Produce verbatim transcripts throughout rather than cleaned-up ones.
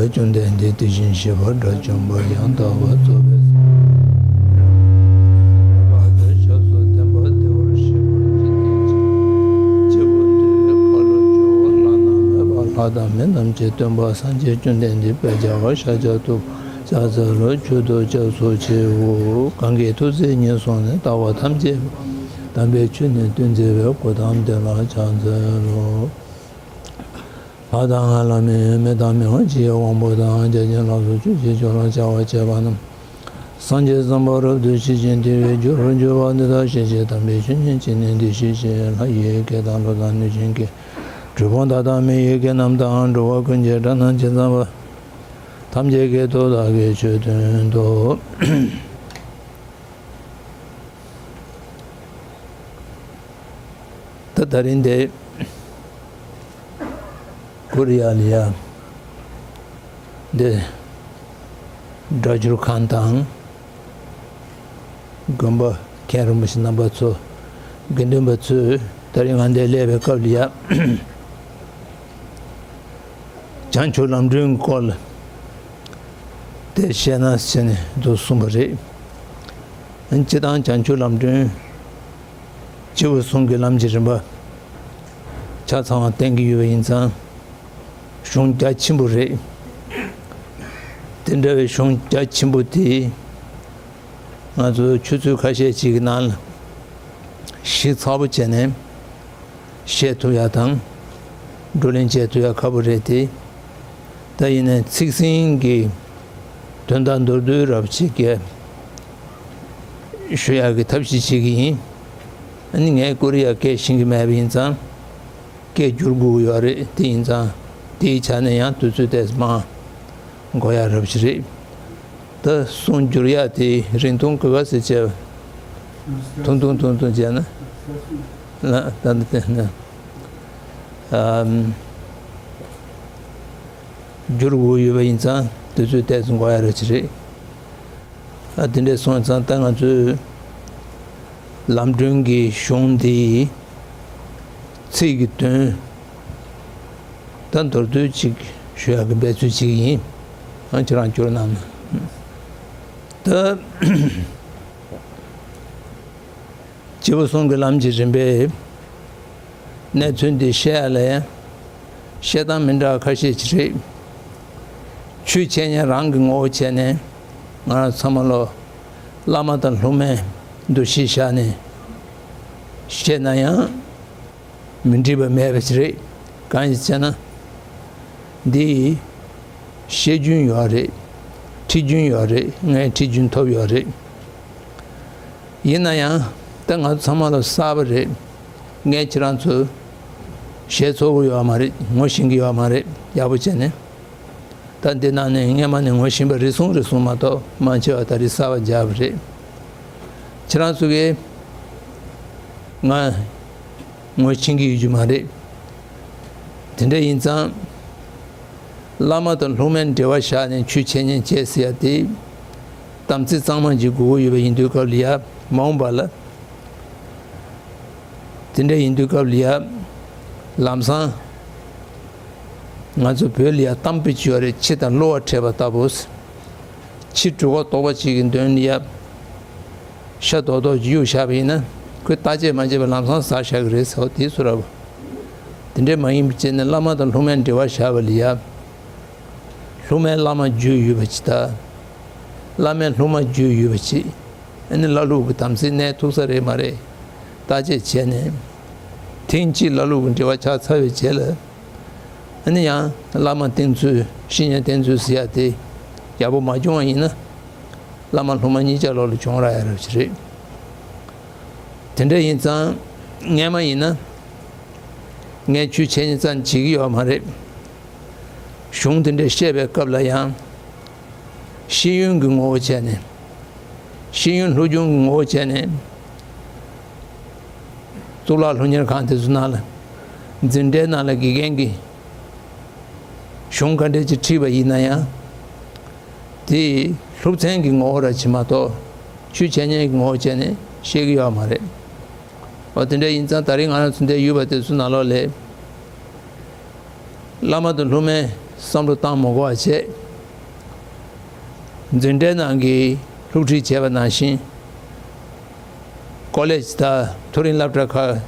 བཅོམ་ལྡན་འདས་དེ་བཞིན་གཤེགས་པ་དགྲ་བཅོམ་པ་ཡང་དག་པར་རྫོགས་པའི་སངས་རྒྱས་ཞབས་སུ་ལྡན་པ་བདེ་བར་གཤེགས་པར་བགྱི་སྟེ། སྤྱི་བོ་ཏུ་ཁ་ལོ་སྒྱུར་བ་ལྷ་རྣམས་མེད་པ། ལྷ་དང་མི་རྣམས་ཀྱིས་སྟོན་པ་སངས་རྒྱས་བཅོམ་ལྡན་འདས་དཔལ་རྒྱལ་བ་ཤཱཀྱ་ཐུབ་པ་ཕྱག་འཚལ་ལོ། མཆོད་དོ་སྐྱབས་སུ་མཆིའོ། གང་གིས་ཐུགས་བརྩེ་ཉེར་བཟུང་ནས། ལྟ་བ་ཐམས་ཅད་དམ་པའི་ཆོས་ནི་སྟོན་མཛད་པའི། གཽ་ཏམ་དེ་ལ་ཕྱག་འཚལ་ལོ། ལྷ་དང་ལྷ་མིན་མི་དང་མི་དབང་ཆེ་དབང་པོ་དང་། བརྒྱ་བྱིན་ལ་སོགས་ཆོས་ཀྱི་མཆོག་ལ་སྦྱར་བར་བྱེད་པ་རྣམས། སངས་རྒྱས་བསམ་པ་རབ་ཏུ་ཞི་ཞིང་དེ་བས་འགྱུར་བར་འགྱུར་བ་འདི་དག་ཤེས་བྱའི་དམ་པའི་ཆོས་ཉིད་ཀྱིས་ནི་འདི་ཤེས་བྱའི་ལྷ་ཡི་སྐད་དང་ཀླུ་དང་གནོད་སྦྱིན་སྐད། གྲུལ་བུམ་དག་དང་མི་ཡི་སྐད་རྣམས་དང་། འགྲོ་བ་ཀུན་གྱི་སྒྲ་རྣམས་ཇི་ཙམ་པ། ཐམས་ཅད་ཀྱི་དོན་དག་གི་ཆོས་སྟོན་ཏོ། ད་ད་རིང་འདི་ཀོ་རི་ཡ་ལ་ཡ་འདི་སྒྲ་སྒྱུར་ཁང་དང་དགོན་པ་མཁན་རིན་པོ་ཆེ་རྣམ་པ་ཚོ་དགེ་འདུན་པ་ཚོས་ད་རིང་ང་འདིར་སླེབས་པའི་སྐབས་ལ་ཡ། བྱང་ཆུབ་ལམ་སྒྲོན་སྐོར་ལ་དེ་བཤད་ན་ཟེར་ནས་འདུག་གསུངས་པ་རེད། སྤྱིར་བཏང་བྱང་ཆུབ་ལམ་སྒྲོན་སྤྱི་བོ་གསུམ་གྱི་ལམ་གྱི་རིམ་པ་ཆ་ཚང་བ་བསྟན་གྱི་ཡོད་པ་ཡིན་ཙང་གཞུང་རྒྱ་ཆེན་པོ་རེད། དེ་འདྲ་བའི་གཞུང་རྒྱ་ཆེན་པོ་དེ་ང་ཚོ་ཆུ་ཚོད་ཁ་ཤས་ཅིག་གི་ནང་ལ་ཞིབ་ཚགས་པོ་བྱས་ནས། བཤད་ཐུབ་ཡག་དང་། བགྲོ་གླེང་བྱེད་ཐུབ་ཡག་ཁག་པོ་རེད་དེ། ད་ཡིན་ནའི་ཚིག་ཟིན་གྱི་དོན་དག་མདོར་བསྡུས་རབ་ཅིག་གི་ཞུ་ཡག་གི་ཐབས་ཤེས་བྱེད་ཀྱི་ཡིན། ཨ་ནི་ངས་ཀོ་རི་ཡ་སྐད་ཤེས་ཀྱི་མེད་པ་ཡིན་ཙང་། སྐད་བསྒྱུར་དགོས་ཀྱི་ཡོད་རེད། དེ་ཡིན་ཙང་དེའི་ཆ་ནས་ཡང་དུས་ཚོད་ཏོག་ཙམ་མང་། འགོར་ཡག་རབ་ཅིག་རེད། ད་གསུང་བསྒྱུར་ཡག་དེ་རིང་ཐུང་གི་ག་ཚོད་བྱས། ཐུང་ཐུང་ཐུང་ཐུང་བྱས་ན། ལ་ད་ད་དེ་ན། ཨམ། བསྒྱུར་དགོས་ཡོད་པ་ཡིན་ཙང་དུས་ཚོད་ཏོག་ཙམ་འགོར་ཡག་རབ་ཅིག་རེད། ཨ་དེ་འདྲས་སོང་ཙང་ད་ང་ཚོས་ལམ་སྒྲོན་གྱི་གཞུང་འདིའི་ཚིག་གི་དོན་ད་མདོར་བསྡུས་ཅིག་ཞུ་ཡག་གི་འབད་རྩོལ་བྱེད་ཀྱི་ཡིན། ཨ་ཁྱེད་རང་སྐྱོར་གནང་ན། ད་སྤྱི་བོ་གསུམ་གྱི་ལམ་གྱི་རིམ་པའི་གནས་ཚུལ་འདི་བཤད་ཡ་ལ་ཡང་བཤད་སྟངས་མི་འདྲ་བ་ཁ་ཤས་ཅིག་རེད། ཆོས་འཆད་ཉན་རང་གི་ངོ་བོ་བྱས་ནས་ང་རང་ཚང་མ་ལོ་བླ་མ་དང་སློབ་མའི་འདུ་ཤེས་བཞག་ནས་བཤད་ན་ཡང་མི་འགྲིག་པ་མེད་པ་ཅིག་རེད། གང་ཡིན་ཟེར་ན། འདི་བཤད་རྒྱུན་ཡོད་རེད། ཁྲིད་རྒྱུན་ཡོད་རེད། ངས་ཁྲིད་རྒྱུན་ཐོབ་ཡོད་རེད། ཡིན་ན་ཡང་ད་ང་ཚོ་ཚང་མ་ལ་གསར་པ་རེད། ངས་ཁྱེད་རང་ཚོ་ཞེད་ཚོར་གི་ཡོད་མ་རེད། ངོ་ཤེས་ཀྱི་ཡོད་མ་རེད། ཡག་པོ་བྱས་ནས་ད་འདི་ནང་ནས་སྔས་མ་ནས་ངོ་ཤེས་པ་རེ་ཟུང་རེ་ཟུང་མ་གཏོགས་མང་ཆེ་བ་ད་རེས་གསར་པ་མཇལ་བ་རེད། ཁྱེད་རང་ཚོ་གིས་ང་ངོ་ཤེས་ཀྱི་ཡོད་རྒྱུ་མ་རེད། དེ་འདྲ་ཡིན་ཙང་། བླ་མ་དང་སློབ་མའི་འབྲེལ་བ་བཞག་ནས་ཆོས་འཆད་ཉན་བྱེད་ཟེར་ཡ་དེ། དམ་ཚིག་གཙང་མ་ཅིག་དགོས་ཀྱི་ཡོད་པ་ཡིན་དུས་སྐབས་ལ་ཡ། མ་འོངས་པ་ལ། དེ་འདྲ་ཡིན་དུས་སྐབས་ལ་ཡ། ལམ་སང་། ང་ཚོ་བོད་ལ་ཡ་གཏམ་དཔེ་ཅིག་ཡོད་རེད། ཁྱི་དང་གློ་བ་འཕྲད་པ་ལྟ་བུ། ཁྱི་གྲུ་ཁ་ལྡོག་པ་ཅིག་གི་མདུན་ལ་ཡ། ཤ་རྡོག་རྡོག་གཡུག་བཞག་པ་ཡིན་ན། ཁོས་བརྟག་དཔྱད་མ་བྱས་པར་ལམ་སང་ཟ་བཞག་གི་རེད་ཟེར་བ་དེའི་ཚུལ་རེད་པ། དེ་འདྲས་མ་ཡིན་པ་བྱས་ནས་བླ་མ་དང་སློབ་མའི་འབྲེལ་བ་བཞག་པ་ལ་ཡ། སློབ་མས་བླ་མ་བརྗོད་ཡོད་པ་ཅིག་དང་། བླ་མས་སློབ་མ་བརྗོད་ཡོད་པ་ཅིག་ཨ་ནི་བླ་ལུག་གི་དམ་ཚིག་གནས་ཐུབ་ས་རེད་མ་རེད། བརྟག་དཔྱད་བྱས་ནས། ཐེངས་གཅིག་བླ་ལུག་གི་འབྲེལ་བ་ཆགས་ཚར་བའི་རྗེས་ལ། ཨ་ནི་ཡང་བླ་མ་བསྟེན་ཚུལ། བཤེས་གཉེན་བསྟེན་ཚུལ་ཟེར་ཡ་དེ་ཡག་པོ་མ་བྱུང་བ་ཡིན་ན། བླ་མ་སློབ་མ་གཉིས་ཆ་ལོག་ལ་གྱོང་རག་ཡ་རབས་ཅིག་རེད། དེ་འདྲ་ཡིན་ཙང་སྔས་མ་ཡིན་ན། ངས་ཆོས་འཆད་ཉན་ཙམ་བྱེད་ཀྱི་ཡོད་མ་རེད། གཞུང་དེ་འདྲ་བཤད་པའི་སྐབས་ལ་ཡང་། ཤེས་ཡོན་གྱི་ངོ་བོ་བྱས་ནས། ཤེས་ཡོན་སློབ་སྦྱོང་གི་ངོ་བོ་བྱས་ནས། གཙུག་ལག་སློབ་གཉེར་ཁང་དེ་ཚོ་ནང་ལ། འཛིན་གྲྭའི་ནང་ལ་དགེ་རྒན་གྱིས་གཞུང་ག་འདྲས་ཅིག་ཁྲིད་པ་ཡིན་ན་ཡང་། དེ་སློབ་ཚན་གྱི་ངོ་བོ་ར་ཅིག་མ་གཏོགས་ཆོས་འཆད་ཉན་གྱི་ངོ་བོ་བྱས་ནས་བཤད་ཀྱི་ཡོད་མ་རེད། འོ་དེ་འདྲ་ཡིན་ཙང་ད་རེས་ང་རང་ཚོ་འདིར་ཡོད་པ་དེ་ཚོ་ནང་ལོགས་ལ། བླ་མ་དང་སློབ་མའི་ བསམ་བློ་བཏང་མ་དགོས་པ་བྱས། འཛིན་གྲྭའི་ནང་གི་སློབ་ཁྲིད་བྱས་པ་ནང་བཞིན། ཀོ་ལེ་ཇི་དང་མཐོ་རིམ་སློབ་གྲྭ་ཁག་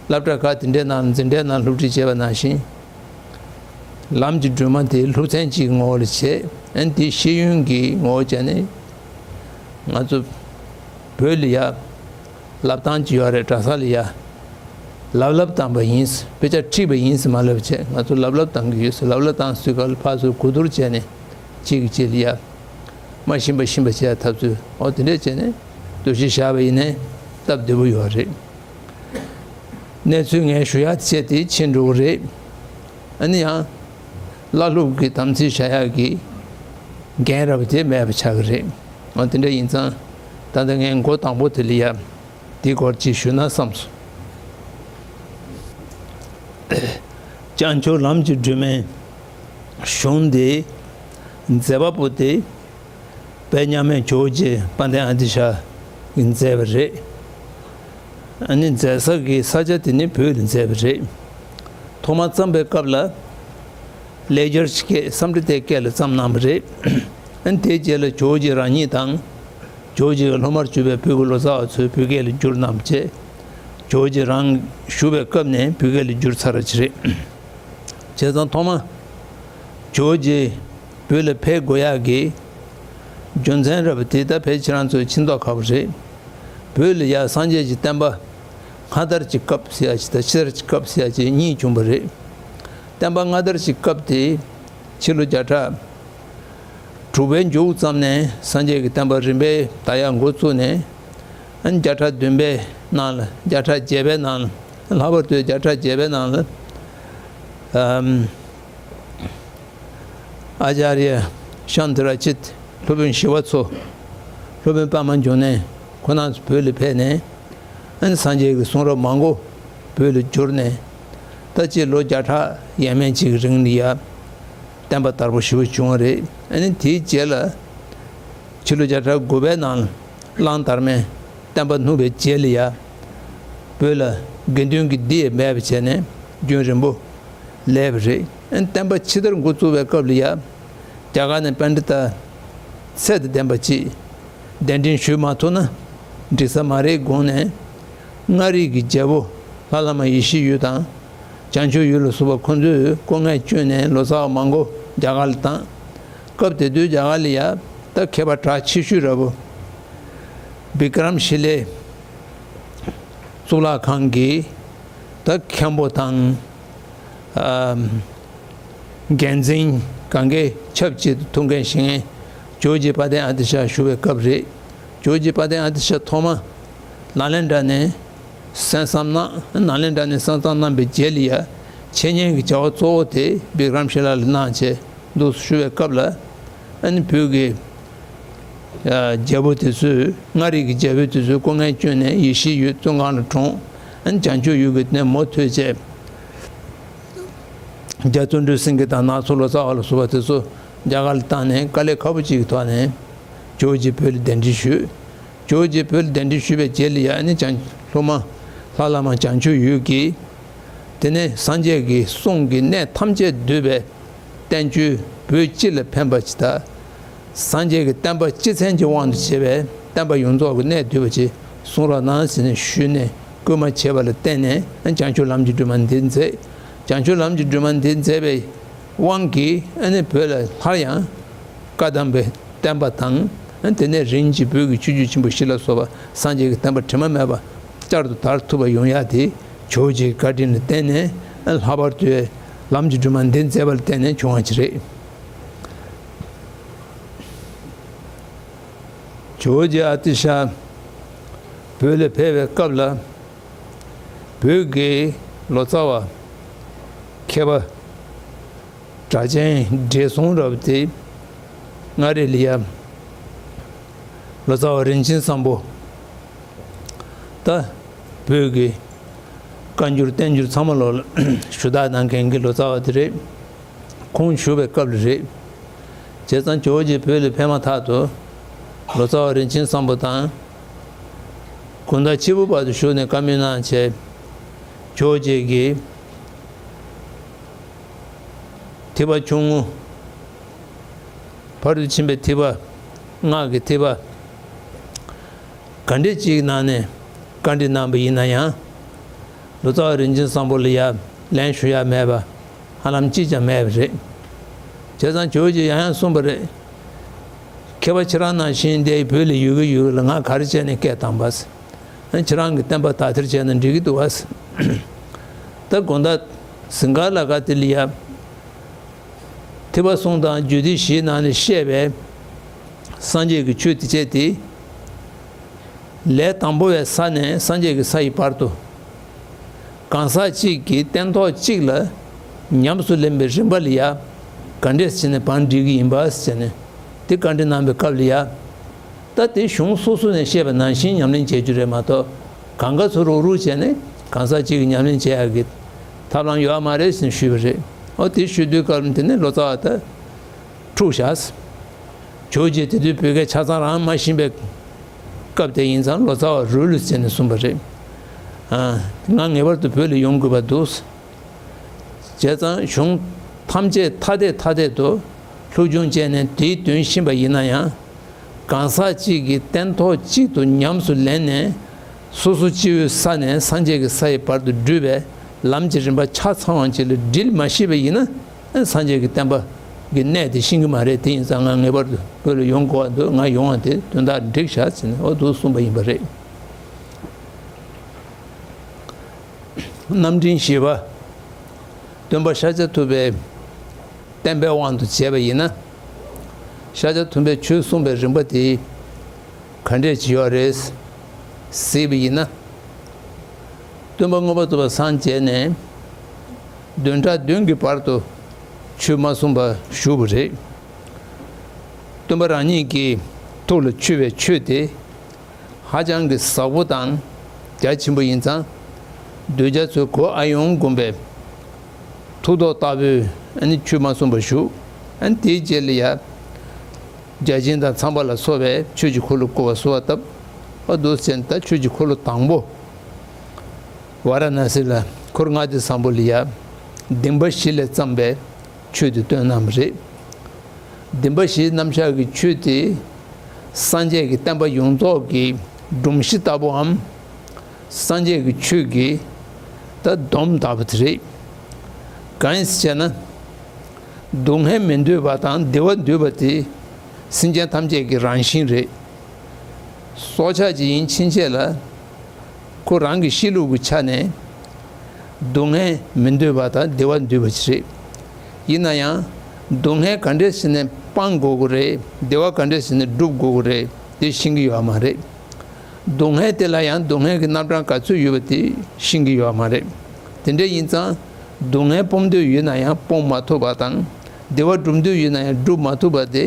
སློབ་གྲྭ་ཁག་དེ་འདྲའི་ནང་འཛིན་གྲྭའི་ནང་སློབ་ཁྲིད་བྱས་པ་ནང་བཞིན། ལམ་གྱི་སྒྲོན་མ་དེ་སློབ་ཚན་གཅིག་གི་ངོ་བོ་ལ་བྱས། ཨ་ནི་དེ་ཤེས་ཡོན་གྱི་ངོ་བོ་བྱས་ནས། ང་ཚོ་བོད་ལ་ཡ་ལབ་སྟངས་ཅིག་ཡོད་རེད། གྲྭ་ས་ལ་ཡ་ལབ་ལབ་བཏང་པ་ཡིན། དཔེ་ཆ་ཁྲིད་པ་ཡིན་ཟེར་མ་ལབ་བྱས། ང་ཚོ་ལབ་ལབ་བཏང་གི་ཡོད་ཟེར། ལབ་ལབ་བཏང་ཟེར་སྐབས་ལ་ཕར་ཚུར་གོ་བསྡུར་བྱས་ནས་གཅིག་གིས་གཅིག་ལ་ཡ་མ་ཤེས་པ་ཤེས་པ་བྱས་ཐབས་ཚུལ་འོ་དེ་འདྲས་བྱས་ནས་འདུ་ཤེས་བཞག་པ་ཡིན་ནའི་སྟབས་བདེ་པོ་ཡོད་རེད། གནས་ཚུལ་ངས་ཞུ་ཡག་བྱས་ཏེ་ཕྱིན་འགྲོ་གི་རེད། ཨ་ནི་ཡང་བླ་སློབ་ཀྱི་དམ་ཚིག་བྱ་ཡག་གི་འགན་རབ་དེ་མེད་པ་ཆགས་ཀྱི་རེད། འོ་དེ་འདྲ་ཡིན་ཙང་ད་ལྟ་ངས་འགོ་དང་པོ་དེ་ལ་ཡ་འདི་སྐོར་ཅིག་ཞུ་ན་བསམས་སོང་། བྱང་ཆུབ་ལམ་གྱི་སྒྲོན་མའི་གཞུང་འདི་མཛད་པ་པོ་དེ་དཔལ་མཉམ་མེད་ཇོ་བོ་རྗེ་དཔལ་ལྡན་ཨ་ཏི་ཤ་གིས་མཛད་པ་རེད། ཨ་ནི་མཛད་ས་གི་ས་ཆ་དེ་ནི་བོད་ལ་མཛད་པ་རེད། ཐོག་མར་བརྩམས་པའི་སྐབས་ལ་ལེགས་སྦྱར་གྱི་སྐད་བསམ་འགྲེལ་དེ་སྐད་ལ་བརྩམས་གནང་བ་རེད། ཨ་ནི་དེའི་རྗེས་ལ་ཇོ་བོ་རྗེ་རང་ཉིད་དང་ཇོ་བོ་རྗེ་གི་སློབ་མར་གྱུར་པའི་བོད་ཀྱི་ལོ་ཙཱ་བ་ཚོས་བོད་སྐད་ལ་བསྒྱུར་གནང་བ་བྱས། ཇོ་བོ་རྗེ་རང་བཞུགས་པའི་སྐབས་ནས་བོད་སྐད་ལ་བསྒྱུར་ཚར་བ་ཅིག་རེད། བྱས་ཙང་ཐོག་མ་ཇོ་བོ་རྗེ་བོད་ལ་ཕེབས་དགོས་ཡག་གི་རྒྱུ་མཚན་རབ་དེ་ད་ཕལ་ཆེར་ཁྱེད་རང་ཚོས་ཤེས་མདོག་ཁ་པོ་རེད། བོད་ལ་ཡ་སངས་རྒྱས་ཀྱི་བསྟན་པ་སྔ་དར་གྱི་སྐབས་ཟེར་ཡ་ཅིག་དང་ཕྱི་དར་གྱི་སྐབས་ཟེར་ཡ་ཅིག་གཉིས་བྱུང་བ་རེད། བསྟན་པ་སྔ་དར་གྱི་སྐབས་དེ་ཕྱི་ལོ་བརྒྱ་ཕྲག་དྲུག་པའི་མཇུག་ཙམ་ནས་སངས་རྒྱས་ཀྱི་བསྟན་པ་རིམ་པས་དར་ཡག་འགོ་བཙུགས་ནས། ཨ་ནི་བརྒྱ་ཕྲག་བདུན་པའི་ནང་ལ་བརྒྱ་ཕྲག་བརྒྱད་པའི་ནང་ལ་ལྷག་པར་དུ་བརྒྱ་ཕྲག་བརྒྱད་པའི་ནང་ལ་ཨམ་ཨཱ་ཙཱརྱ་ཤཱནྟི་རཀྵི་ཏ་སློབ་དཔོན་ཞི་བ་འཚོ། སློབ་དཔོན་པདྨ་འབྱུང་གནས་ཁོང་རྣམ་ཚོ་བོད་ལ་ཕེབས་ནས། ཨ་ནི་སངས་རྒྱས་ཀྱི་གསུང་རབ་མང་པོ་བོད་ལ་བསྒྱུར་ནས། ད་ཅི་ལོ་བརྒྱ་ཕྲག་ཡས་མས་ཅིག་གི་རིང་ལ་ཡ་བསྟན་པ་དར་པོ་ཞེ་པོ་བྱུང་བ་རེད། ཨ་ནི་དེའི་རྗེས་ལ་ཕྱི་ལོ་བརྒྱ་ཕྲག་དགུ་པའི་ནང་ལ་གླང་དར་མས་བསྟན་པ་བསྣུབས་པའི་རྗེས་ལ་ཡ་བོད་ལ་དགེ་འདུན་གྱི་སྡེ་མེད་པ་བྱས་ནས་རྒྱུན་རིང་པོ་སླེབས་པ་རེད། ཨ་ནི་བསྟན་པ་ཕྱི་དར་འགོ་བཙུགས་པའི་སྐབས་ལ་ཡ་རྒྱ་གར་ནས་པཎྜི་ཏ་ཚད་དང་ལྡན་པ་ཅིག་གདན་འདྲེན་ཞུས་མ་ཐུབ་ན་འགྲིག་ས་མ་རེད་དགོངས་ནས། མངའ་རིས་ཀྱི་རྒྱལ་པོ་ལྷ་བླ་མ་ཡེ་ཤེས་འོད་དང་། བྱང་ཆུབ་འོད་ལ་སོགས་པ་ཁོང་ཚོས་སྐུ་ངལ་བསྐྱོན་ནས་ལོ་ཙཱ་བ་མང་པོ་རྒྱ་གར་ལ་བཏང་། སྐབས་དེ་དུས་རྒྱ་གར་ལ་ཡ་ད་མཁས་པ་གྲགས་ཆེ་ཤོས་ར་བོ་བི་ཀྲམ་ཤི་ལའི་གཙུག་ལག་ཁང་གི་ད་མཁན་པོ་དང་། ཨམ། འགན་འཛིན་གང་གའི་ཆབས་ཅིག་ཏུ་ཐུགས་འགན་བཞེས་མཁན་ཇོ་བོ་རྗེ་དཔལ་ལྡན་ཨ་ཏི་ཤ་བཞུགས་པའི་སྐབས་རེད། ཇོ་བོ་རྗེ་དཔལ་ལྡན་ཨ་ཏི་ཤ་ཐོག་མ་ནཱ་ལེནྡྲ་ནས་གསན་བསམ་གནང་། ནཱ་ལེནྡྲ་ནས་གསན་བསམ་གནང་པའི་རྗེས་ལ་ཡ་འཆད་ཉན་གྱི་བྱ་བ་གཙོ་བོ་དེ་བི་ཀྲམ་ཤི་ལ་ལ་གནང་བྱས་འདུག་ཞུ་བའི་སྐབས་ལ། ཨ་ནི་བོད་ཀྱི་རྒྱལ་པོ་དེ་ཚོས་མངའ་རིས་ཀྱི་རྒྱལ་པོ་དེ་ཚོས་སྐུ་ངལ་བསྐྱོན་ནས་ཡེ་ཤེས་འོད་བཙོན་ཁང་ལ་གྲོངས། ཨ་ནི་བྱང་ཆུབ་འོད་ཀྱིས་དེ་ནས་མུ་མཐུད་བྱས། རྒྱ་བརྩོན་འགྲུས་སེང་གེ་དང་ནག་ཚོ་ལོ་ཙཱ་བ་ལ་སོགས་པ་དེ་ཚོ་རྒྱ་གར་ལ་བཏང་ནས་དཀའ་ལས་ཁག་པོ་ཅིག་གི་ཐོག་ནས་ཇོ་བོ་རྗེ་བོད་ལ་གདན་འདྲེན་ཞུས། ཇོ་བོ་རྗེ་བོད་ལ་གདན་འདྲེན་ཞུས་པའི་རྗེས་ལ་ཡ་ཨ་ནི་བྱང་སློབ་མ་ལྷ་བླ་མ་བྱང་ཆུབ་འོད་ཀྱིས་དེ་ནས་སངས་རྒྱས་ཀྱི་གསུང་གི་གནད་ཐམས་ཅད་བསྡུས་པའི་བསྟན་བཅོས་བོད་སྤྱི་ལ་ཕན་པ་ཇི་ལྟ། སངས་རྒྱས་ཀྱི་བསྟན་པ་སྤྱི་མཚན་གྱི་དབང་དུ་བྱས་པའི་བསྟན་པ་ཡོངས་རྫོགས་ཀྱི་གནད་བསྡུས་པ་ཅིག་གསུང་རོགས་གནང་ཟེར་ནས་ཞུས་ནས་སྐུལ་མ་བྱས་པ་ལ་བརྟེན་ནས་བྱང་ཆུབ་ལམ་གྱི་སྒྲོན་མ་འདི་མཛད། བྱང་ཆུབ་ལམ་གྱི་སྒྲོན་མ་འདི་མཛད་པའི་དབང་གིས་ཨ་ནི་བོད་ལ་སླར་ཡང་བཀའ་གདམས་པའི་བསྟན་པ་དང་། དེ་ནས་རིམ་གྱིས་བོད་ཀྱི་སྤྱོད་འཇུག་ཆེན་པོ་བཞི་ལ་སོགས་པ་སངས་རྒྱས་ཀྱི་བསྟན་པ་དྲི་མ་མེད་པ་བསྐྱར་དུ་དར་ཐུབ་པ་ཡོང་ཡ་དེ་ཇོ་བོ་རྗེའི་བཀའ་དྲིན་ལ་བརྟེན་ནས། ལྷག་པར་དུ་ལམ་གྱི་སྒྲོན་མ་འདི་མཛད་པ་ལ་བརྟེན་ནས་བྱུང་བ་ཅིག་རེད། ཇོ་བོ་རྗེ་ཨ་ཏི་ཤ་བོད་ལ་ཕེབས་པའི་སྐབས་ལ། བོད་ཀྱི་ལོ་ཙཱ་བ་མཁས་པ་གྲགས་ཅན་བགྲེས་སོང་རབ་དེ་མངའ་རིས་ལ་ཡ་ལོ་ཙཱ་བ་རིན་ཆེན་བཟང་པོ། ད་བོད་ཀྱི་བཀའ་འགྱུར་བསྟན་འགྱུར་ཚང་མ་ལོ་ཞུ་དག་གནང་མཁན་གྱི་ལོ་ཙཱ་བ་དེ་རེད། ཁོང་བཞུགས་པའི་སྐབས་ལ་རེད། བྱས་ཙང་ཇོ་བོ་རྗེ་བོད་ལ་ཕེབས་མ་ཐག་ཏུ་ལོ་ཙཱ་བ་རིན་ཆེན་བཟང་པོ་དང་། དགུང་ཟླ་བཅུ་པོ་བར་དུ་བཞུགས་ནས་བཀའ་མོལ་གནང་བྱས། ཇོ་བོ་རྗེ་གིས་ ཐེག་པ་ཆུང་ངུ། ཕ་རོལ་ཏུ་ཕྱིན་པའི་ཐེག་པ། སྔགས་ཀྱི་ཐེག་པ། ག་འདྲས་ཅིག་ནང་ནས་བཀའ་འདྲི་གནང་བ་ཡིན་ན་ཡང་། ལོ་ཙཱ་བ་རིན་ཆེན་བཟང་པོ་ལ་ཡ་ལན་ཞུ་ཡ་མེད་པ་ཧ་ལམ་ཅིས་ཀྱང་མེད་པ་རེད། བྱས་ཙང་ཇོ་བོ་རྗེས་ཡང་ཡང་གསུངས་པ་རེད། མཁས་པ་ཁྱེད་རང་ནང་བཞིན་དེ་བོད་ལ་ཡོད་ཀྱི་ཡོད་ལ་ང་ག་རེ་བྱས་ནས་སྐད་བཏང་པ། ཁྱེད་རང་གི་བསྟན་པ་དག་ཐེར་བྱས་ན་འགྲིག་གི་འདུག་བ། ད་དགོང་དག་ཟིང་ག་ལ་ག་དེ་ལ་ཡ། ཐེག་པ་གསུམ་དང་རྒྱུད་སྡེ་བཞིའི་ནང་ནས་བཤད་པའི་སངས་རྒྱས་ཀྱི་ཆོས་དེ་བྱས་ཏེ། ལས་དང་པོ་བའི་ས་ནས་སངས་རྒྱས་ཀྱི་ས་ཡི་བར་དུ། གང་ཟག་གཅིག་གིས་སྟན་ཐོག་གཅིག་ལ་ཉམས་སུ་ལེན་པའི་རིམ་པ་ལ་ཡ། ག་འདྲས་བྱས་ནས་བང་སྒྲིག་གི་ཡིན་པ་ཟེར་ནས་དེ་བཀའ་འདྲི་གནང་བའི་སྐབས་ལ་ཡ། ད་དེ་གཞུང་སོ་སོ་ནས་བཤད་པ་ནང་བཞིན་ཉམས་ལེན་བྱེད་རྒྱུ་རེད་མ་གཏོགས། གང་ག་ཚོད་རུག་རུག་བྱས་ནས་གང་ཟག་གཅིག་གིས་ཉམས་ལེན་བྱེད་ཡག་གི་ཐབས་ལམ་ཡོད་མ་རེད་ཟེར་ཞུས་པ་རེད། ཨོ་དེ་ཞུ་དུས་སྐབས་དེ་ནས་ལོ་ཙཱ་བ་ད་འཁྲུགས་བཞག་ཇོ་བོ་རྗེ་དེ་དུས་བོད་སྐད་ཆ་ཚང་རང་མ་ཤེས་པའི་སྐབས་དེ་ཡིན་ཙང་ལོ་ཙཱ་བ་རུལ་ཟེར་ནས་གསུངས་པ་རེད། ཨ། ང་ངེས་པར་དུ་བོད་ལ་ཡོང་དགོས་པ་འདུག་བྱས་ཙང་གཞུང་ཐམས་ཅད་ཐ་དད་ཐ་དད་དུ་སློབ་སྦྱོང་བྱས་ནས་དེའི་དོན་ཤེས་པ་ཡིན་ན་ཡང་། གང་ཟག་གཅིག་གིས་སྟན་ཐོག་གཅིག་ཏུ་ཉམས་སུ་ལེན་ནས་སོ་སོ་སྤྱི་བོའི་ས་ནས་སངས་རྒྱས་ཀྱི་ས་ཡི་བར་དུ་བསྒྲུབས་པའི་ལམ་གྱི་རིམ་པ་ཆ་ཚང་བ་ཅིག་ལ་དྲིལ་མ་ཤེས་པ་ཡིན་ན་སངས་རྒྱས་ཀྱི་བསྟན་པ་གི་གནད་དེ་ཤེས་ཀྱི་མ་རེད། དེ་ཡིན་ཙང་ང་ངེས་པར་དུ་བོད་ལ་ཡོང་དགོས་པ་འདུག་ང་ཡོང་བ་དེ་དོན་དག་འགྲིག་བཞག་ཟེར་ནས་ཨོ་འདུག་གསུངས་པ་ཡིན་པ་རེད། རྣམ་འདྲེན་བཞི་པ། སྟོན་པ་ཤཱཀྱ་ཐུབ་པའི་བསྟན་པའི་དབང་དུ་བྱས་པ་ཡིན་ན། ཤཱཀྱ་ཐུབ་པའི་ཆོས་གསུངས་པའི་རིམ་པ་དེ་ག་འདྲས་ཅིག་ཡོད་རེད་ཟེར་བ་ཡིན་ན། སྟོན་པ་མངོན་པར་རྫོགས་པར་སངས་རྒྱས་ནས་བདུན་ཕྲག་བདུན་གྱི་བར་དུ་ཆོས་མ་གསུངས་པར་བཞུགས་པ་རེད། སྟོན་པ་རང་ཉིད་ཀྱི་ཐུགས་ལ་ཆུད་པའི་ཆོས་དེ། ཧ་ཅང་གི་ཟབ་པོ་དང་རྒྱ་ཆེན་པོ་ཡིན་ཙང་། གདུལ་བྱ་ཚོའི་གོ་ཨ་ཡོང་སྒོམ་པའི་ཐུགས་ཐོག་ལྟ་བུའི་ཨ་ནི་ཆོས་མ་གསུངས་པར་བཞུགས། ཨ་ནི་དེའི་རྗེས་ལ་ཡ། བརྒྱ་བྱིན་དང་ཚངས་པ་ལ་སོགས་པའི་ཆོས་ཀྱི་འཁོར་ལོ་བསྐོར་བ་གསོལ་བ་བཏབ། ཨ་འདུག་ཟེར་ད་ཆོས་ཀྱི་འཁོར་ལོ་དང་པོ། ཝཱ་ར་ཎཱ་སི་ལ་འཁོར་ལྔ་སྡེ་བཟང་པོ་ལ་ཡ། འདུན་པ་བཞི་ལས་བརྩམས་པའི་ཆོས་དེ་སྟོན་གནང་བ་རེད། འདུན་པ་བཞིའི་རྣམ་གཞག་གི་ཆོས་དེ། སངས་རྒྱས་ཀྱི་བསྟན་པ་ཡོངས་རྫོགས་ཀྱི་སྒྲོམ་གཞི་ལྟ་བུའམ། སངས་རྒྱས་ཀྱི་ཆོས་ཀྱི་ད་སྡོམ་ལྟ་བུ་དེ་རེད། གང་ཡིན་ཟེར་ན། སྡུག་བསྔལ་མི་འདོད་པ་དང་བདེ་བ་འདོད་པ་དེ་སེམས་ཅན་ཐམས་ཅད་ཀྱི་རང་བཞིན་རེད། སྲོག་ཆགས་ཅིག་ཡིན་ཕྱིན་ཆད་ལ། ཁོ་རང་གི་གཤིས་ལུགས་ཀྱི་ཆ་ནས་སྡུག་བསྔལ་མི་འདོད་པ་དང་བདེ་བ་འདོད་པ་ཞིག་རེད། ཡིན་ན་ཡང་སྡུག་བསྔལ་ག་འདྲས་བྱས་ནས་སྤང་དགོས་ཀྱི་རེད། བདེ་བ་ག་འདྲས་བྱས་ནས་སྒྲུབ་དགོས་ཀྱི་རེད། དེ་ཤེས་ཀྱི་ཡོད་མ་རེད། སྡུག་བསྔལ་དེ་ལ་ཡང་སྡུག་བསྔལ་གྱི་རྣམ་གྲངས་ག་ཚོད་ཡོད་པ་དེ་ཤེས་ཀྱི་ཡོད་མ་རེད། དེ་འདྲ་ཡིན་ཙང་སྡུག་བསྔལ་སྤོང་འདོད་ཡོད་ན་ཡང་སྤོང་མ་ཐུབ་པ་དང་བདེ་བ་སྒྲུབ་འདོད་ཡོད་ན་ཡང་སྒྲུབ་མ་ཐུབ་པ་དེ།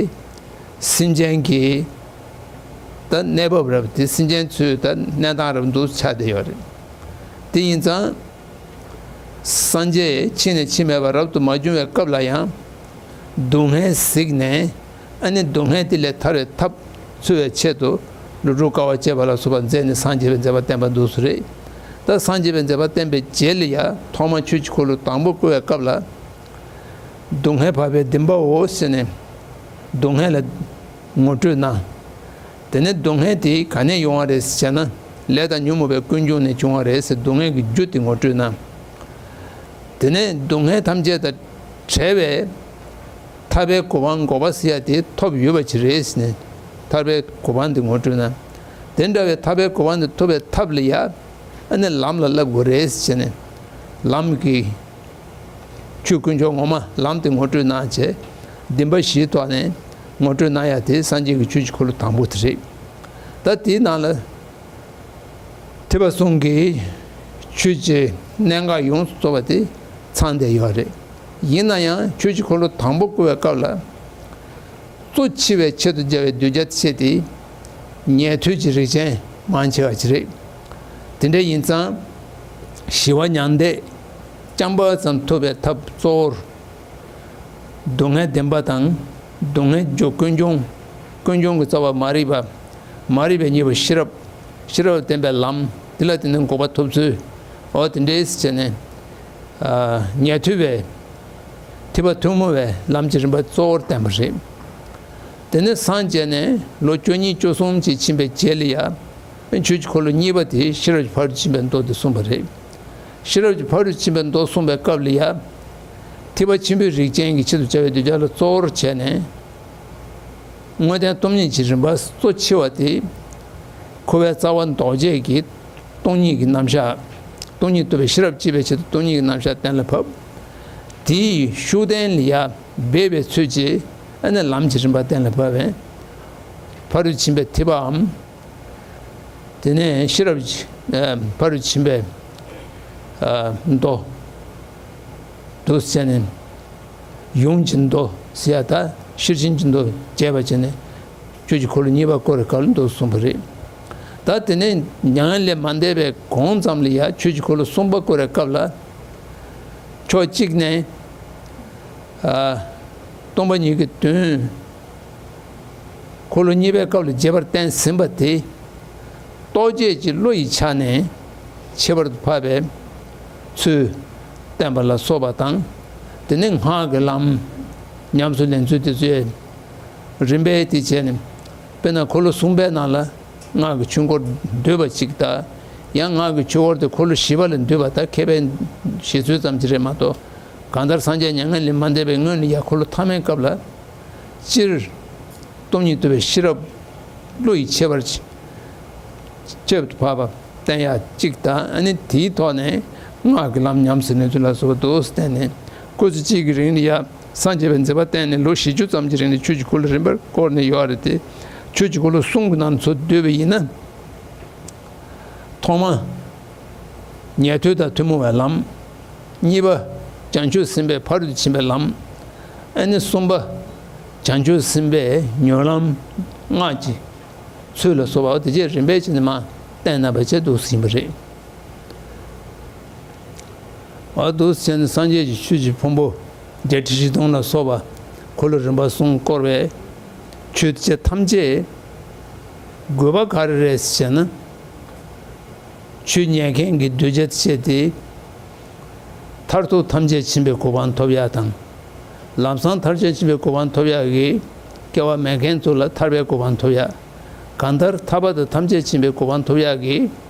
སེམས་ཅན་གྱི་ད་གནས་བབ་རབ་དེ་སེམས་ཅན་ཚོའི་ད་གནས་སྟངས་རབ་འདུག་ཆགས་བསྡད་ཡོད་རེད། དེ་ཡིན་ཙང་། སངས་རྒྱས་ཕྱིན་ནས་ཕྱིན་མེད་པར་རབ་ཏུ་མ་བྱུང་བའི་སྐབས་ལ་ཡང་། སྡུག་བསྔལ་གཟིགས་ནས་ཨ་ནི་སྡུག་བསྔལ་དེ་ལས་ཐར་བའི་ཐབས་འཚོལ་བའི་ཆེད་དུ་བློ་དྲུག་དཀའ་བ་སྤྱད་པ་ལ་སོགས་པ་མཛད་ནས་སངས་རྒྱས་པའི་མཛད་པ་བསྟན་པ་འདུག་སུ་རེད། ད་སངས་རྒྱས་པའི་མཛད་པ་བསྟན་པའི་རྗེས་ལ་ཡང་ཐོག་མར་ཆོས་ཀྱི་འཁོར་ལོ་དང་པོ་བསྐོར་བའི་སྐབས་ལ། སྡུག་བསྔལ་བར་པའི་འདུན་པའོ་ཟེར་ནས་སྡུག་བསྔལ་ལ་ངོ་སྤྲོད་གནང་། དེ་ནས་སྡུག་བསྔལ་དེ་ག་ནས་ཡོང་བ་རེད་ཟེར་ན་ལས་དང་ཉོན་མོངས་པའི་ཀུན་འབྱུང་ནས་བྱུང་བ་རེད་ཟེར་སྡུག་བསྔལ་གྱི་རྒྱུ་དེ་ངོ་སྤྲོད་གནང་། དེ་ནས་སྡུག་བསྔལ་ཐམས་ཅད་དང་བྲལ་བའི་ཐར་པའི་གོ་འཕང་འགོག་པ་ཟེར་ཡ་དེ་ཐོབ་ཡོད་པ་ཅིག་རེད་ཟེར་ནས་ཐར་པའི་གོ་འཕང་དེ་ངོ་སྤྲོད་གནང་། དེ་འདྲ་བའི་ཐར་པའི་གོ་འཕང་དེ་ཐོབ་པའི་ཐབས་ལ་ཡ་ཨ་ནི་ལམ་ལ་བསླབ་དགོས་རེད་ཟེར་ནས་ལམ་གྱི་ཆོས་དཀོན་མཆོག་ངོ་མ་ལམ་དེ་ངོ་སྤྲོད་གནང་བྱས། འདུན་པ་བཞིའི་ཐོག་ནས་ངོ་སྤྲོད་གནང་ཡ་དེ་སངས་རྒྱས་ཀྱི་ཆོས་ཀྱི་འཁོར་ལོ་དང་པོ་དེ་རེད། ད་དེའི་ནང་ལ་ཐེག་པ་གསུམ་གྱི་ཆོས་ཀྱི་གནད་འགག་ཡོངས་སུ་རྫོགས་པ་དེ་ཚང་བསྡད་ཡོད་རེད། ཡིན་ན་ཡང་ཆོས་ཀྱི་འཁོར་ལོ་དང་པོ་བསྐོར་བའི་སྐབས་ལ། གཙོ་ཆེ་བའི་ཆེད་དུ་སྦྱར་བའི་གདུལ་བྱ་ཆེ་སྟེ། ཉན་ཐོས་ཀྱི་རིགས་ཅན་མང་ཆེ་བ་ཅིག་རེད། དེ་འདྲ་ཡིན་ཙང་། ཞི་བ་མྱང་འདས་རྐྱང་པ་ཙམ་ཐོབ་པའི་ཐབས་གཙོ་བོར། སྡུག་བསྔལ་བདེན་པ་དང་སྡུག་བསྔལ་རྒྱུ་ཀུན་འབྱུང་། ཀུན་འབྱུང་གི་རྩ་བ་མ་རིག་པ། མ་རིག་པའི་གཉེན་པོ་ཤེས་རབ། ཤེས་རབ་བསྟན་པའི་ལམ་འདི་ལ་བརྟེན་ནས་འགོག་པ་ཐོབ་ཚུལ། འོ་དེ་འདྲས་བྱས་ནས། ཉན་ཐོས་པའི་ ཐེག་པ་ཐུན་མོང་བའི་ལམ་གྱི་རིམ་པ་གཙོ་བོར་བསྟན་པ་རེད། དེ་ནས་སངས་རྒྱས་ནས་ལོ་བཅུ་གཉིས་བཅུ་གསུམ་ཅིག་ཕྱིན་པའི་རྗེས་ལ་ཡ། ཆོས་ཀྱི་འཁོར་ལོ་གཉིས་པ་དེ་ཤེས་རབ་ཀྱི་ཕ་རོལ་ཕྱིན་པའི་མདོ་དེ་གསུངས་པ་རེད། ཤེས་རབ་ཀྱི་ཕ་རོལ་ཕྱིན་པའི་མདོ་གསུངས་པའི་སྐབས་ལ་ཡ། ཐེག་པ་ཆེན་པོའི་རིགས་ཅན་གྱི་ཆེད་དུ་བྱ་བའི་གདུལ་བྱ་ལ་གཙོ་བོར་བྱས་ནས། དངོས་བསྟན་སྟོང་ཉིད་ཀྱི་རིམ་པ་གཙོ་ཆེ་བ་དེ། འཁོར་བའི་རྩ་བ་ཟློག་བྱེད་ཀྱི་སྟོང་ཉིད་ཀྱི་རྣམ་གཞག་སྟོང་ཉིད་རྟོགས་པའི་ཤེས་རབ་སྐྱེ་བའི་ཆེད་དུ་སྟོང་ཉིད་ཀྱི་རྣམ་གཞག་གཏན་ལ་ཕབ། དེའི་ཤུགས་བསྟན་ལ་ཡ་འབད་པའི་ཚུལ་གྱིས་ཨ་ནི་ལམ་གྱི་རིམ་པ་གཏན་ལ་ཕབ་པས། ཕ་རོལ་ཕྱིན་པའི་ཐེག་པའམ། དེ་ནས་ཤེས་རབ་ཀྱི་ཕ་རོལ་ཕྱིན་པའི་མདོ་འདུག་ཟེར་ནས། ཡུམ་གྱི་མདོ་ཟེར་ཡ་ད་ཤེར་ཕྱིན་གྱི་མདོ་རྒྱས་པ་བྱས་ནས་ཆོས་ཀྱི་འཁོར་ལོ་གཉིས་པ་བསྐོར་བའི་སྐབས་ལ་འདུག་གསུངས་པ་རེད། ད་དེ་ནས་མྱ་ངན་ལས་མ་འདས་པའི་གོང་ཙམ་ལ་ཡ་ཆོས་ཀྱི་འཁོར་ལོ་གསུམ་པ་བསྐོར་བའི་སྐབས་ལ། ཕྱོགས་གཅིག་ནས་སྟོང་པ་ཉིད་ཀྱི་དོན། འཁོར་ལོ་གཉིས་པའི་སྐབས་ལ་རྒྱས་པར་བསྟན་ཟིན་པ་དེ། རྟོག་བཅས་ཀྱི་བློ་ཡི་ཆ་ནས་ཁྱད་པར་དུ་འཕགས་པའི་ཚུལ་བསྟན་པ་ལ་སོགས་པ་དང་། དེ་ནས་སྔགས་ཀྱི་ལམ་ཉམས་སུ་ལེན་ཚུལ་དེ་ཚོའི་རིམ་པས་དེ་བྱས་ནས། དཔེར་ན་འཁོར་ལོ་གསུམ་པའི་ནང་ལ་སྔགས་ཀྱི་ཆོས་འཁོར་འདུས་པ་གཅིག་དང་། ཡང་སྔགས་ཀྱི་ཆོས་འཁོར་དེ་འཁོར་ལོ་བཞི་པ་ལ་འདུས་པ་དང་ཁྱད་པར་བྱེད་ཚུལ་ཙམ་གྱི་རེད་མ་གཏོགས། གང་ལྟར་སངས་རྒྱས་མྱ་ངན་ལས་མ་འདས་པའི་སྔོན་ལ་ཡང་འཁོར་ལོ་ཐ་མའི་སྐབས་ལ། སྤྱིར། སྟོང་ཉིད་རྟོགས་པའི་ཤེས་རབ་བློ་ཡི་ཁྱད་པར་ཁྱད་དུ་འཕགས་པ་བསྟན་ཡ་གཅིག་དང་། ཨ་ནི་དེའི་ཐོག་ནས་སྔགས་ཀྱི་ལམ་ཉམས་སུ་ལེན་ཚུལ་ལ་སོགས་པ་འདུག་བསྟན་ནས། སྐུ་ཚེ་གཅིག་གི་རིང་ལ་ཡ་སངས་རྒྱས་པའི་མཛད་པ་བསྟན་ནས་ལོ་བཞི་བཅུ་ཙམ་གྱི་རིང་ལ་ཆོས་ཀྱི་འཁོར་ལོ་རིམ་པར་བསྐོར་ནས་ཡོད་རེད་དེ། ཆོས་ཀྱི་འཁོར་ལོ་གསུམ་གྱི་ནང་ཚུར་བསྡུས་པ་ཡིན་ན། ཐོག་མ། ཉན་ཐོས་དང་ཐུན་མོང་བའི་ལམ། གཉིས་པ། བྱང་ཆུབ་སེམས་དཔའི་ཕ་རོལ་ཏུ་ཕྱིན་པའི་ལམ། ཨ་ནི་གསུམ་པ། བྱང་ཆུབ་སེམས་དཔའི་མྱུར་ལམ། སྔགས་ཀྱི་ཚུལ་ལ་སོགས་པ་དེ་རྗེས་རིམ་པས་བྱས་ནས་མར་བསྟན་གནང་བ་བྱས་འདུག་ཟིན་པ་རེད། འོ་འདུག་ཟེར་ནས་སངས་རྒྱས་ཀྱི་ཆོས་ཀྱི་ཕུང་པོ་བརྒྱད་ཁྲི་བཞི་སྟོང་ལ་སོགས་པ་འཁོར་ལོ་རིམ་པ་གསུམ་བསྐོར་བའི་ཆོས་ཐམས་ཅད་དགོས་པ་ག་རེ་རེད་ཟེར་ན། ཆོས་ཉན་མཁན་གྱི་གདུལ་བྱ་སྤྱད་དེ། མཐར་ཐུག་ཐམས་ཅད་མཁྱེན་པའི་གོ་འཕང་ཐོབ་ཡག་དང་། ལམ་སང་ཐམས་ཅད་མཁྱེན་པའི་གོ་འཕང་ཐོབ་ཡག་གི་སྐལ་བ་མེད་མཁན་ཚོ་ལ་ཐར་པའི་གོ་འཕང་ཐོབ་ཡག། གང་ལྟར་ཐར་པ་དང་ཐམས་ཅད་མཁྱེན་པའི་གོ་འཕང་ཐོབ་ཡག་གི་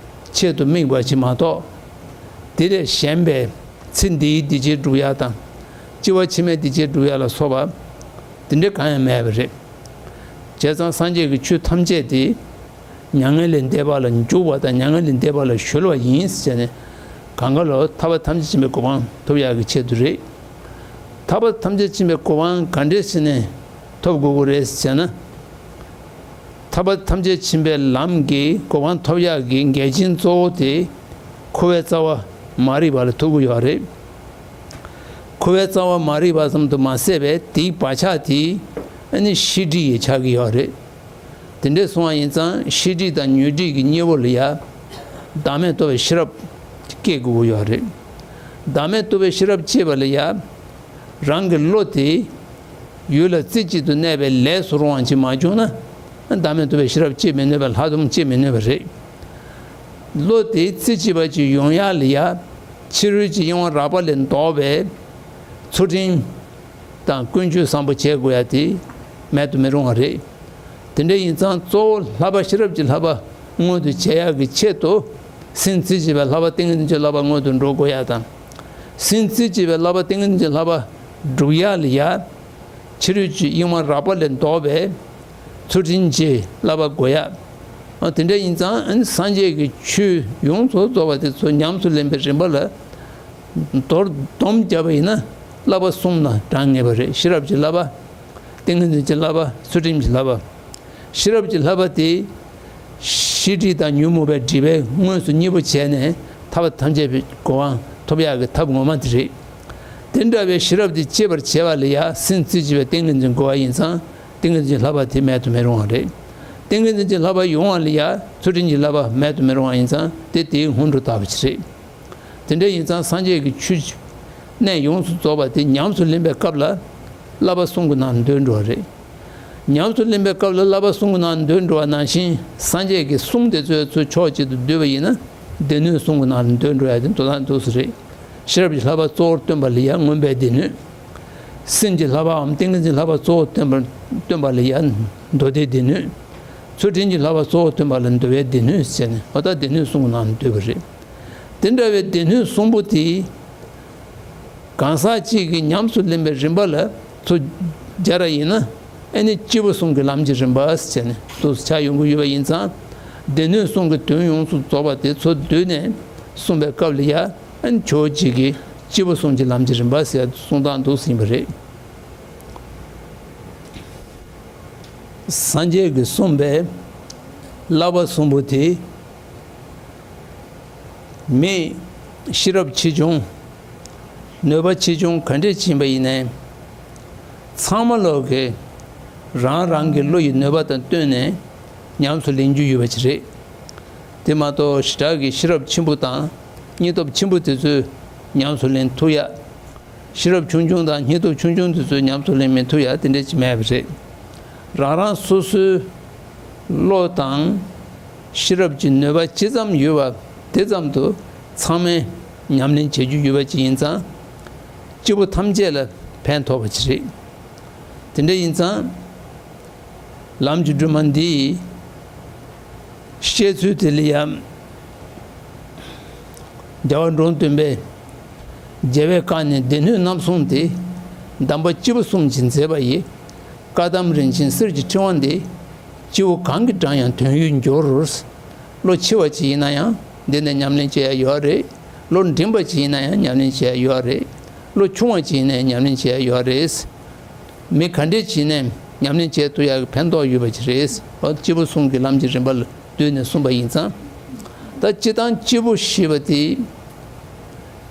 ཆེད་དུ་དམིགས་པ་ཅིག་མ་གཏོགས། དེ་ལས་གཞན་པའི་ཚེ་འདིའི་སྡིག་སྤྱད་སྒྲུབ་ཡག་དང་། སྐྱེ་བ་ཕྱི་མའི་སྡིག་སྤྱད་སྒྲུབ་ཡག་ལ་སོགས་པ་དེ་འདྲ་གང་ཡང་མེད་པ་རེད། བྱས་ཙང་སངས་རྒྱས་ཀྱི་ཆོས་ཐམས་ཅད་དེ། མྱ་ངན་ལས་འདས་པ་ལ་འཇུག་པ་དང་མྱ་ངན་ལས་འདས་པ་ལ་གཞོལ་བ་ཡིན་ཟེར་ནས། གང་ག་ལ་ཐར་པ་ཐམས་ཅད་མཁྱེན་པའི་གོ་འཕང་ཐོབ་ཡག་གི་ཆེད་དུ་རེད། ཐར་པ་ཐམས་ཅད་མཁྱེན་པའི་གོ་འཕང་ག་འདྲས་བྱས་ནས་ཐོབ་དགོས་ཀྱི་རེད་ཟེར་ན། ཐར་པ་ཐམས་ཅད་མཁྱེན་པའི་ལམ་གྱི་གོ་འཕང་ཐོབ་ཡག་གི་འགལ་རྐྱེན་གཙོ་བོ་དེ་འཁོར་བའི་རྩ་བ་མ་རིག་པ་ལ་ཐུག་གི་ཡོད་རེད། འཁོར་བའི་རྩ་བ་མ་རིག་པ་ཙམ་དུ་མ་ཟད་པའི་དེའི་བག་ཆགས་དེ་ཨ་ནི་ཤེས་སྒྲིབ་ཡི་ཆགས་ཀྱི་ཡོད་རེད། དེ་འདྲས་སོང་བ་ཡིན་ཙང་ཤེས་སྒྲིབ་དང་ཉོན་སྒྲིབ་ཀྱི་གཉེན་པོ་ལ་ཡ། བདག་མེད་རྟོགས་པའི་ཤེས་རབ་སྐྱེ་དགོས་ཀྱི་ཡོད་རེད། བདག་མེད་རྟོགས་པའི་ཤེས་རབ་སྐྱེས་པ་ལ་ཡ། རང་གི་བློ་དེ་ཡུལ་ལ་རྩེ་གཅིག་ཏུ་གནས་པའི་ལས་སུ་རུང་བ་ཅིག་མ་བྱུང་ན། བདག་མེད་རྟོགས་པའི་ཤེས་རབ་སྐྱེ་མི་ནུས་པ། ལྷག་མཐོང་སྐྱེ་མི་ནུས་པ་རེད། བློ་དེ་རྩེ་གཅིག་པ་ཅིག་ཡོང་ཡག་ལ་ཡ། ཕྱི་རོལ་གྱི་གཡེང་བ་རགས་པ་ལས་ལྡོག་པའི་ཚུལ་ཁྲིམས་དང་ཀུན་སྤྱོད་བཟང་པོ་བྱེད་དགོས་ཡ་དེ་མེད་དུ་མི་རུང་བ་རེད། དེ་འདྲ་ཡིན་ཙང་གཙོ་བོ་བསླབ་པ་ཤེས་རབ་ཀྱི་བསླབ་པ་མངོན་དུ་བྱེད་ཡག་གི་ཆེད་དུ། སེམས་རྩེ་གཅིག་པའི་བསླབ་པ་ཏིང་ངེ་འཛིན་གྱི་བསླབ་པ་མངོན་དུ་འགྲོ་དགོས་ཡ་དང་། སེམས་རྩེ་གཅིག་པའི་བསླབ་པ་ཏིང་ངེ་འཛིན་གྱི་བསླབ་པ་སྒྲུབ་ཡག་ལ་ཡ། ཕྱི་རོལ་གྱི་གཡེང་བ་རགས་པ་ལས་ལྡོག་པའི་ཚུལ་ཁྲིམས་ཀྱི་བསླབ་པ་དགོས་ཡ། ཨ། དེ་འདྲ་ཡིན་ཙང་སངས་རྒྱས་ཀྱི་ཆོས་ཡོངས་སུ་རྫོགས་པ་དེ་ཚོ་ཉམས་སུ་ལེན་པའི་རིམ་པ་ལ་མདོར་བསྡོམས་བརྒྱབ་པ་ཡིན་ན་བསླབ་པ་གསུམ་ལ་གྲངས་ངེས་པ་རེད། ཤེས་རབ་ཀྱི་བསླབ་པ། ཏིང་ངེ་འཛིན་གྱི་བསླབ་པ། ཚུལ་ཁྲིམས་ཀྱི་བསླབ་པ། ཤེས་རབ་ཀྱི་བསླབ་པ་དེ། ཤེས་སྒྲིབ་དང་ཉོན་མོངས་པའི་སྒྲིབ་པས་དངོས་སུ་གཉེན་པོ་བྱས་ནས་ཐར་པ་ཐམས་ཅད་པའི་གོ་འཕང་ཐོབ་ཡག་གི་ཐབས་ངོ་མ་དེ་རེད། དེ་འདྲ་བའི་ཤེས་རབ་དེ་སྐྱེད་པར་བྱེད་པ་ལ་ཡ་སེམས་རྩེ་གཅིག་པའི་ཏིང་ངེ་འཛིན་དགོས་པ་ཡིན་ཙང་། ཏིང་ངེ་འཛིན་གྱི་བསླབ་པ་དེ་མེད་དུ་མི་རུང་བ་རེད། ཏིང་ངེ་འཛིན་གྱི་བསླབ་པ་ཡོང་བ་ལ་ཡ་ཚུལ་ཁྲིམས་ཀྱི་བསླབ་པ་མེད་དུ་མི་རུང་བ་ཡིན་ཙང་དེ་དེའི་སྔོན་འགྲོ་ལྟ་བུ་ཅིག་རེད། དེ་འདྲ་ཡིན་ཙང་སངས་རྒྱས་ཀྱི་ཆོས་ཀྱི་གནད་ཡོངས་སུ་རྫོགས་པ་དེ་ཉམས་སུ་ལེན་པའི་སྐབས་ལ་བསླབ་པ་གསུམ་གྱི་ནང་འདུས་འགྲོ་བ་རེད། ཉམས་སུ་ལེན་པའི་སྐབས་ལ་བསླབ་པ་གསུམ་གྱི་ནང་འདུས་འགྲོ་བ་ནང་བཞིན་སངས་རྒྱས་ཀྱི་གསུང་དེ་ཚོའི་ཚུལ་ཕྱོགས་གཅིག་ཏུ་བསྡུས་པ་ཡིན་ན་སྡེ་སྣོད་གསུམ་གྱི་ནང་ལ་འདུས་འགྲོ་ཡ་དེ་མདོར་ན་འདུག་སེ་རེད། ཤེས་རབ་ཀྱི་བསླབ་པ་གཙོ་བོར་སྟོན་པ་ལ་ཡ་མངོན་པའི་སྡེ་སྣོད། སེམས་ཀྱི་བསླབ་པའམ་ཏིང་ངེ་འཛིན་བསླབ་པ་གཙོ་བོ་སྟོན་པ་སྟོན་པ་ལ་ཡང་མདོ་སྡེའི་སྡེ་སྣོད། ཚུལ་ཁྲིམས་ཀྱི་བསླབ་པ་གཙོ་བོ་སྟོན་པ་ལ་འདུལ་བའི་སྡེ་སྣོད་ཟེར་ནས་འོ་ད་སྡེ་སྣོད་གསུམ་གྱི་ནང་འདུས་པ་རེད། དེ་འདྲ་བའི་སྡེ་སྣོད་གསུམ་པོ་དེ། གང་ཟག་གཅིག་གིས་ཉམས་སུ་ལེན་པའི་རིམ་པ་ལ་ཚུར་སྦྱར་བ་ཡིན་ན། ཨ་ནི་སྐྱེས་བུ་གསུམ་གྱི་ལམ་གྱི་རིམ་པ་ཟེར་ནས་འདུག་ཆགས་ཡོང་གི་ཡོད་པ་ཡིན་ཙང་། སྡེ་སྣོད་གསུམ་གྱི་དོན་ཡོངས་སུ་རྫོགས་པ་དེ་ཚུར་བསྡུས་ནས་གསུངས་པའི་སྐབས་ལ་ཡ། ཨ་ནི་ཕྱོགས་གཅིག་གིས་སྐྱེས་བུ་གསུམ་གྱི་ལམ་གྱི་རིམ་པ་ཟེར་གསུང་སྟངས་འདུག་ཟིན་པ་རེད། སངས་རྒྱས་ཀྱིས་གསུངས་པའི་བསླབ་པ་གསུམ་པོ་དེ། མི་ཤེས་རབ་ཆེ་ཆུང་། ནུས་པ་ཆེ་ཆུང་ག་འདྲས་ཕྱིན་པ་ཡིན་ནའི། ཚང་མ་ལོག་གི་རང་རང་གི་བློ་ཡི་ནུས་པ་དང་བསྟུན་ནས་ཉམས་སུ་ལེན་རྒྱུ་ཡོད་པ་ཅིག་རེད། དེ་མ་གཏོགས་ཞེ་དྲག་གི་ཤེས་རབ་ཆེན་པོ་དང་སྙིང་སྟོབས་ཆེན་པོ་དེ་ཚོས་ཉམས་སུ་ལེན་ཐུབ་ཡ། ཤེས་རབ་ཆུང་ཆུང་དང་སྙིང་སྟོབས་ཆུང་ཆུང་དེ་ཚོས་ཉམས་སུ་ལེན་མི་ཐུབ་ཡ་དེ་འདྲས་ཅིག་མེད་པ་རེད། རང་རང་སོ་སོའི་བློ་དང་ཤེས་རབ་ཀྱི་ནུས་པ་ཇི་ཙམ་ཡོད་པ་དེ་ཙམ་དུ་ཚང་མས་ཉམས་ལེན་བྱེད་རྒྱུ་ཡོད་པ་ཅིག་ཡིན་ཙང་། སྐྱེས་བུ་ཐམས་ཅད་ལ་ཕན་ཐོགས་པ་ཅིག་རེད། དེ་འདྲ་ཡིན་ཙང་། ལམ་གྱི་སྒྲོན་མ་འདིའི་བཤད་ཚུལ་དེ་ལ་ཡང་། རྒྱལ་བ་འབྲོམ་སྟོན་པས་རྒྱལ་བའི་བཀའ་ནི་སྡེ་སྣོད་རྣམ་གསུམ་སྟེ། གདམས་པ་སྐྱེས་བུ་གསུམ་གྱིས་མཛེས་པ་ཡི། བཀའ་གདམས་རིན་ཆེན་གསེར་གྱི་ཕྲེང་བ་འདི། སྐྱེས་བུ་གང་གིས་བགྲངས་ཡང་དོན་ཡོད་འགྱུར། བློ་ཆེ་བ་ཅིག་ཡིན་ན་ཡང་འདི་ནས་ཉམས་ལེན་བྱེད་ཡ་ཡོད་རེད། བློ་འབྲིང་བ་ཅིག་ཡིན་ན་ཡང་ཉམས་ལེན་བྱེད་ཡ་ཡོད་རེད། བློ་ཆུང་བ་ཅིག་ཡིན་ན་ཡང་ཉམས་ལེན་བྱེད་ཡ་ཡོད་རེད། མི་ག་འདྲས་བྱས་ནས་ཉམས་ལེན་བྱེད་ཐུབ་ཡག་གི་ཕན་ཐོགས་ཡོད་པ་ཅིག་རེད། འོ་སྐྱེས་བུ་གསུམ་གྱི་ལམ་གྱི་རིམ་པ་ལ་བསྡུས་ནས་གསུངས་པ་ཡིན་ཙང་། ད་སྤྱིར་བཏང་སྐྱེས་བུ་ཞེས་པ་དེ་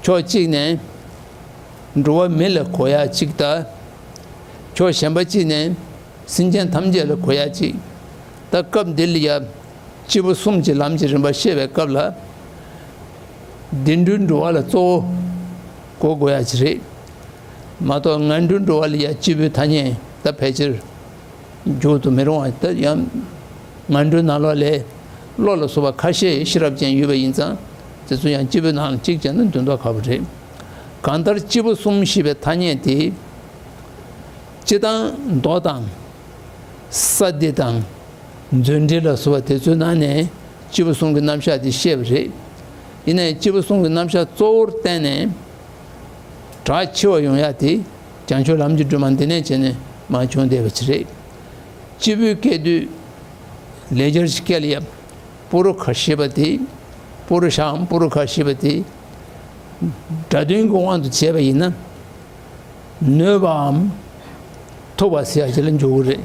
ཕྱོགས་གཅིག་ནས་འགྲོ་བ་མི་ལ་གོ་ཡག་གཅིག་དང་། ཕྱོགས་གཞན་པ་གཅིག་ནས་སེམས་ཅན་ཐམས་ཅད་ལ་གོ་ཡག་གཅིག་ད་སྐབས་འདི་ལ་ཡ། སྐྱེས་བུ་གསུམ་གྱི་ལམ་གྱི་རིམ་པ་བཤད་པའི་སྐབས་ལ། བདེན་གྲུབ་འགྲོ་བ་ལ་གཙོ་བོ་གོ་དགོས་ཡ་ཅིག་རེད། མ་གཏོགས་ངན་འགྲོ་འགྲོ་བ་ལ་ཡ་སྐྱེས་བུའི་ཐ་སྙད་ད་ཕལ་ཆེར་འཇོག་ཏུ་མི་རུང་བ་ད་ཡང་། ངན་འགྲོའི་ནང་ལོགས་ལས་བློ་ལ་སོགས་པ་ཁ་ཤས་ཤེས་རབ་ཅན་ཡོད་པ་ཡིན་ཙང་དེ་ཚོ་ཡང་སྐྱེས་བུའི་ནང་ལ་གཅིག་བྱས་ན་དོན་དག་ཁག་པོ་རེད། གང་ལྟར་སྐྱེས་བུ་གསུམ་ཞེས་པའི་ཐ་སྙད་དེ། སྤྱིར་བཏང་མདོ་དང་། ས་སྡེ་དང་། མཛོད་འགྲེལ་ལ་སོགས་པ་དེ་ཚོའི་ནང་ནས་སྐྱེས་བུ་གསུམ་གྱི་རྣམ་གཞག་དེ་བཤད་པ་རེད། ཡིན་ནའི་སྐྱེས་བུ་གསུམ་གྱི་རྣམ་གཞག་གཙོ་བོར་བསྟན་ནས་གྲགས་ཆེ་བ་ཡོང་ཡ་དེ་བྱང་ཆུབ་ལམ་གྱི་སྒྲོན་མ་འདི་ནས་བྱས་ནས་མར་བྱུང་བསྡད་པ་ཅིག་རེད། སྐྱེས་བུའི་སྐད་དུ་ལེགས་སྦྱར་གྱི་སྐད་ལ་ཡ་པུ་རུ་ཁ་ཞེས་པ་དེ། པུ་རུ་ཤའམ་པུ་རུ་ཁ་ཞེས་པ་དེ་སྒྲ་དོན་གྱི་དབང་དུ་བྱས་པ་ཡིན་ན། ནུས་པའམ་ཐུབ་པ་ཟེར་ཡ་ཅིག་ལ་འཇུག་གི་རེད།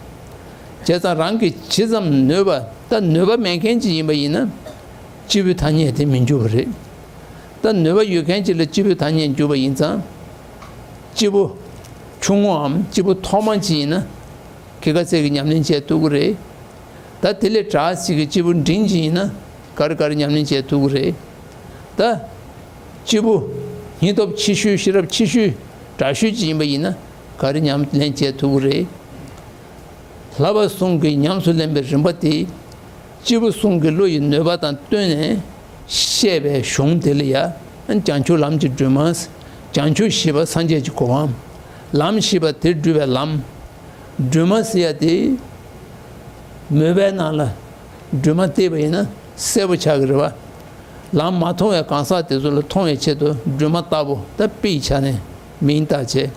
བྱས་ཙང་རང་གིས་ཇི་ཙམ་ནུས་པ་ད་ནུས་པ་མེད་མཁན་ཅིག་ཡིན་པ་ཡིན་ན། སྐྱེས་བུའི་ཐ་སྙད་དེ་མི་འཇུག་པ་རེད། ད་ནུས་པ་ཡོད་མཁན་ཅིག་ལ་སྐྱེས་བུའི་ཐ་སྙད་འཇུག་པ་ཡིན་ཙང་། སྐྱེས་བུ་ཆུང་ངུའམ་སྐྱེས་བུ་ཐོག་མ་ཅིག་ཡིན་ན། ཁྱད་ཀ་ཚད་ཀྱི་ཉམས་ལེན་བྱས་ཐུབ་ཀྱི་རེད། ད་དེ་ལས་དྲག་ཅིག་གི་སྐྱེས་བུ་འབྲིང་ཅིག་ཡིན་ན་ག་རེ་ག་རེ་ཉམས་ལེན་བྱས་ཐུབ་ཀྱི་རེད། ད་སྐྱེས་བུ་སྙིང་སྟོབས་ཆེ་ཤོས་ཤེས་རབ་ཆེ་ཤོས་དྲག་ཤོས་ཅིག་ཡིན་པ་ཡིན་ན་ག་རེ་ཉམས་ལེན་བྱས་ཐུབ་ཀྱི་རེད། བསླབ་པ་གསུམ་གྱི་ཉམས་སུ་ལེན་པའི་རིམ་པ་དེ་སྐྱེས་བུ་གསུམ་གྱི་བློ་ཡི་ནུས་པ་དང་བསྟུན་ནས་བཤད་པའི་གཞུང་དེ་ལ་ཡ་བྱང་ཆུབ་ལམ་གྱི་སྒྲོན་མ། བྱང་ཆུབ་ཞེས་པ་སངས་རྒྱས་ཀྱི་གོ་འཕང་། ལམ་ཞེས་པ་དེ་བསྒྲུབ་པའི་ལམ། སྒྲོན་མ་ཟེར་ཡ་དེ། མོས་པའི་ནང་ལ་སྒྲོན་མ་བལྟས་པ་ཡིན་ན་གསལ་པོ་ཆགས་ཀྱི་རེད་བ། ལམ་མ་མཐོང་བའི་གང་ཟག་དེ་ཚོ་ལ་མཐོང་བའི་ཆེད་དུ་སྒྲོན་མ་ལྟ་བུ་ད་དཔེའི་ཆ་ནས་མིང་བཏགས་བྱས།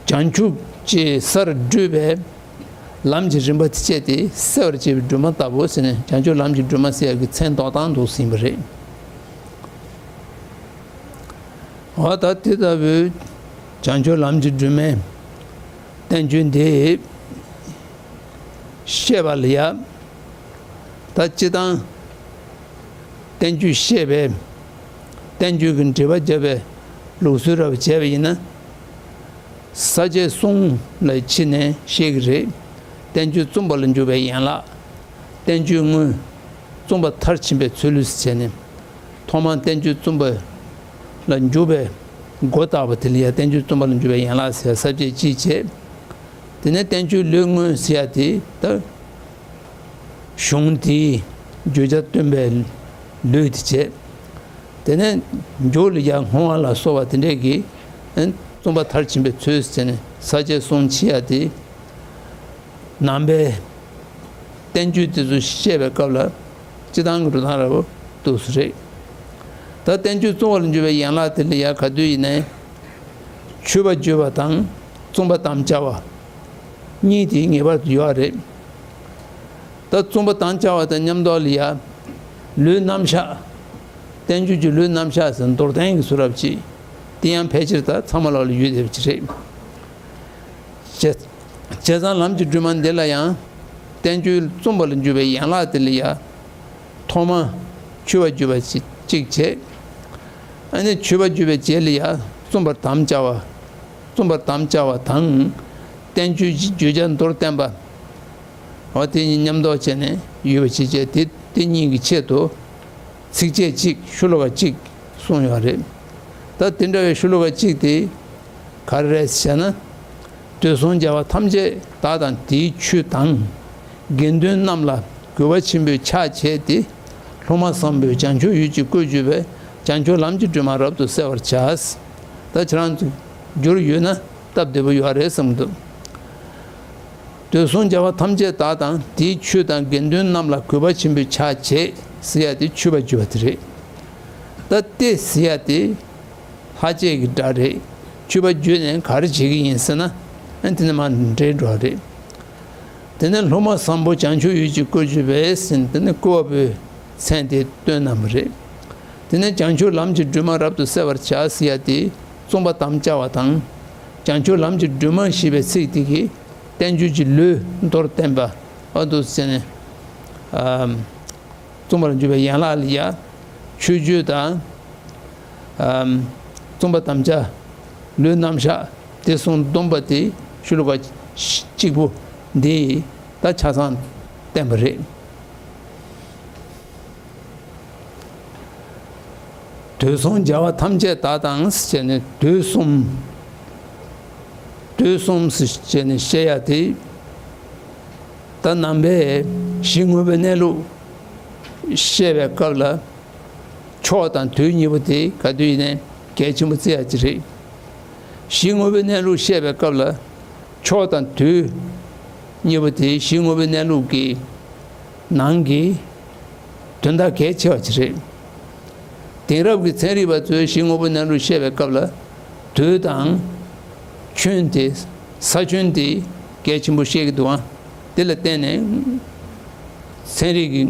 བྱང་ཆུབ་ཀྱི་སར་བགྲོད་པའི་ལམ་གྱི་རིམ་པ་དེ་བཅད་དེ་གསལ་བར་བྱེད་པའི་སྒྲོན་མ་ལྟ་བུ་ཟེར་ནས་བྱང་ཆུབ་ལམ་གྱི་སྒྲོན་མ་ཟེར་ཡ་གི་མཚན་འདོགས་སྟངས་འདུག་ཟིན་པ་རེད། འོ་ད་དེ་ལྟ་བུའི་བྱང་ཆུབ་ལམ་གྱི་སྒྲོན་མའི་བསྟན་བཅོས་འདི་བཤད་པ་ལ་ཡ། ད་སྤྱིར་བཏང་བསྟན་བཅོས་བཤད་པའི་བསྟན་བཅོས་ཀྱི་འགྲེལ་པ་བརྒྱབ་པའི་ལུགས་སྲོལ་རབ་བྱས་པ་ཡིན་ན། ས་བཅད་གསུམ་ལ་ཕྱེ་ནས་བཤད་ཀྱི་རེད། བསྟན་བཅོས་རྩོམ་པ་ལ་འཇུག་པའི་ཡན་ལག་བསྟན་བཅོས་དངོས། རྩོམ་པ་མཐར་ཕྱིན་པའི་ཚུལ་ལུས་བྱས་ནས། ཐོག་མར་བསྟན་བཅོས་རྩོམ་པ་ལ་འཇུག་པའི་སྒོ་བཏགས་པ་དེ་ལ་ཡང་བསྟན་བཅོས་རྩོམ་པ་ལ་འཇུག་པའི་ཡན་ལག་ཟེར་ས་བཅད་གཅིག་བྱས། དེ་ནས་བསྟན་བཅོས་ལུས་དངོས་ཟེར་ཡ་དེ་ད། གཞུང་དེའི་བརྗོད་བྱ་སྟོན་པའི་ལུས་དེ་བྱས། དེ་ནས་མཇུག་ལ་ཡང་བསྔོ་བ་ལ་སོགས་པ་དེ་འདྲས་ཀྱི། བཙུན་པ་མཐར་ཕྱིན་པའི་ཚུལ་ཟེར་ནས་ས་བཅད་གསུམ་ཕྱེ་ཡ་དེ། ནང་པའི་བསྟན་བཅོས་དེ་ཚོ་བཤད་པའི་སྐབས་ལ་སྤྱི་བཏང་གི་འགྲོ་སྟངས་ར་བོ་འདུག་སེ་རེད། ད་བསྟན་བཅོས་རྩོམ་པ་ལ་འཇུག་པའི་ཡན་ལག་དེ་ལ་ཡ་ག་དུས་ཡིན་ནའི་མཆོད་པ་བརྗོད་པ་དང་བཙུན་པ་དམ་བཅའ་བ་གཉིས་དེ་ངེས་པར་དུ་ཡོད་རེད། ད་བཙུན་པ་དམ་བཅའ་བ་དང་མཉམ་དུ་ལ་ཡ་ལུས་རྣམ་གཞག་བསྟན་བཅོས་ཀྱི་ལུས་རྣམ་གཞག་ཟེར་མདོར་བསྟན་གྱི་བཟོ་འདྲ་ཅིག་དེ་ཡང་ཕལ་ཆེར་ད་ཚང་མ་ལོག་ལ་ཡོད་བསྡད་པ་ཅིག་རེད། བྱས་བྱས་ཙང་ལམ་གྱི་སྒྲོན་མ་འདི་ལ་ཡང་བསྟན་བཅོས་རྩོམ་པ་ལ་འཇུག་པའི་ཡན་ལག་དེ་ལ་ཡ་ཐོག་མ་མཆོད་པ་བརྗོད་པ་ཅིག་བྱས། ཨ་ནི་མཆོད་པ་བརྗོད་པའི་རྗེས་ལ་ཡ་བཙུན་པར་དམ་བཅའ་བ། བཙུན་པར་དམ་བཅའ་བ་དང་། བསྟན་བཅོས་ཀྱི་བརྗོད་བྱ་མདོར་བསྟན་པ། འོ་དེ་གཉིས་མཉམ་འདོགས་བྱས་ནས་ཡོད་པ་ཅིག་བྱས་ཏེ་དེ་གཉིས་ཀྱི་ཆེད་དུ་ཚིགས་བཅད་གཅིག་ཤོ་ལོ་ཀ་གཅིག་གསུངས་ཡོད་རེད། ད་དེ་འདྲ་བའི་ཤོ་ལོ་ཀ་གཅིག་དེ་ག་རེ་རེད་ཟེར་ན། དུས་གསུམ་རྒྱལ་བ་ཐམས་ཅད་བདག་དང་དེའི་ཆོས་དང་། དགེ་འདུན་རྣམས་ལ་གུས་པ་ཆེན་པོས་ཕྱག་བྱས་ཏེ། སློབ་མ་བཟང་པོས་བྱང་ཆུབ་ཡིད་ཀྱིས་བསྐུལ་བརྗོད་པའི་བྱང་ཆུབ་ལམ་གྱི་སྒྲོན་མ་རབ་ཏུ་གསལ་བར་བྱ། ད་ཁྱེད་རང་ཚོ་རྒྱུར་ཡོད་ན་སྟབས་བདེ་པོ་ཡོད་རེད་བསམ་གྱི་འདུག་དུས་གསུམ་རྒྱལ་བ་ཐམས་ཅད་བདག་དང་དེའི་ཆོས་དང་དགེ་འདུན་རྣམས་ལ་གུས་པ་ཆེན་པོས་ཕྱག་བྱས་ཟེར་ཡ་དེ་མཆོད་པ་བརྗོད་པ་དེ་རེད། ད་དེ་ཟེར་ཡ་དེ་ལྷག་བཅས་ཀྱི་སྒྲ་རེད། མཆོད་པ་བརྗོད་ནས་ག་རེ་བྱེད་ཀྱི་ཡིན་ཟེར་ན། ཨ་དེ་ནས་མར་འདྲེས་འགྲོ་བ་རེད། དེ་ནས་སློབ་མ་བཟང་པོ་བྱང་ཆུབ་ཡིད་ཀྱིས་བསྐུལ་བརྗོད་པས་ཟེར་ནས་དེ་ནས་བསྐུལ་བ་པོའི་མཚན་དེ་སྟོན་གནང་བ་རེད། དེ་ནས་བྱང་ཆུབ་ལམ་གྱི་སྒྲོན་མ་རབ་ཏུ་གསལ་བར་བྱ་ཟེར་ཡ་དེ་བཙུན་པ་དམ་བཅའ་བ་དང་། བྱང་ཆུབ་ལམ་གྱི་སྒྲོན་མ་ཞེས་པའི་ཚིག་དེ་གིས་བསྟན་བཅོས་ཀྱི་ལུས་མདོར་བསྟན་པ་འོ་འདུག་ཟེར་ནས། ཨམ། བཙུན་པ་ལ་འཇུག་པའི་ཡན་ལག་ལ་ཡ། མཆོད་བརྗོད་དང་། ཨམ། བཙུན་པ་དམ་བཅའ། ལུས་རྣམ་གཞག་དེ་གསུམ་བསྡོམས་པ་དེ་ཤོ་ལོ་ཀ་གཅིག་པོ་འདི་ད་ཆ་ཚང་བསྟན་པ་རེད། དུས་གསུམ་རྒྱལ་བ་ཐམས་ཅད་བདག་དང་ཟེར་ནས་དུས་གསུམ། དུས་གསུམ་ཟེར་ནས་བཤད་ཡ་དེ། ད་ནང་པའི་གཞི་དངོས་པོའི་གནས་ལུགས་བཤད་པའི་སྐབས་ལ། ཕྱོགས་དང་དུས་གཉིས་པོ་དེ་ག་དུས་ཡིན་ནའི་གལ་ཆེན་པོ་བརྩི་ཡ་ཅིག་རེད། གཞི་དངོས་པོའི་གནས་ལུགས་བཤད་པའི་སྐབས་ལ། ཕྱོགས་དང་དུས་གཉིས་པོ་དེ་གཞི་དངོས་པོའི་གནས་ལུགས་ཀྱི་ནང་གི་དོན་དག་གལ་ཆེ་བ་ཅིག་རེད། དེང་རབས་ཀྱི་ཚན་རིག་པ་ཚོས་གཞི་དངོས་པོའི་གནས་ལུགས་བཤད་པའི་སྐབས་ལ། དུས་དང་ཁྱོན་དེ། ས་ཁྱོན་དེ་གལ་ཆེན་པོ་བཤད་ཀྱི་འདུག་ཨང་། དེ་ལ་བརྟེན་ནས་ཚན་རིག་གི་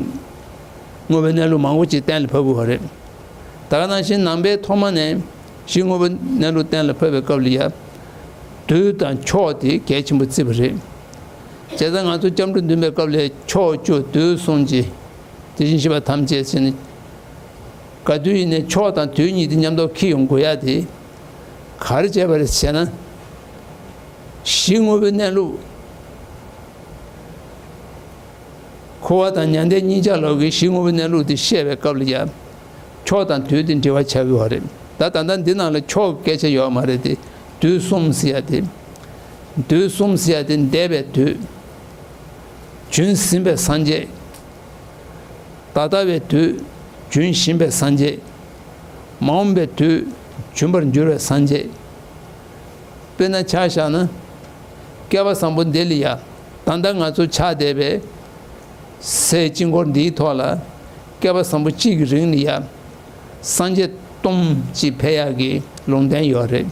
དངོས་པོའི་གནས་ལུགས་མང་པོ་ཅིག་གཏན་ལ་ཕབ་དགོས་པ་རེད། ད་ག་ནང་བཞིན་ནང་པའི་ཐོག་མ་ནས་གཞི་དངོས་པོའི་གནས་ལུགས་གཏན་ལ་ཕབ་པའི་སྐབས་ལ་ཡ། དུས་དང་ཕྱོགས་དེ་གལ་ཆེན་པོ་བརྩིས་པ་རེད། བྱས་ཙང་ང་ཚོ་སྐྱབས་འགྲོ་འདུན་པའི་སྐབས་ལ་ཕྱོགས་བཅུ་དུས་གསུམ་གྱི་དེ་བཞིན་གཤེགས་པ་ཐམས་ཅད་ཟེར་ནས། ག་དུས་ཡིན་ནའི་ཕྱོགས་དང་དུས་གཉིས་དེ་མཉམ་དུ་འཁྱེར་ཡོང་དགོས་ཡ་དེ་ག་རེ་བྱས་པ་རེད་ཟེར་ན། གཞི་དངོས་པོའི་གནས་ལུགས། འཁོར་བ་དང་མྱང་འདས་གཉིས་ཆ་ལོག་གི་གཞི་དངོས་པོའི་གནས་ལུགས་དེ་བཤད་པའི་སྐབས་ལ་ཡང་། ཕྱོགས་དང་དུས་དེ་འབྲེལ་བ་ཆགས་ཀྱི་ཡོད་རེད། ད་ད་ལྟ་འདི་ནང་ལ་ཕྱོགས་སྐད་ཆ་ཡོད་མ་རེད་དེ། དུས་གསུམ་ཟེར་ཡ་དེ། དུས་གསུམ་ཟེར་ཡ་དེ་འདས་པའི་དུས། བྱོན་ཟིན་པའི་སངས་རྒྱས། ད་ལྟ་བའི་དུས། བྱོན་བཞིན་པའི་སངས་རྒྱས། མ་འོངས་པའི་དུས། བྱོན་པར་འགྱུར་བའི་སངས་རྒྱས། དཔེར་ན་ཆ་བཞག་ན། བསྐལ་པ་བཟང་པོ་འདི་ལ་ཡ། ད་ལྟ་ང་ཚོ་ཆགས་བསྡད་པའི་སའི་དཀྱིལ་འཁོར་འདིའི་ཐོག་ལ། བསྐལ་པ་བཟང་པོ་གཅིག་གི་རིང་ལ་ཡ། སངས་རྒྱས་སྟོང་གཅིག་འཕེལ་ཡག་གི་ལུང་བསྟན་ཡོད་རེད།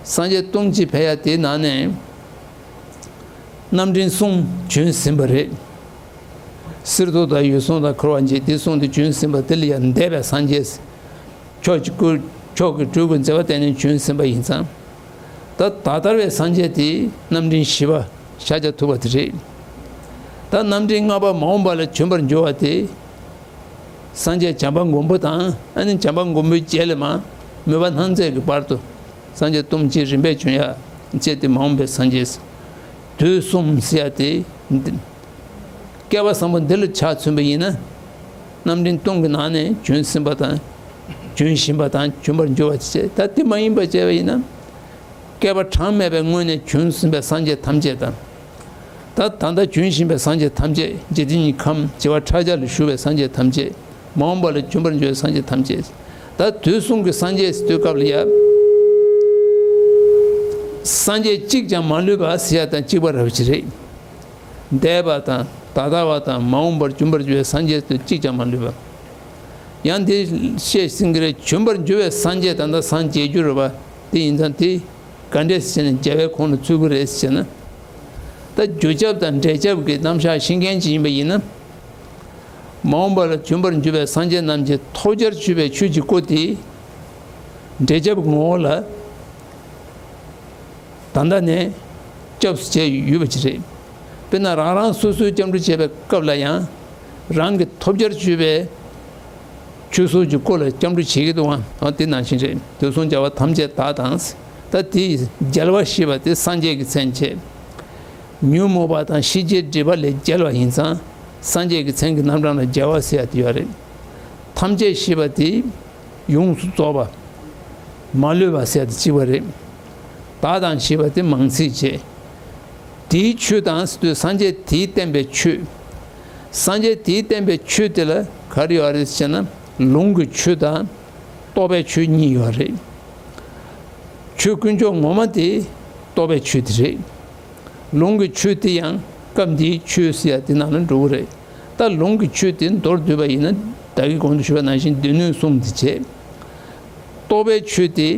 སངས་རྒྱས་སྟོང་གཅིག་འཕེལ་ཡག་དེའི་ནང་ནས། རྣམ་འདྲེན་གསུམ་བྱོན་ཟིན་པ་རེད། གསེར་ཏོག་དང་འོད་སྲུང་དང་འཁོར་བ་འཇིག་དེ་གསུམ་དེ་བྱོན་ཟིན་པ་དེ་ལ་ཡང་འདས་པའི་སངས་རྒྱས། ཕྱོགས་ཀྱི་སྐུ། ཕྱོགས་ཀྱི་སྤྲུལ་སྐུ་མཛད་པ་བསྟན་ནས་བྱོན་ཟིན་པ་ཡིན་ཙང་། ད་ད་ལྟར་བའི་སངས་རྒྱས་དེ་རྣམ་འདྲེན་བཞི་པ་ཤཱཀྱ་ཐུབ་པ་དེ་རེད། ད་རྣམ་འདྲེན་ལྔ་པ་མ་འོངས་པ་ལ་བྱོན་པར་འགྱུར་བ་དེ། སངས་རྒྱས་བྱམས་པ་མགོན་པོ་དང་ཨ་ནི་བྱམས་པ་མགོན་པོའི་རྗེས་ལ་མ་མོས་པ་སྣང་མཛད་ཀྱི་བར་དུ། སངས་རྒྱས་སྟོང་གཅིག་རིམ་པས་བྱོན་ཡ་བཅས་ཏེ་མ་འོངས་པའི་སངས་རྒྱས། དུས་གསུམ་ཟེར་ཡ་དེ། བསྐལ་པ་བཟང་པོ་འདི་ལ་ཆ་མཚོན་པ་ཡིན་ན། རྣམ་འདྲེན་སྟོང་གི་ནང་ནས་བྱོན་ཟིན་པ་དང་། བྱོན་བཞིན་པ་དང་བྱོན་པར་འགྱུར་བ་བཅས་ད་དེ་མ་ཡིན་པ་བྱས་པ་ཡིན་ན། བསྐལ་པ་གྲངས་མེད་པའི་སྔོན་ནས་བྱོན་ཟིན་པའི་སངས་རྒྱས་ཐམས་ཅད་དང་། ད་ད་ལྟ་བྱོན་བཞིན་པའི་སངས་རྒྱས་ཐམས་ཅད་འཇིག་རྟེན་གྱི་ཁམས་བྱེ་བ་ཕྲག་བརྒྱ་ལ་བཞུགས་པའི་སངས་རྒྱས་ཐམས་ཅད། མ་འོངས་པ་ལ་བྱོན་པར་འགྱུར་བའི་སངས་རྒྱས་ཐམས་ཅད། ད་དུས་གསུམ་གྱི་སངས་རྒྱས་ཟེར་དུས་སྐབས་ལ་ཡ། སངས་རྒྱས་གཅིག་ཀྱང་མ་ལུས་པ་ཟེར་ཡ་དང་གཅིག་པ་ར་བ་ཅིག་རེད། འདས་པ་དང་ད་ལྟ་བ་དང་མ་འོངས་པར་འབྱུང་བར་འགྱུར་བའི་སངས་རྒྱས་དེ་གཅིག་ཀྱང་མ་ལུས་པ། ཡང་དེ་བཤད་ཟིན་གྱི་རེད། འབྱུང་བར་འགྱུར་བའི་སངས་རྒྱས་ད་ལྟ་སངས་རྒྱས་རྒྱུ་རེད་པ། དེ་ཡིན་ཙང་དེ་ག་འདྲས་ཟེར་ནས་རྒྱལ་བའི་ཁོངས་ལ་ཚུད་ཀྱི་རེད་ཟེར་ན། ད་རྒྱུ་ཁྱབ་དང་འབྲས་ཁྱབ་ཀྱི་རྣམ་གཞག་ཤེས་མཁན་ཅིག་ཡིན་པ་ཡིན་ན། མ་འོངས་པ་ལ་འབྱུང་བར་འགྱུར་བའི་སངས་རྒྱས་རྣམས་ཀྱི་ཐོབ་བྱར་གྱུར་པའི་ཆོས་ཀྱི་སྐུ་དེ། འབྲས་ཁྱབ་ངོ་བོ་ལ། ད་ལྟ་ནས་སྐྱབས་སུ་བྱས་ཡོད་པ་ཅིག་རེད། དཔེར་ན་རང་རང་སོ་སོའི་སྐྱབས་འགྲོ་བྱེད་པའི་སྐབས་ལ་ཡང་། རང་གི་ཐོབ་བྱར་གྱུར་པའི་ཆོས་ཚོགས་ཀྱི་སྐུ་ལ་སྐྱབས་འགྲོ་བྱེད་ཀྱི་འདུག་ཨང་། དེ་ནང་བཞིན་རེད། དུས་གསུམ་རྒྱལ་བ་ཐམས་ཅད་བདག་དང་། ད་དེའི་རྒྱལ་བ་ཞེས་པ་དེ་སངས་རྒྱས་ཀྱི་མཚན་བྱས། ཉོན་མོངས་པ་དང་ཤེས་བྱའི་སྒྲིབ་པ་ལས་རྒྱལ་བ་ཡིན་ཙང་། སངས་རྒྱས་ཀྱི་མཚན་གྱི་རྣམ་གྲངས་ལ་རྒྱལ་བ་ཟེར་ཡ་དེ་ཡོད་རེད། ཐམས་ཅད་ཞེས་པ་དེ་ཡོངས་སུ་རྫོགས་པ། མ་ལུས་པ་ཟེར་ཡ་དེ་གཅིག་པ་རེད། བདག་དང་ཞེས་པ་དེ་མང་ཚིག་བྱས། དེའི་ཆོས་དང་ཟེར་དུས་སངས་རྒྱས་དེས་བསྟན་པའི་ཆོས། སངས་རྒྱས་དེས་བསྟན་པའི་ཆོས་དེ་ལ་ག་རེ་ཡོད་རེད་ཟེར་ན། ལུང་གི་ཆོས་དང་རྟོགས་པའི་ཆོས་གཉིས་ཡོད་རེད། ཆོས་དཀོན་མཆོག་ངོ་མ་དེ་རྟོགས་པའི་ཆོས་དེ་རེད། ལུང་གི་ཆོས་དེ་ཡང་སྐབས་འདིའི་ཆོས་ཟེར་ཡ་དེ་ནང་ལ་འགྲོ་གི་རེད། ད་ལུང་གི་ཆོས་དེ་མདོར་བསྡུས་པ་ཡིན་ན། ད་གིན་གོང་དུ་ཞུས་པ་ནང་བཞིན་སྡེ་སྣོད་གསུམ་དེ་བྱས། རྟོགས་པའི་ཆོས་དེ་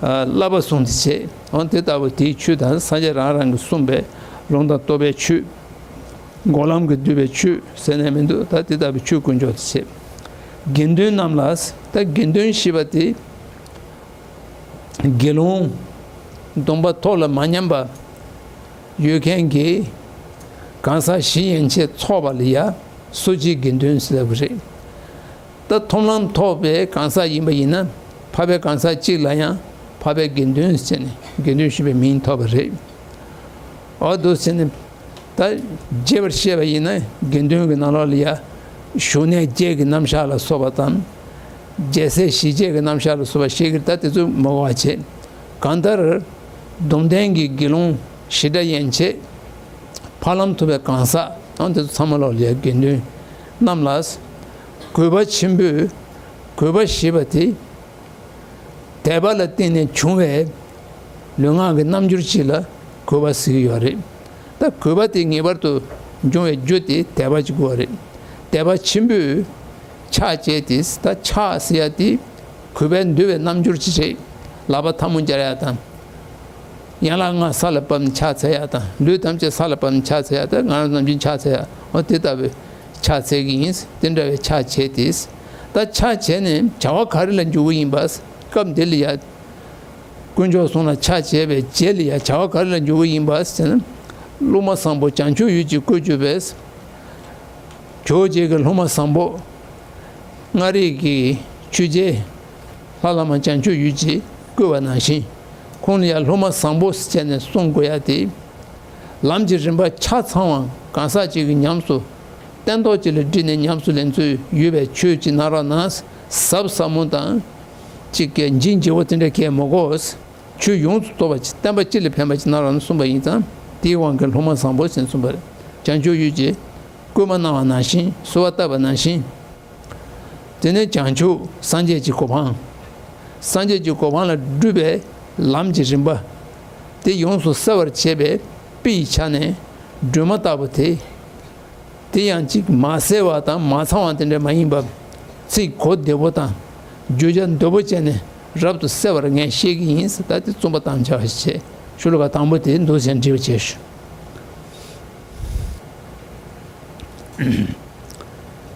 ཨ་བསླབ་པ་གསུམ་དེ་བྱས། འོ་དེ་ལྟ་བུ་དེའི་ཆོས་དང་། སངས་རྒྱས་རང་རང་གིས་གསུངས་པའི་ལུང་དང་རྟོགས་པའི་ཆོས། འགོག་ལམ་གྱིས་བསྡུས་པའི་ཆོས་ཟེར་ནས་མི་འདུག་ད་དེ་ལྟ་བུའི་ཆོས་དཀོན་མཆོག་དེ་བྱས། དགེ་འདུན་རྣམས་ལ། ད་དགེ་འདུན་ཞེས་པ་དེ། དགེ་སློང་། སྡོམ་པ་ཐོག་ལ་མ་ཉམས་པ་ཡོད་མཁན་གྱི་གང་ཟག་བཞི་ཡན་ཆད་ཚོགས་པ་ལ་ཡ་གསོ་སྤྱིའི་དགེ་འདུན་ཟེར་བ་རེད། ད་མཐོང་ལམ་ཐོབ་པའི་གང་ཟག་ཡིན་པ་ཡིན་ན། འཕགས་པའི་གང་ཟག་གཅིག་ལ་ཡང་འཕགས་པའི་དགེ་འདུན་ཟེར་ནས་དགེ་འདུན་ཞེས་པའི་མིང་ཐོབ་པ་རེད། འོ་འདུག་ཟེར་ནས། ད་རྒྱས་པར་བཤད་པ་ཡིན་ན། དགེ་འདུན་གྱི་ནང་ལོགས་ལ་ཡ། བཞུགས་གནས་བརྒྱད་ཀྱི་རྣམ་གཞག་ལ་སོགས་པ་དང་། རྒྱལ་སྲས་ཞི་བྱེད་ཀྱི་རྣམ་གཞག་ལ་སོགས་པ་བཤད་ཀྱི་རེད། ད་དེ་ཚོ་མ་གོ་བ་བྱེད། གང་ལྟར། སྡོམ་ལྡན་གྱི་དགེ་སློང་བཞི་སྒྲ་ཡན་ཆད། འཕགས་ལམ་ཐོབ་པའི་གང་ཟག་དང་། དེ་ཚོ་ཚང་མ་ལོགས་ལ་ཡ་དགེ་འདུན་རྣམས་ལ། གུས་པ་ཆེན་པོས། གུས་པ་ཞེས་པ་དེ། དད་པ་ལ་བརྟེན་ནས་བྱུང་བའི་ལུས་ངག་གི་རྣམ་འགྱུར་ཅིག་ལ་གུས་པ་ཟེར་གྱི་ཡོད་རེད། ད་གུས་པ་དེ་ངེས་པར་དུ་འབྱུང་བའི་རྒྱུ་དེ་དད་པ་ཅིག་དགོས་པ་རེད། དད་པ་ཆེན་པོས་ཕྱག་བྱས་ཏེ། ད་ཕྱག་ཟེར་ཡ་དེ་གུས་པས་འདུད་པའི་རྣམ་འགྱུར་ཅིག་རེད། ལག་པ་ཐལ་མོ་སྦྱར་ཡ་དང་། ཡན་ལག་ལྔ་ས་ལ་བབས་ནས་ཕྱག་འཚལ་ཡ་དང་། ལུས་ཐམས་ཅད་ས་ལ་བབས་ནས་ཕྱག་འཚལ་ཡ་དང་། ང་རང་ནམ་རྒྱུན་ཕྱག་འཚལ་ཡ། འོ་དེ་ལྟ་བུའི་ཕྱག་འཚལ་གྱི་ཡིན། དེ་འདྲ་བའི་ཕྱག་བྱས་ཏེ། ད་ཕྱག་བྱས་ནས་བྱ་བ་ག་རེ་ལ་འཇུག་གི་ཡིན་པ། སྐབས་འདི་ལ་ཡ། དཀོན་མཆོག་གསུམ་ལ་ཕྱག་བྱས་པའི་རྗེས་ལ་ཡ་བྱ་བ་ག་རེ་ལ་འཇུག་གི་ཡིན་པ་ཟེར་ན། སློབ་མ་བཟང་པོ་བྱང་ཆུབ་ཡིད་ཀྱིས་བསྐོར་གྱུར་པས། ཇོ་བོ་རྗེ་གི་སློབ་མ་བཟང་པོ། མངའ་རིས་ཀྱི་ཆོས་རྗེ་ལྷ་བླ་མ་བྱང་ཆུབ་ཡིད་ཀྱིས་བསྐོར་བ་ནང་བཞིན། ཁོང་ལ་ཡང་སློབ་མ་བཟང་པོ་ཟེར་ནས་གསུང་དགོས་ཡ་དེ། ལམ་གྱི་རིམ་པ་ཆ་ཚང་བ་གང་ཟག་ཅིག་གིས་ཉམས་སུ། སྟན་ཐོག་ཅིག་ལ་བསྒྲིལ་ནས་ཉམས་སུ་ལེན་ཚུལ་ཡོད་པའི་ཆོས་ཅིག་གནང་རོགས་གནང་། ཟབ་ཟབ་མོ་དང་། ཅིག་གི་ལྗིད་ལྗིད་པོ་དེ་འདྲ་གས་མ་དགོས། ཆོས་ཡོངས་སུ་རྫོགས་པ་ཅིག། བསྟན་པ་སྤྱི་ལ་ཕན་པ་ཅིག་གནང་རོགས་གནང་གསུངས་པ་ཡིན་ཙང་། དེའི་དབང་གིས་སློབ་མ་བཟང་པོ་ཟེར་གསུངས་པ་རེད། བྱང་ཆུབ་ཡིད་ཀྱིས་བསྐུལ་མ་གནང་བ་ནང་བཞིན། གསོལ་བ་བཏབ་པ་ནང་བཞིན། དེ་ནས་བྱང་ཆུབ་སངས་རྒྱས་ཀྱི་གོ་འཕང་། སངས་རྒྱས་ཀྱི་གོ་འཕང་ལ་བསྒྲུབ་པའི་ལམ་གྱི་རིམ་པ། དེ་ཡོངས་སུ་གསལ་བར་བྱེད་པའི་དཔེ་ཡི་ཆ་ནས་སྒྲོན་མ་ལྟ་བུ་དེ། དེ་ཡང་ཅིག་མ་གསལ་བ་དང་མ་ཚང་བ་དེ་འདྲ་མ་ཡིན་པ། ཚིག་གོ་བདེ་པོ་དང་བརྗོད་བྱ་འདོད་པོ་བྱས་ནས་རབ་ཏུ་གསལ་བར་ངས་བཤད་ཀྱི་ཡིན་ཟེར། ད་དེ་རྩོམ་པ་དམ་བཅའ་བ་ཞེས་བྱ། ཤོ་ལོ་ཀ་དང་པོ་དེ་འདུག་ཟེར་འབྲི་བ་བྱས་ཤོག།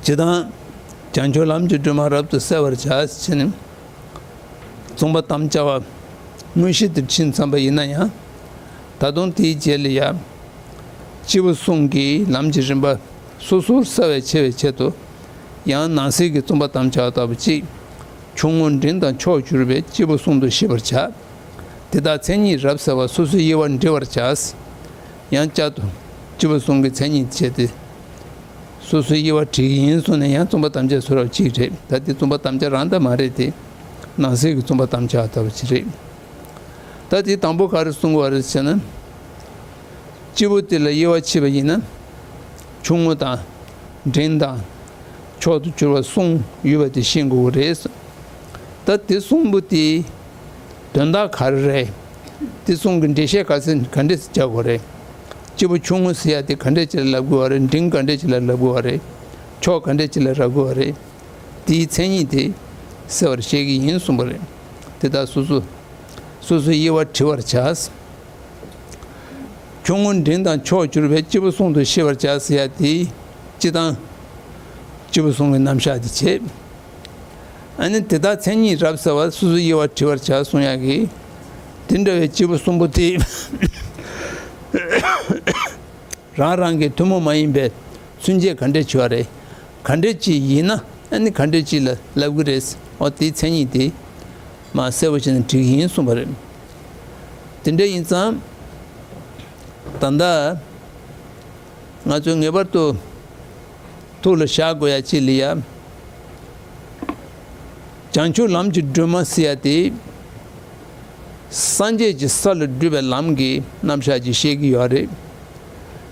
སྤྱིར་བཏང་། བྱང་ཆུབ་ལམ་གྱི་སྒྲོན་མ་རབ་ཏུ་གསལ་བར་བྱ་ཟེར་ནས། རྩོམ་པ་དམ་བཅའ་བ་དངོས་གཞི་དེར་ཕྱིན་ཚར་བ་ཡིན་ན་ཡང་། ད་དུང་དེའི་རྗེས་ལ་ཡང་། སྐྱེས་བུ་གསུམ་གྱི་ལམ་གྱི་རིམ་པ་སོ་སོར་གསལ་བར་བྱེད་པའི་ཆེད་དུ། ཡང་ནང་གསེས་ཀྱི་རྩོམ་པ་དམ་བཅའ་བ་ལྟ་བུ་གཅིག། ཆུང་ངུ་འབྲིང་དང་མཆོག་གྱུར་པའི་སྐྱེས་བུ་གསུམ་དུ་ཤེས་པར་བྱ། དེ་དག་མཚན་ཉིད་རབ་གསལ་བ། སོ་སོའི་དབྱེ་བ་འབྲི་བར་བྱ། ཡང་བསྐྱར་དུ་སྐྱེས་བུ་གསུམ་གྱི་མཚན་ཉིད་བྱས་ཏེ། སོ་སོའི་དབྱེ་བ་བྲིས་ཀྱི་ཡིན་གསུངས་ནས་ཡང་རྩོམ་པ་དམ་བཅའ་བཟོ་འདྲ་བ་གཅིག་རེད། ད་དེ་རྩོམ་པ་དམ་བཅའ་རང་ད་མ་རེད་དེ། ནང་གསེས་ཀྱི་རྩོམ་པ་དམ་བཅའ་ལྟ་བུ་ཅིག་རེད། ད་དེ་དང་པོ་ག་རེ་གསུང་དགོས་པ་རེད་ཟེར་ན། སྐྱེས་བུ་དེ་ལ་དབྱེ་བ་ཕྱེ་བ་ཡིན་ན། ཆུང་ངུ་དང་། འབྲིང་དང་། མཆོག་ཏུ་གྱུར་པ་གསུམ་ཡོད་པ་དེ་ཤེས་དགོས་ཀྱི་རེད། ད་དེ་གསུམ་པོ་དེ་དོན་དག་ག་རེ་རེད། དེ་གསུམ་གྱི་འགྲེལ་བཤད་ག་ཚོད་ག་འདྲས་རྒྱག་དགོས་རེད། སྐྱེས་བུ་ཆུང་ངུ་ཟེར་ཡ་དེ་ག་འདྲས་ཅིག་ལ་ལབ་དགོས་པ་རེད། འབྲིང་ག་འདྲས་ཅིག་ལ་ལབ་དགོས་པ་རེད། མཆོག་ག་འདྲས་ཅིག་ལ་ལབ་དགོས་པ་རེད། དེའི་མཚན་ཉིད་དེ་གསལ་བར་བཤད་ཀྱི་ཡིན་གསུངས་པ་རེད། དེ་དག་སོ་སོ་སོ་སོའི་དབྱེ་བ་བྲི་བར་བྱ། ཆུང་ངུ་འབྲིང་དང་མཆོག་གྱུར་པའི། སྐྱེས་བུ་གསུམ་དུ་ཤེས་པར་བྱ་ཟེར་ཡ་དེ་སྤྱི་དང་། སྐྱེས་བུ་གསུམ་གྱི་རྣམ་གཞག་དེ་བྱེད། ཨ་ནི་དེ་དག་མཚན་ཉིད་རབ་གསལ་བ། སོ་སོའི་དབྱེ་བ་བྲི་བར་བྱ་གསུང་ཡག་གི། དེ་འདྲ་བའི་སྐྱེས་བུ་གསུམ་པོ་དེ་རང་རང་གི་ཐུན་མོང་མ་ཡིན་པའི་ཚུན་ཆད་ག་འདྲས་བྱེད་པ་རེད། ག་འདྲས་ཅིག་ཡིན་ན་ཨ་ནི་ག་འདྲས་ཅིག་ལ་ལབ་གི་རེད། འོ་དེའི་མཚན་ཉིད་དེ་མ་གསལ་པོ་བྱས་ནས་བྲིས་ཀྱི་ཡིན་གསུངས་པ་རེད། དེ་འདྲ་ཡིན་ཙང་། ད་ལྟ་ང་ཚོས་ངེས་པར་དུ་ཐུགས་ལ་བཞག་དགོས་ཡ་ཅིག་ལ་ཡ། བྱང་ཆུབ་ལམ་གྱི་སྒྲོན་མ་ཟེར་ཡ་དེ། སངས་རྒྱས་ཀྱི་ས་ལ་བགྲོད་པའི་ལམ་གྱི་རྣམ་གཞག་ཅིག་བཤད་ཀྱི་ཡོད་རེད།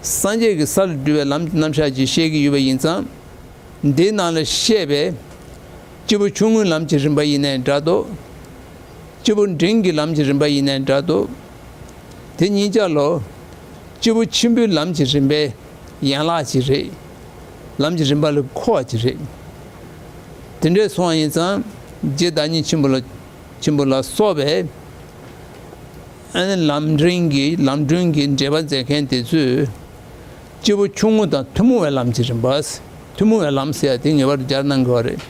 སངས་རྒྱས་ཀྱི་ས་ལ་བགྲོད་པའི་ལམ་གྱི་རྣམ་གཞག་ཅིག་བཤད་ཀྱི་ཡོད་པ་ཡིན་ཙང་། འདིའི་ནང་ལ་བཤད་པའི་སྐྱེས་བུ་ཆུང་ངུའི་ལམ་གྱི་རིམ་པ་ཡིན་ནའི་འདྲ་འདུག་སྐྱེས་བུ་འབྲིང་གི་ལམ་གྱི་རིམ་པ་ཡིན་ནའི་འདྲ་འདུག་དེ་གཉིས་ཆ་ལོ། སྐྱེས་བུ་ཆེན་པོའི་ལམ་གྱི་རིམ་པའི་ཡན་ལག་ཅིག་རེད། ལམ་གྱི་རིམ་པ་ལ་མཁོ་བ་ཅིག་རེད། དེ་འདྲའི་སོང་བ་ཡིན་ཙང་རྗེ་བདག་ཉིད་ཆེན་པོ་ལ་ཆེན་པོ་ལ་སོགས་པའི་ཨ་ནི་ལམ་རིམ་གྱི་ལམ་སྒྲོན་གྱི་འགྲེལ་པ་མཛད་མཁན་དེ་ཚོས། སྐྱེས་བུ་ཆུང་ངུ་དང་ཐུན་མོང་བའི་ལམ་གྱི་རིམ་པ། ཐུན་མོང་བའི་ལམ་ཟེར་ཡ་དེ་ངེས་པར་སྦྱར་གནང་དགོས་པ་རེད།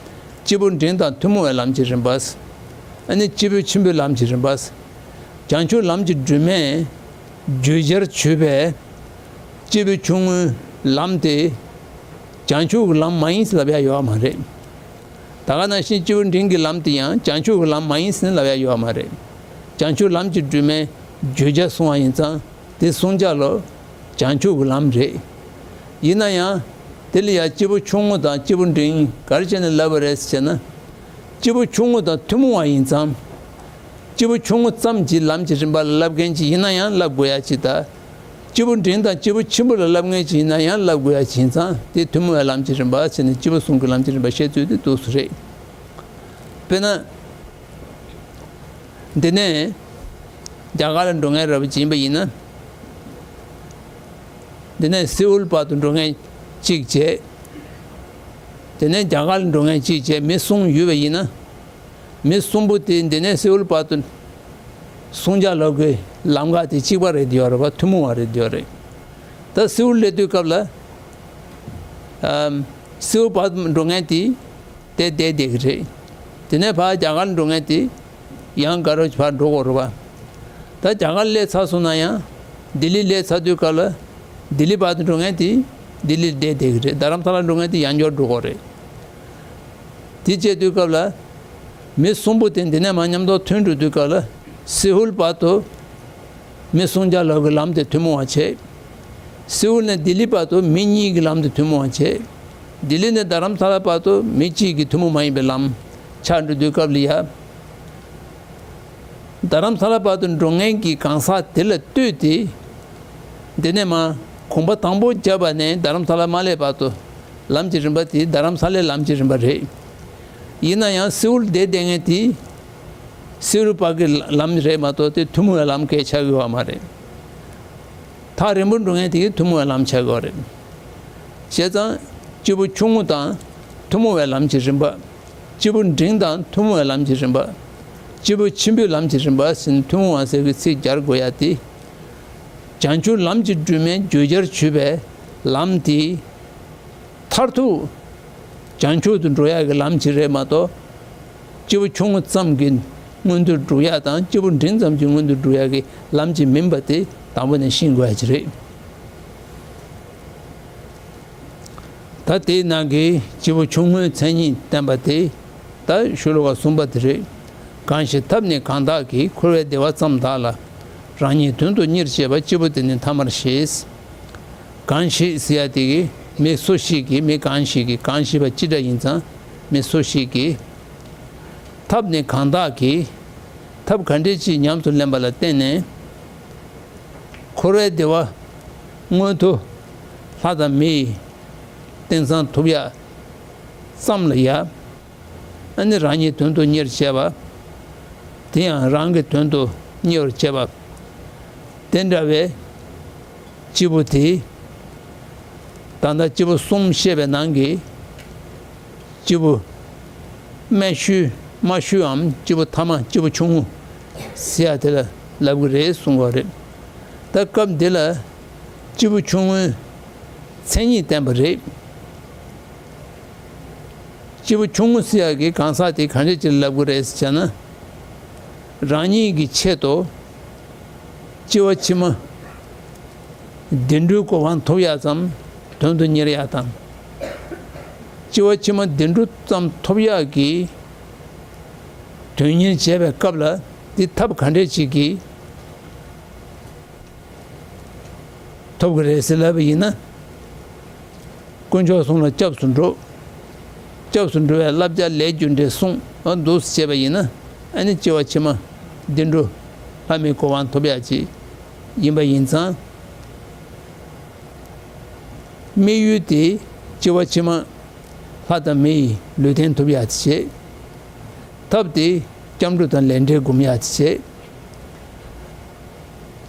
སྐྱེས་བུ་འབྲིང་དང་ཐུན་མོང་བའི་ལམ་གྱི་རིམ་པ། ཨ་ནི་སྐྱེས་བུ་ཆེན་པོའི་ལམ་གྱི་རིམ་པ། བྱང་ཆུབ་ལམ་གྱི་སྒྲོན་མས་བརྗོད་བྱར་བརྗོད་པའི་སྐྱེས་བུ་ཆུང་ངུའི་ལམ་དེ་བྱང་ཆུབ་ཀྱི་ལམ་མ་ཡིན་ཟེར་ལབ་ཡ་ཡོད་མ་རེད། ད་ག་ནང་བཞིན་སྐྱེས་བུ་འབྲིང་གི་ལམ་དེ་ཡང་བྱང་ཆུབ་ཀྱི་ལམ་མ་ཡིན་ཟེར་ལབ་ཡ་ཡོད་མ་རེད། བྱང་ཆུབ་ལམ་གྱི་སྒྲོན་མས་བརྗོད་བྱ་གསུང་བ་ཡིན་ཙང་། དེ་གསུང་བྱ་ལོ། བྱང་ཆུབ་ཀྱི་ལམ་རེད། ཡིན་ན་ཡང་། དེ་ལ་ཡང་སྐྱེས་བུ་ཆུང་ངུ་དང་སྐྱེས་བུ་འབྲིང་ག་རེ་བྱས་ནས་ལབ་པ་རེད་ཟེར་ན། སྐྱེས་བུ་ཆུང་ངུ་དང་ཐུན་མོང་བ་ཡིན་ཙང་། སྐྱེས་བུ་ཆུང་ངུ་ཙམ་གྱི་ལམ་གྱི་རིམ་པ་ལ་ལབ་མཁན་ཅིག་ཡིན་ན་ཡང་ལབ་དགོས་ཡ་ཅིག་དང་། སྐྱེས་བུ་འབྲིང་དང་སྐྱེས་བུ་ཆེན་པོ་ལ་ལབ་མཁན་ཅིག་ཡིན་ན་ཡང་ལབ་དགོས་ཡ་ཅིག་ཡིན་ཙང་དེ་ཐུན་མོང་བའི་ལམ་གྱི་རིམ་པ་ཟེར་ནས་སྐྱེས་བུ་གསུམ་གྱི་ལམ་གྱི་རིམ་པ་བཤད་ཚུལ་དེ་འདུག་སེ་རེད། དཔེར་ན། འདི་ནས་རྒྱ་གར་ལ་འགྲོ་མཁན་རབ་ཅིག་ཡིན་པ་ཡིན་ན། འདི་ནས་སེའུལ་བར་དུ་འགྲོ་མཁན་གཅིག་བྱས། དེ་ནས་རྒྱ་གར་ལ་འགྲོ་མཁན་གཅིག་བྱས་མི་གསུམ་ཡོད་པ་ཡིན་ན། མི་གསུམ་པོ་དེ་འདི་ནས་སེའུལ་བར་དུ་གསུང་བྱ་ལབ་དགོས་ལམ་ཁ་དེ་གཅིག་པ་རེད་ཡོད་རེད་པ། ཐུན་མོང་བ་རེད་ཡོད་རེད། ད་སེའུལ་སླེབས་དུས་སྐབས་ལ། ཨམ། སེའུལ་བར་དུ་འགྲོ་མཁན་དེ། དེ་བསྡད་བསྡད་ཀྱི་རེད། དེ་ནས་ཕར་རྒྱ་གར་འགྲོ་མཁན་དེ་ཡང་དགའ་རབ་ཕར་འགྲོ་དགོས་རེད་པ། ད་རྒྱ་གར་སླེབས་ཚར་སོང་ན་ཡང་ལྡི་ལི་སླེབས་ཚར་དུས་སྐབས་ལ་ལྡི་ལི་བར་དུ་འགྲོ་མཁན་དེ་ལྡི་ལིར་བསྡད་བསྡད་ཀྱི་རེད། རྡ་རམ་ས་ལ་འགྲོ་མཁན་དེ་ཡང་བསྐྱར་འགྲོ་དགོས་རེད། དེ་བྱས་དུས་སྐབས་ལ་མི་གསུམ་པོ་དེ་འདི་ནས་མར་མཉམ་དུ་ཐོན་འགྲོ་དུས་སྐབས་ལ་སེའུལ་བར་དུ། མི་གསུམ་ཆ་ལོག་གི་ལམ་དེ་ཐུན་མོང་བ་བྱེད། སེའུལ་ནས་ལྡི་ལི་བར་དུ་མི་གཉིས་ཀྱི་ལམ་དེ་ཐུན་མོང་བ་བྱེད། ལྡི་ལི་ནས་རྡ་རམ་ས་ལ་བར་དུ་མི་གཅིག་གི་ཐུན་མོང་མ་ཡིན་པའི་ལམ་ཆགས་འགྲོ་དུས་སྐབས་ལ་ཡ། རྡ་རམ་ས་ལ་བར་དུ་འགྲོ་མཁན་གྱི་གང་ཟག་དེ་ལ་ལྟོས་ཏེ། འདི་ནས་མར་གོམ་པ་དང་པོ་བརྒྱབ་པ་ནས་རྡ་རམ་ས་ལ་མ་སླེབས་བར་དུ་ལམ་གྱི་རིམ་པ་དེ་རྡ་རམ་ས་ལའི་ལམ་གྱི་རིམ་པ་རེད། ཡིན་ན་ཡང་སེའུལ་བསྡད་བསྡད་མཁན་དེ། སེའུལ་བར་གྱི་ལམ་རེད་མ་གཏོགས་དེ་ཐུན་མོང་བའི་ལམ་གང་ཡང་ཆགས་ཀྱི་ཡོད་མ་རེད། ཐག་རིང་པོ་འགྲོ་མཁན་དེ་གིས་ཐུན་མོང་བའི་ལམ་ཆགས་ཀྱི་ཡོད་རེད། བྱས་ཙང་། སྐྱེས་བུ་ཆུང་ངུ་དང་ཐུན་མོང་བའི་ལམ་གྱི་རིམ་པ། སྐྱེས་བུ་འབྲིང་དང་ཐུན་མོང་བའི་ལམ་གྱི་རིམ་པ། སྐྱེས་བུ་ཆེན་པོའི་ལམ་གྱི་རིམ་པ་ཟེར་ནས་ཐུན་མོང་བ་ཟེར་བའི་ཚིག་སྦྱར་དགོས་ཡ་དེ། བྱང་ཆུབ་ལམ་གྱི་སྒྲོན་མས་བརྗོད་བྱར་གྱུར་པའི་ལམ་དེ། མཐར་ཐུག་བྱང་ཆུབ་ཏུ་འགྲོ་ཡག་གི་ལམ་ཅིག་རེད་མ་གཏོགས། སྐྱེས་བུ་ཆུང་ངུ་ཙམ་གྱི་མངོན་མཐོ་སྒྲུབ་ཡག་དང་སྐྱེས་བུ་འབྲིང་ཙམ་གྱི་མངོན་མཐོ་སྒྲུབ་ཡག་གི་ལམ་ཅིག་མིན་པ་དེ་དང་པོ་ནས་ཤེས་དགོས་ཡག་ཅིག་རེད། ད་དེའི་ནང་གི་སྐྱེས་བུ་ཆུང་ངུའི་མཚན་ཉིད་བསྟན་པ་དེ། ད་ཤོ་ལོ་ཀ་གསུམ་པ་དེ་རེད། གང་ཞིག་ཐབས་ནི་གང་དག་གིས། འཁོར་བའི་བདེ་བ་ཙམ་དག་ལ། རང་ཉིད་དོན་དུ་གཉེར་བྱེད་པ། སྐྱེས་བུ་དེ་ནི་ཐ་མར་ཤེས། གང་ཞིག་ཟེར་ཡ་དེ་གིས་མི་སུ་ཞིག་གིས། མི་གང་ཞིག་གིས། གང་ཞིག་པ་སྤྱི་སྒྲ་ཡིན་ཙང་མི་སུ་ཞིག་གིས། ཐབས་ནི་གང་དག་གིས། ཐབས་ག་འདྲ་ཅིག་ཉམས་སུ་ལེན་པ་ལ་བརྟེན་ནས། འཁོར་བའི་བདེ་བ་མངོན་མཐོ་ལྷ་དང་མིའི་རྟེན་བཟང་ཐོབ་ཡ་ཙམ་ལ་ཡ། ཨ་ནི་རང་ཉིད་དོན་དུ་གཉེར་བྱེད་པ། དེ་ཡང་རང་གི་དོན་དུ་གཉེར་བར་བྱེད་པ། དེ་འདྲ་བའི་སྐྱེས་བུ་དེ། ད་ལྟ་སྐྱེས་བུ་གསུམ་བཤད་པའི་ནང་གི་སྐྱེས་བུ་དམར་ཤོས་དམར་ཤོས་འམ་སྐྱེས་བུ་ཐ་མ་སྐྱེས་བུ་ཆུང་ངུ་ཟེར་ཡ་དེ་ལ་ལབ་གི་རེད་གསུང་བ་རེད། ད་སྐབས་འདི་ལ་སྐྱེས་བུ་ཆུང་ངུའི་མཚན་ཉིད་བསྟན་པ་རེད། སྐྱེས་བུ་ཆུང་ངུ་ཟེར་ཡག་གི་གང་ཟག་དེ་གང་འདྲ་ཅིག་ལབ་དགོས་རེད་ཟེར་ན། རང་ཉིད་ཀྱི་ཆེད་དུ་སྐྱེ་བ་ཕྱི་མ་བདེ་འགྲོའི་གོ་འཕང་ཐོབ་ཡག་ཙམ་དོན་དུ་གཉེར་ཡག་དང་། སྐྱེ་བ་ཕྱི་མ་བདེ་འགྲོ་ཙམ་ཐོབ་ཡག་གི་དོན་གཉེར་བྱེད་པའི་སྐབས་ལ་དེ་ཐབས་ག་འདྲ་ཅིག་གིས་ཐོབ་ཀྱི་རེད་ཟེར་ལབ་པ་ཡིན་ན། དཀོན་མཆོག་གསུམ་ལ་སྐྱབས་སུ་འགྲོ། སྐྱབས་སུ་འགྲོ་བའི་བསླབ་བྱ་ལས་རྒྱུ་འབྲས་གསུངས་འདུག་ཟེར་བྱས་པ་ཡིན་ན། ཨ་ནི་སྐྱེ་བ་ཕྱི་མ་བདེ་འགྲོ་ལྷ་མིའི་གོ་འཕང་ཐོབ་ཡག་ཅིག་ཡིན་པ་ཡིན་ཙང་། དམིགས་ཡུལ་དེ་སྐྱེ་བ་ཕྱི་མ་ལྷ་དང་མི་ཡི་ལུས་རྟེན་ཐོབ་ཡག་ཅིག་བྱེད། ཐབས་དེ་སྐྱབས་འགྲོ་དང་ལས་འབྲས་སྒོམ་ཡག་ཅིག་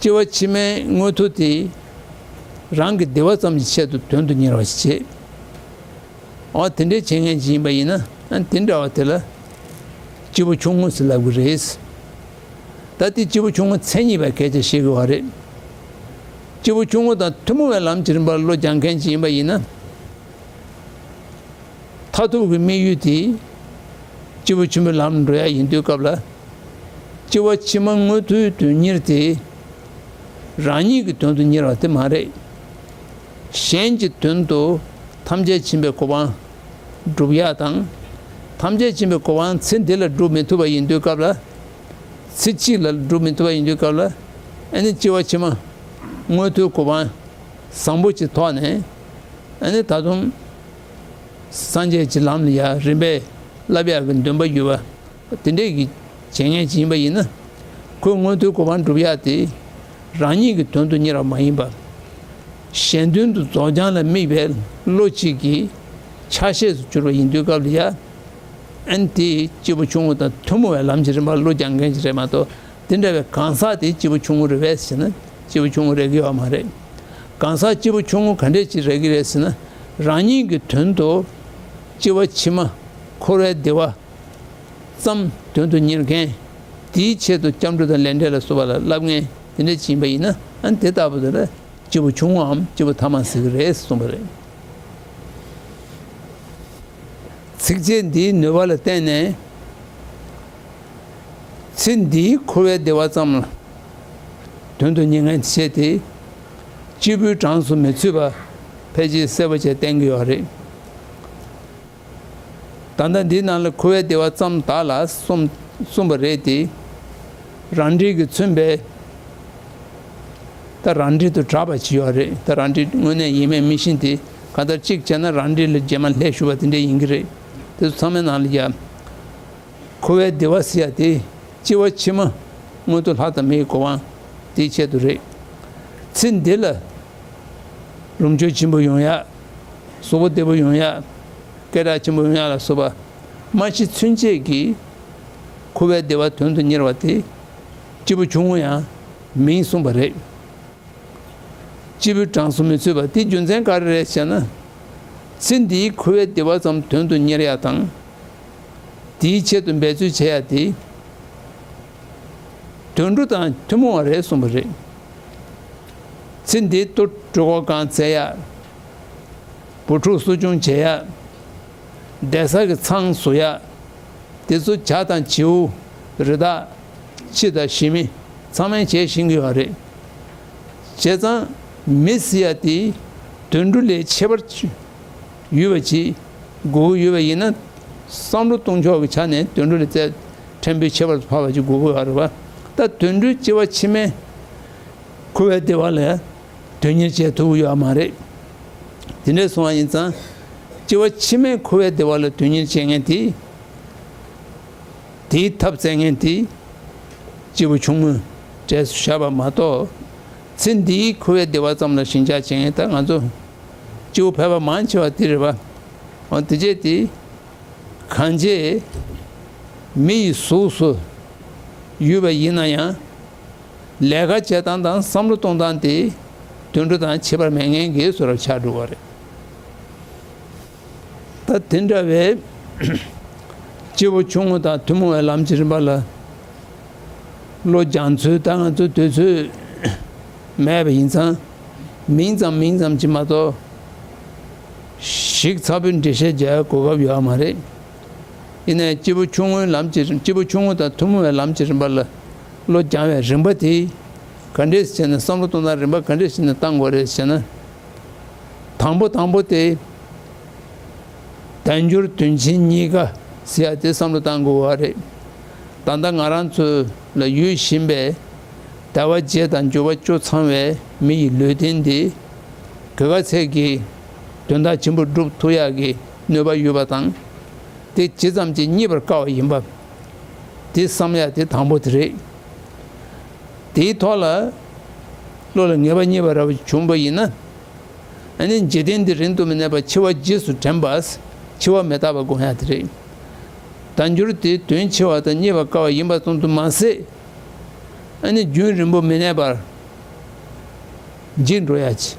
བྱེད། སྐྱེ་བ་ཕྱི་མའི་མངོན་མཐོ་དེ་རང་གི་བདེ་བ་ཙམ་གྱི་ཆེད་དུ་དོན་དུ་གཉེར་བ་ཞིག་བྱེད། འོ་དེ་འདྲའི་བྱེད་མཁན་ཅིག་ཡིན་པ་ཡིན་ན། ཨ་དེ་འདྲ་བ་དེ་ལ་སྐྱེས་བུ་ཆུང་ངུ་ཟེར་ལབ་ཀྱི་རེད། ད་དེ་སྐྱེས་བུ་ཆུང་ངུ་མཚན་ཉིད་པའི་སྐད་ཆ་བཤད་ཀྱི་བ་རེད། སྐྱེས་བུ་ཆུང་ངུ་དང་ཐུན་མོང་བའི་ལམ་གྱི་རིམ་པར་བློ་སྦྱང་མཁན་ཅིག་ཡིན་པ་ཡིན་ན། མཐར་ཐུག་གི་དམིགས་ཡུལ་དེ་སྐྱེས་བུ་ཆེན་པོའི་ལམ་འགྲོ་ཡ་ཡིན་དུས་སྐབས་ལ། སྐྱེ་བ་ཕྱི་མ་མངོན་མཐོའི་དོན་གཉེར་དེ་རང་ཉིད་ཀྱི་དོན་དུ་གཉེར་བ་དེ་མ་རེད། གཞན་གྱི་དོན་དུ་ཐམས་ཅད་མཁྱེན་པའི་གོ་འཕང་སྒྲུབ་ཡ་དང་། ཐམས་ཅད་མཁྱེན་པའི་གོ་འཕང་ཚེ་འདི་ལ་སྒྲུབ་མི་ཐུབ་པ་ཡིན་དུས་སྐབས་ལ། ཚེ་གཅིག་ལ་སྒྲུབ་མི་ཐུབ་པ་ཡིན་དུས་སྐབས་ལ། ཨ་ནི་སྐྱེ་བ་ཕྱི་མ་མངོན་མཐོའི་གོ་འཕང་བཟང་པོ་ཅིག་ཐོག་ནས། ཨ་ནི་ད་དུང་སངས་རྒྱས་ཀྱི་ལམ་ལ་ཡ་རིམ་པས་བསླབ་ཡག་གི་འདུན་པ་ཡོད་པ། དེ་འདྲས་ཀྱི་བྱེད་མཁན་ཅིག་ཡིན་པ་ཡིན་ན། ཁོས་མངོན་མཐོའི་གོ་འཕང་སྒྲུབ་ཡག་དེ་རང་ཉིད་ཀྱི་དོན་དུ་གཉེར་བ་མ་ཡིན་པ། གཞན་དོན་དུ་རྫོགས་བྱང་ལ་དམིགས་པའི་བློ་གཅིག་གི་ཆ་ཤས་སུ་གྱུར་པ་ཡིན་དུས་སྐབས་ལ་ཡ། ཨ་ནི་དེ་སྐྱེས་བུ་ཆུང་ངུ་དང་ཐུན་མོང་བའི་ལམ་གྱི་རིམ་པར་བློ་སྦྱང་མཁན་ཅིག་རེད་མ་གཏོགས། དེ་འདྲ་བའི་གང་ཟག་དེ་སྐྱེས་བུ་ཆུང་ངུ་རེད་པས་ཟེར་ན། སྐྱེས་བུ་ཆུང་ངུ་རེད་ཀྱི་ཡོད་མ་རེད། གང་ཟག་སྐྱེས་བུ་ཆུང་ངུ་ག་འདྲས་ཅིག་རེད་ཀྱི་རེད་ཟེར་ན། རང་ཉིད་ཀྱི་དོན་དུ་སྐྱེ་བ་ཕྱི་མ་འཁོར་བའི་བདེ་བ་ཙམ་དོན་དུ་གཉེར་མཁན། དེའི་ཆེད་དུ་སྐྱབས་འགྲོ་དང་ལས་འབྲས་ལ་སོགས་པ་ལ་བསླབ་མཁན་དེ་འདྲས་ཅིག་ཡིན་པ་ཡིན་ན། ཨ་ནི་དེ་ལྟ་བུ་དེ་ལ་སྐྱེས་བུ་ཆུང་ངུའམ་སྐྱེས་བུ་ཐ་མ་ཟེར་གྱི་རེད་གསུངས་པ་རེད། ཚིགས་བཅད་འདིའི་ནུས་པ་ལ་བརྟེན་ནས། ཚེ་འདིའི་འཁོར་བའི་བདེ་བ་ཙམ་ལ་དོན་དུ་གཉེར་མཁན་བྱས་ཏེ། སྐྱེས་བུའི་གྲངས་སུ་མི་ཚུད་པ་ཕལ་ཆེར་གསལ་པོ་བྱས་བསྟན་གྱི་ཡོད་རེད། ད་ལྟ་འདིའི་ནང་ལ་འཁོར་བའི་བདེ་བ་ཙམ་དག་ལ་གསུངས་གསུངས་པ་རེད་དེ། རང་འགྲེལ་གྱིས་མཚོན་པའི། ད་རང་འགྲེལ་དུ་གྲགས་པ་ཅིག་ཡོད་རེད། ད་རང་འགྲེལ་དངོས་གནས་ཡིན་མིན་མི་ཤེས་ཏེ། གང་ལྟར་གཅིག་བྱས་ན་རང་འགྲེལ་ལ་རྗེས་མ་ལྷད་ཞུགས་པ་དེ་འདྲ་ཡིན་གྱི་རེད། དེ་ཚོ་ཚང་མའི་ནང་ལ་ཡ། འཁོར་བའི་བདེ་བ་ཟེར་ཡ་དེ་སྐྱེ་བ་ཕྱི་མ་མངོན་མཐོ་ལྷ་དང་མིའི་གོ་འཕང་དེའི་ཆེད་དུ་རེད། ཚེ་འདི་ལ་ལོངས་སྤྱོད་ཆེན་པོ་ཡོང་ཡ། གཟུགས་པོ་བདེ་པོ་ཡོང་ཡ། སྐད་གྲགས་ཆེན་པོ་ཡོང་ཡ་ལ་སོགས་པ་མ་ཤི་ཚུན་ཆད་ཀྱི་འཁོར་བའི་བདེ་བ་དོན་དུ་གཉེར་བ་དེ་སྐྱེས་བུ་ཆུང་ངུ་ཡང་མིན་གསུངས་པ་རེད། སྐྱེས་བུའི་གྲངས་སུ་མི་ཚུད་པ་དེའི་རྒྱུ་མཚན་ག་རེ་རེད་ཟེར་ན། ཚེ་འདིའི་འཁོར་བའི་བདེ་བ་ཙམ་དོན་དུ་གཉེར་ཡ་དང་། དེའི་ཆེད་དུ་འབད་རྩོལ་བྱེད་ཡ་དེ། དུད་འགྲོ་དང་ཐུན་མོང་བ་རེད་གསུངས་པ་རེད། ཚེ་འདིའི་ལྟོ་གྲོད་ཁོག་གང་བཙལ་ཡ། བུ་ཕྲུག་གསོ་སྐྱོང་བྱེད་ཡ། བསྡད་ས་གི་ཚང་བཟོ་ཡ། དེ་ཚོ་བྱ་དང་བྱིའུ། རི་དྭགས། ཁྱི་དང་ཞི་མི། ཚང་མས་བྱས་ཤེས་ཀྱི་ཡོད་རེད། བྱས་ཙང་མི་ཟེར་ཡ་དེ་དུད་འགྲོ་ལས་ཁྱད་པར་ཡོད་པ་ཅིག་དགོས་ཀྱི་ཡོད་པ་ཡིན་ན། བསམ་བློ་གཏོང་ཕྱོགས་ཀྱི་ཆ་ནས་དུད་འགྲོ་ལས་རྩ་ཕྲན་བུ་ཁྱད་པར་དུ་འཕགས་པ་ཅིག་དགོས་ཀྱི་ཡོད་རེད་པ། ད་དུད་འགྲོའི་སྐྱེ་བ་ཕྱི་མའི་འཁོར་བའི་བདེ་བ་ལ་དོན་གཉེར་བྱེད་ཐུབ་ཀྱི་ཡོད་མ་རེད། དེ་འདྲས་སོང་བ་ཡིན་ཙང་། སྐྱེ་བ་ཕྱི་མའི་འཁོར་བའི་བདེ་བ་ལ་དོན་གཉེར་བྱེད་མཁན་དེ། དེའི་ཐབས་བཙལ་མཁན་དེ་སྐྱེས་བུ་ཆུང་ངུའི་གྲས་སུ་བཞག་པ་མ་གཏོགས། ཚེ་འདིའི་འཁོར་བའི་བདེ་བ་ཙམ་ལ་ཞེན་ཆགས་བྱེད་མཁན་ད་ང་ཚོ་སྐྱེ་བོ་ཕལ་པ་མང་ཆེ་བ་དེ་རེད་པ། འོ་དེ་བྱས་ཏེ། གང་བྱས་མི་ཡི་གཟུགས་སུ་ཡོད་པ་ཡིན་ན་ཡང་། ལས་ཀ་བྱེད་སྟངས་དང་བསམ་བློ་གཏོང་སྟངས་དེ་དུད་འགྲོ་དང་ཁྱད་པར་མེད་མཁན་གྱི་བཟོ་འདྲ་ཆགས་འགྲོ་བ་རེད། ད་དེ་འདྲ་བའི་སྐྱེས་བུ་ཆུང་ངུ་དང་ཐུན་མོང་བའི་ལམ་གྱི་རིམ་པ་ལ་བློ་སྦྱང་ཚུལ། ད་ང་ཚོ་དུས་ཚོད་མེད་པ་ཡིན་ཙང་མིང་ཙམ་མིང་ཙམ་གྱིས་མ་གཏོགས་ཞིབ་ཚགས་པོའི་འགྲེལ་བཤད་རྒྱག་གོ་སྐབས་ཡོད་མ་རེད། ཡིན་ནའི་སྐྱེས་བུ་ཆུང་ངུའི་ལམ་གྱི་སྐྱེས་བུ་ཆུང་ངུ་དང་ཐུན་མོང་བའི་ལམ་གྱི་རིམ་པ་ལ་བློ་སྦྱང་བའི་རིམ་པ་དེ་ག་འདྲས་བྱས་ནས་བསམ་བློ་གཏོང་སྟངས་རིམ་པ་ག་འདྲས་བྱས་ནས་བཏང་དགོས་རེད་ཟེར་ན། དང་པོ་དང་པོ་དེ། བདག་འགྱུར་དོན་ཆེན་གཉིས་ཀ་ཟེར་ཡ་དེ་བསམ་བློ་བཏང་དགོས་པ་རེད། ད་ལྟ་ང་རང་ཚོ་ལ་ཡོད་བཞིན་པའི་དལ་བ་བརྒྱད་དང་འབྱོར་པ་བཅུ་ཚང་བའི་མི་ཡི་ལུས་རྟེན་འདི་ག་ག་ཚད་ཀྱི་དོན་དག་ཆེན་པོ་སྒྲུབ་ཐུབ་ཡག་གི་ནུས་པ་ཡོད་པ་དང་། དེ་ཇི་ཙམ་གྱིས་རྙེད་པར་དཀའ་བ་ཡིན་པ། དེ་བསམ་ཡག་དེ་དང་པོ་དེ་རེད། དེའི་ཐོག་ལ་བློ་ལ་ངེས་པ་རྙེད་པ་འདྲ་བོ་བྱུང་བ་ཡིན་ན། ཨ་ནི་འཇིག་རྟེན་འདི་རིང་དུ་མི་གནས་པ་འཆི་བ་རྗེས་སུ་དྲན་པ། འཆི་བ་མི་རྟག་པ་སྒོམ་ཡག་དེ་རེད། བདག་འགྱུར་དེ་དོན་ཆེ་བ་དང་རྙེད་པར་དཀའ་བ་ཡིན་པ་ཙམ་དུ་མ་ཟད། ཨ་ནི་རྒྱུན་རིང་པོ་མི་གནས་པར་འཇིག་འགྲོ་ཡག་ཅིག་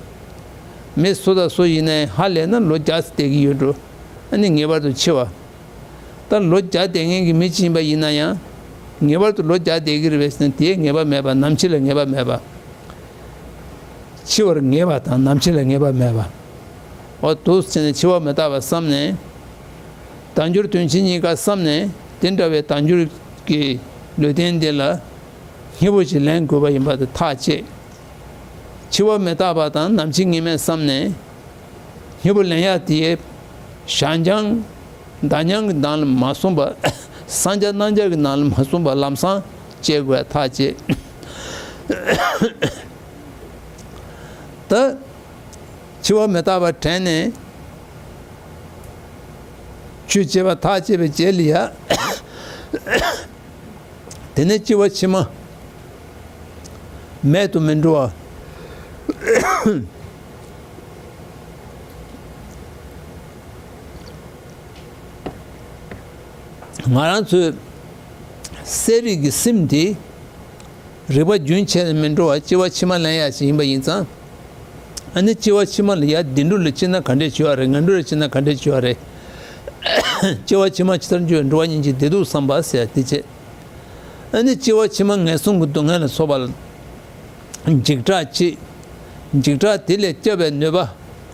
མི་སུ་དང་སུ་ཡིན་ནའི་ཧ་ལས་ན་ལོ་བརྒྱ་ཙམ་བསྡད་ཀྱི་ཡོད་འགྲོ། ཨ་ནི་ངེས་པར་དུ་འཆི་བ། ད་ལོ་བརྒྱ་བསྡད་མཁན་གྱི་མི་ཅིག་ཡིན་པ་ཡིན་ན་ཡང་། ངེས་པར་དུ་ལོ་བརྒྱ་བསྡད་ཀྱི་རེད་པས་ཟེར་ན་དེའི་ངེས་པ་མེད་པ། ནམ་འཆི་ལ་ངེས་པ་མེད་པ། འཆི་བར་ངེས་པ་དང་ནམ་འཆི་ལ་ངེས་པ་མེད་པ། འོ་འདུག་ཟེར་ནས་འཆི་བ་མི་རྟག་པ་བསམ་ནས། བདག་འགྱུར་དོན་ཆེན་གཉིས་ཀ་བསམ་ནས་དེ་འདྲ་བའི་བདག་འགྱུར་གྱི་ལུས་རྟེན་འདི་ལ་སྙིང་པོ་ཞིག་ལེན་དགོས་པ་ཡིན་པ་དེ་ཐག་བཅད། འཆི་བ་མི་རྟག་པ་དང་ནམ་འཆི་ངེས་མེད་བསམ་ནས། སྙིང་པོ་ལེན་ཡག་དེ་ཞག་འཆང་། ཟླ་འཆང་གི་ནང་ལ་མ་སོང་བ། སང་རྒྱ་གནངས་རྒྱ་གི་ནང་ལ་མ་སོང་བ་ལམ་སང་བྱེད་དགོས་ཐག་བཅད། ད་འཆི་བ་མི་རྟག་པ་དྲན་ནས་ཆོས་བྱེད་པ་ཐག་བཅད་པའི་རྗེས་ལ་ཡ། དེ་ནས་སྐྱེ་བ་ཕྱི་མ་མེད་དུ་མི་འགྲོ་བ། ང་རང་ཚོའི་གསལ་རིག་གི་སེམས་དེ་རིག་པ་རྒྱུན་ཆད་ནས་མི་འགྲོ་བ་སྐྱེ་བ་ཕྱི་མ་ལེན་ཡག་ཞིག་ཡིན་པ་ཡིན་ཙང་། ཨ་ནི་སྐྱེ་བ་ཕྱི་མ་ལ་ཡ་བདེ་འགྲོ་ལ་སྐྱེས་ན་ག་འདྲས་བྱེད་པ་རེད། ངན་འགྲོ་ལ་སྐྱེས་ན་ག་འདྲས་བྱེད་པ་རེད། སྐྱེ་བ་ཕྱི་མ་ཇི་ལྟར་འགྱུར་བའི་འགྲོ་བ་སྙིང་རྗེ་བདེ་སྡུག་བསམ་པ་ཟེར་ཡ་དེ་བྱེད། ཨ་ནི་སྐྱེ་བ་ཕྱི་མ་ངན་སོང་གི་སྡུག་བསྔལ་ལ་སོགས་པ་ལ་འཇིགས་སྐྲག་བྱེད། འཇིགས་སྐྲག་དེ་ལས་སྐྱོབ་པའི་ནུས་པ་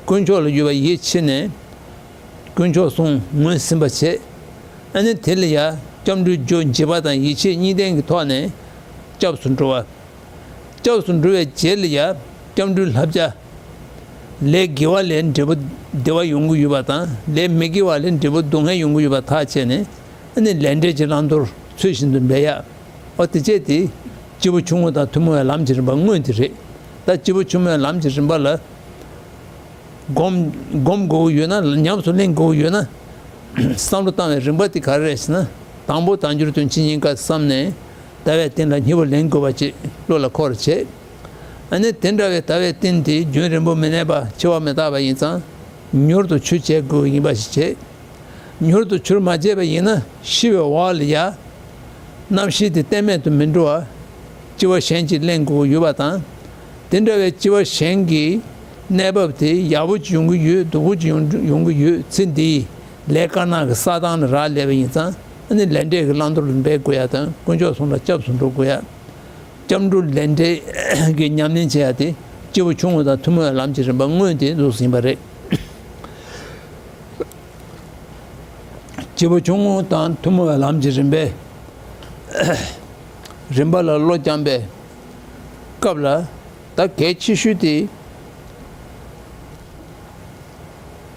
དཀོན་མཆོག་ལ་ཡོད་པ་ཡིད་ཆེས་ནས་དཀོན་མཆོག་གསུམ་ངོས་ཟིན་པ་བྱེད། ཨ་ནི་དེ་ལ་ཡང་སྐྱབས་འགྲོའི་རྒྱུ་འཇིགས་པ་དང་ཡིད་ཆེས་གཉིས་ལྡན་གྱི་ཐོག་ནས་སྐྱབས་སུ་འགྲོ་བ། སྐྱབས་སུ་འགྲོ་བའི་རྗེས་ལ་ཡང་སྐྱབས་འགྲོའི་བསླབ་བྱ། ལས་དགེ་བ་ལས་འབྲས་བུ་བདེ་བ་ཡོང་གི་ཡོད་པ་དང་ལས་མི་དགེ་བ་ལས་འབྲས་བུ་སྡུག་བསྔལ་ཡོང་གི་ཡོད་པ་ཐག་བཅད་ནས་ཨ་ནི་ལས་འབྲས་ཀྱི་བླང་དོར་ཚུལ་བཞིན་དུ་འབད་ཡ། འོ་དེ་བྱས་ཏེ་སྐྱེས་བུ་ཆུང་ངུ་དང་ཐུན་མོང་བའི་ལམ་གྱི་རིམ་པ་དངོས་དེ་རེད། ད་སྐྱེས་བུ་ཆུང་མོའི་ལམ་གྱི་རིམ་པ་ལ་སྒོམ་སྒོམ་དགོས་ཀྱི་ཡོད་ན། ཉམས་སུ་ལེན་དགོས་ཀྱི་ཡོད་ན། བསམ་བློ་བཏང་བའི་རིམ་པ་དེ་ག་རེ་རེད་ཟེར་ན། དང་པོ་བདག་འགྱུར་དོན་ཆེན་གཉིས་ཀ་བསམ་ནས་ལྟ་བའི་རྟེན་ལ་སྙིང་པོ་ལེན་དགོས་པ་ཅིག་བློ་ལ་འཁོར་བྱེད། ཨ་ནི་དེ་འདྲ་བའི་ལྟ་བའི་རྟེན་དེ་རྒྱུན་རིང་པོ་མི་གནས་པ་འཆི་བ་མི་རྟག་པ་ཡིན་ཙང་མྱུར་དུ་ཆོས་བྱེད་དགོས་ཡིན་པ་ཞིག་བྱེད། མྱུར་དུ་ཆོས་མ་བྱས་པ་ཡིན་ན་ཤི་བའི་འོག་ལ་ཡ། རྣམ་ཤེས་དེ་གཏན་མེད་དུ་མི་འགྲོ་བར་སྐྱེ་བ་གཞན་ཅིག་ལེན་དགོས་ཀྱི་ཡོད་པ་དང་། དེ་འདྲ་བའི་སྐྱེ་བ་གཞན་གྱི་གནས་བབ་དེ་ཡག་པོ་ཅིག་ཡོང་གི་ཡོད། སྡུག་པོ་ཅིག་ཡོང་ཡོང་གི་ཡོད། ཚེ་འདིའི་ལས་དཀར་ནག་གི་བསགས་སྟངས་ལ་རག་ལས་པ་ཡིན་ཙང་ཨ་ནི་ལས་འབྲས་ཀྱི་བླང་དོར་ལ་འབད་དགོས་ཡ་དང་དཀོན་མཆོག་གསུམ་ལ་སྐྱབས་སུ་འགྲོ་དགོས་ཡ། སྐྱབས་འགྲོ་ལས་འབྲས་ཀྱི་ཉམས་ལེན་བྱེད་ཡ་དེ་སྐྱེས་བུ་ཆུང་ངུ་དང་ཐུན་མོང་བའི་ལམ་གྱི་རིམ་པ་དངོས་དེ་འདུག་ཟིན་པ་རེད། སྐྱེས་བུ་ཆུང་ངུ་དང་ཐུན་མོང་བའི་ལམ་གྱི་རིམ་པའི་རིམ་པ་ལ་བློ་སྦྱངས་པའི་སྐབས་ལ་ད་གལ་ཆེ་ཤོས་དེ་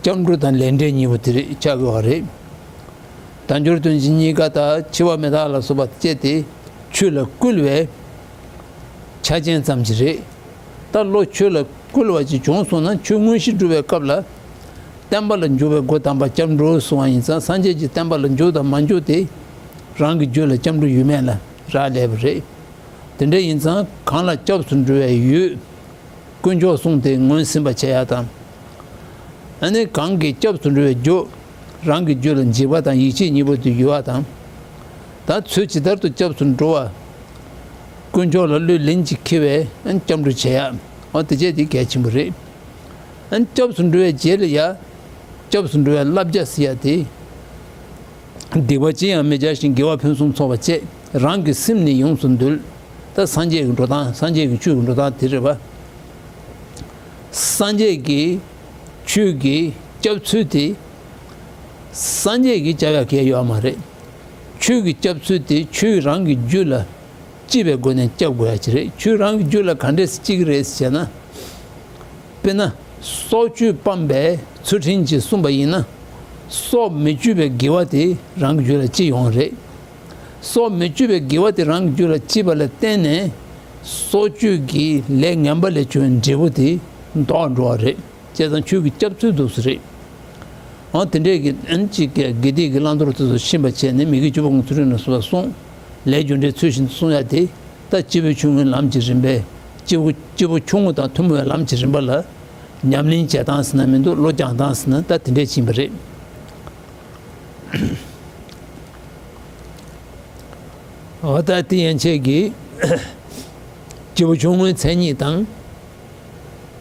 སྐྱབས་འགྲོ་དང་ལས་འབྲས་གཉིས་པོ་དེ་རེད་ཆགས་དགོས་པ་རེད། བདག་འགྱུར་དོན་ཆེན་གཉིས་ཀ་དང་འཆི་བ་མི་རྟག་ལ་སོགས་པ་བཅས་ཏེ་ཆོས་ལ་བསྐུལ་བའི་ཆ་རྐྱེན་ཙམ་ཞིག་རེད། ད་བློ་ཆོས་ལ་བསྐུལ་བ་ཅིག་བྱུང་སོང་ན་ཆོས་དངོས་གཞི་སྒྲུབ་པའི་སྐབས་ལ་བསྟན་པ་ལ་འཇུག་པའི་སྒོ་དམ་པ་སྐྱབས་འགྲོ་གསུང་བ་ཡིན་ཙང་སངས་རྒྱས་ཀྱི་བསྟན་པ་ལ་འཇུག་དང་མ་འཇུག་དེ་རང་གི་རྒྱུད་ལ་སྐྱབས་འགྲོ་ཡོད་མེད་ལ་རག་ལས་པ་རེད། དེ་འདྲ་ཡིན་ཙང་གང་ལ་སྐྱབས་སུ་འགྲོ་བའི་ཡུལ། དཀོན་མཆོག་གསུམ་དེ་ངོས་ཟིན་པ་བྱེད་ཡ་དང་། ཨ་ནི་གང་གིས་སྐྱབས་སུ་འགྲོ་བའི་རྒྱུ། རང་གི་རྒྱུད་ལ་འཇིགས་པ་དང་ཡིད་ཆེས་གཉིས་པོ་དེ་ཡོད་པ་དང་། ད་ཚུལ་ཇི་ལྟར་དུ་སྐྱབས་སུ་འགྲོ་བ། དཀོན་མཆོག་ལ་བློས་ལན་ཅིག་འཁེལ་བའི་སྐྱབས་འགྲོ་བྱེད་ཡ། འོ་དེ་བྱས་དེ་གལ་ཆེན་པོ་རེད། སྐྱབས་སུ་འགྲོ་བའི་རྗེས་ལ་ཡ། སྐྱབས་སུ་འགྲོ་བའི་བསླབ་བྱ་ཟེར་ཡ་དེ། སྡིག་པ་ཅི་ཡང་མི་བྱ་ཞིང་། དགེ་བ་ཕུན་སུམ་ཚོགས་པར་སྤྱད། རང་གི་སེམས་ནི་ཡོངས་སུ་འདུལ། ད་སངས་རྒྱས་ཀྱི་འགྲོ་སྟངས། སངས་རྒྱས་ཀྱི་ཆོས་ཀྱི་འགྲོ་སྟངས་དེ་རེད་པ། སངས་རྒྱས་ཀྱི་ཆོས་ཀྱི་སྐྱབས་ཚུལ་དེ། སངས་རྒྱས་ཀྱིས་སྐྱབས་ཡ་གལ་ཡོད་མ་རེད། ཆོས་ཀྱི་སྐྱབས་ཚུལ་དེ་ཆོས་རང་གི་རྒྱུད་ལ་སྐྱེས་པའི་སྒོ་ནས་སྐྱབས་དགོས་ཡ་ཅིག་རེད། ཆོས་རང་གི་རྒྱུད་ལ་ག་འདྲས་སེ་སྐྱེ་གི་རེད་ཟེར་ན། དཔེར་ན། སྲོག་གཅོད་སྤངས་པའི་ཚུལ་ཁྲིམས་ཀྱིས་བསྲུངས་པ་ཡིན་ན། སྲོག་མི་གཅོད་པའི་དགེ་བ་དེ་རང་གི་རྒྱུད་ལ་སྐྱེ་ཡོང་བ་རེད། སྲོག་མི་གཅོད་པའི་དགེ་བ་དེ་རང་གི་རྒྱུད་ལ་སྐྱེས་པ་ལ་བརྟེན་ནས། སྲོག་གཅོད་ཀྱི་ལས་ངན་པ་ལས་བྱུང་བའི་འབྲས་བུ་དེ་ལྡོག་འགྲོ་བ་རེད། བྱས་ཙང་ཆོས་ཀྱི་སྐྱབས་ཚུལ་འདུག་སེ་རེད། འོ་དེ་འདྲས་ཀྱི་ཨན་ཅིག་གི་དགེ་སྡིག་གི་བླང་དོར་དེ་ཚོ་ཤེས་པ་བྱས་ནས། མི་དགེ་བཅུ་སྤོང་གི་ཚུལ་ཁྲིམས་ལ་སོགས་པ་བསྲུང་། ལས་རྒྱུ་འབྲས་ཚུལ་བཞིན་དུ་བསྲུང་ཡ་དེ། ད་སྐྱེས་བུ་ཆུང་ངུའི་ལམ་གྱི་རིམ་པས། སྐྱེས་བུ་སྐྱེས་བུ་ཆུང་ངུ་དང་ཐུན་མོང་བའི་ལམ་གྱི་རིམ་པ་ལ་ཉམས་ལེན་བྱེད་སྟངས་ཟེར་ན་མི་འདུག་བློ་སྦྱང་སྟངས་ཟེར་ན་ད་དེ་འདྲས་ཕྱིན་པ་རེད། འོ་ད་དེ་ཡན་ཆད་ཀྱིས་སྐྱེས་བུ་ཆུང་ངུའི་མཚན་ཉིད་དང་།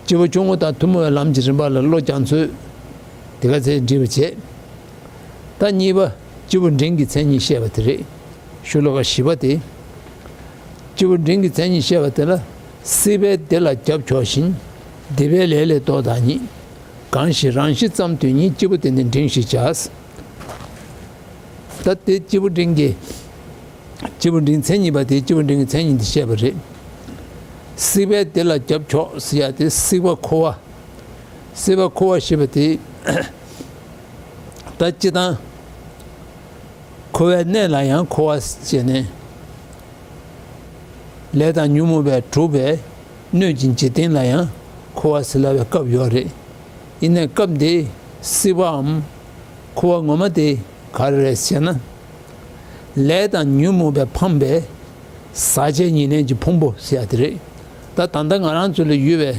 སྐྱེས་བུ་ཆུང་ངུ་དང་ཐུན་མོང་བའི་ལམ་གྱི་རིམ་པ་ལ་བློ་སྦྱང་ཚུལ་དེ་ག་ཚད་འདྲིས་པ་བྱས། ད་གཉིས་པ་སྐྱེས་བུ་འབྲིང་གི་མཚན་ཉིད་བཤད་པ་དེ་རེད། ཤོ་ལོ་ཀ་བཞི་པ་དེ། སྐྱེས་བུ་འབྲིང་གི་མཚན་ཉིད་བཤད་པ་དེ་ལ། སྲེད་པས་སྡིག་ལ་རྒྱབ་ཕྱོགས་ཤིང་། སྡིག་པའི་ལས་ལས་ལྡོག་བདག་ཉིད། གང་ཞིག་རང་ཤི་ཙམ་དོན་གཉེར། སྐྱེས་བུ་དེ་ནི་འབྲིང་ཞེས་བྱ། ད་དེ་སྐྱེས་བུ་འབྲིང་གི། སྐྱེས་བུ་འབྲིང་མཚན་ཉིད་པ་དེ་སྐྱེས་བུ་འབྲིང་གི་མཚན་ཉིད་དེ་བཤད་པ་རེད། སྲེད་པས་སྡིག་ལ་རྒྱབ་ཕྱོགས་ཟེར་ཡ་དེ་སྲེད་པ་འཁོར་བ། སྲེད་པ་འཁོར་བ་ཞེས་པ་དེ། ད་སྤྱིར་བཏང་འཁོར་བའི་གནས་ལ་ཡང་འཁོར་བ་ཟེར་ནས། ལས་དང་ཉོན་མོངས་པས་གྲུབ་པའི་གནོད་ཅིང་འཇིག་རྟེན་ལ་ཡང་འཁོར་བ་ཟེར་སླ་བའི་སྐབས་ཡོད་རེད། ཡིན་ནའི་སྐབས་འདིའི་སྲེད་པའམ་འཁོར་བ་ངོ་མ་དེ་ག་རེ་རེད་ཟེར་ན། ལས་དང་ཉོན་མོངས་པས་འཕངས་པའི་ཟག་བཅས་ཉེར་ལེན་གྱི་ཕུང་པོ་ཟེར་ཡ་དེ་རེད། ད་ད་ལྟ་ང་རང་ཚོ་ལ་ཡོད་པའི་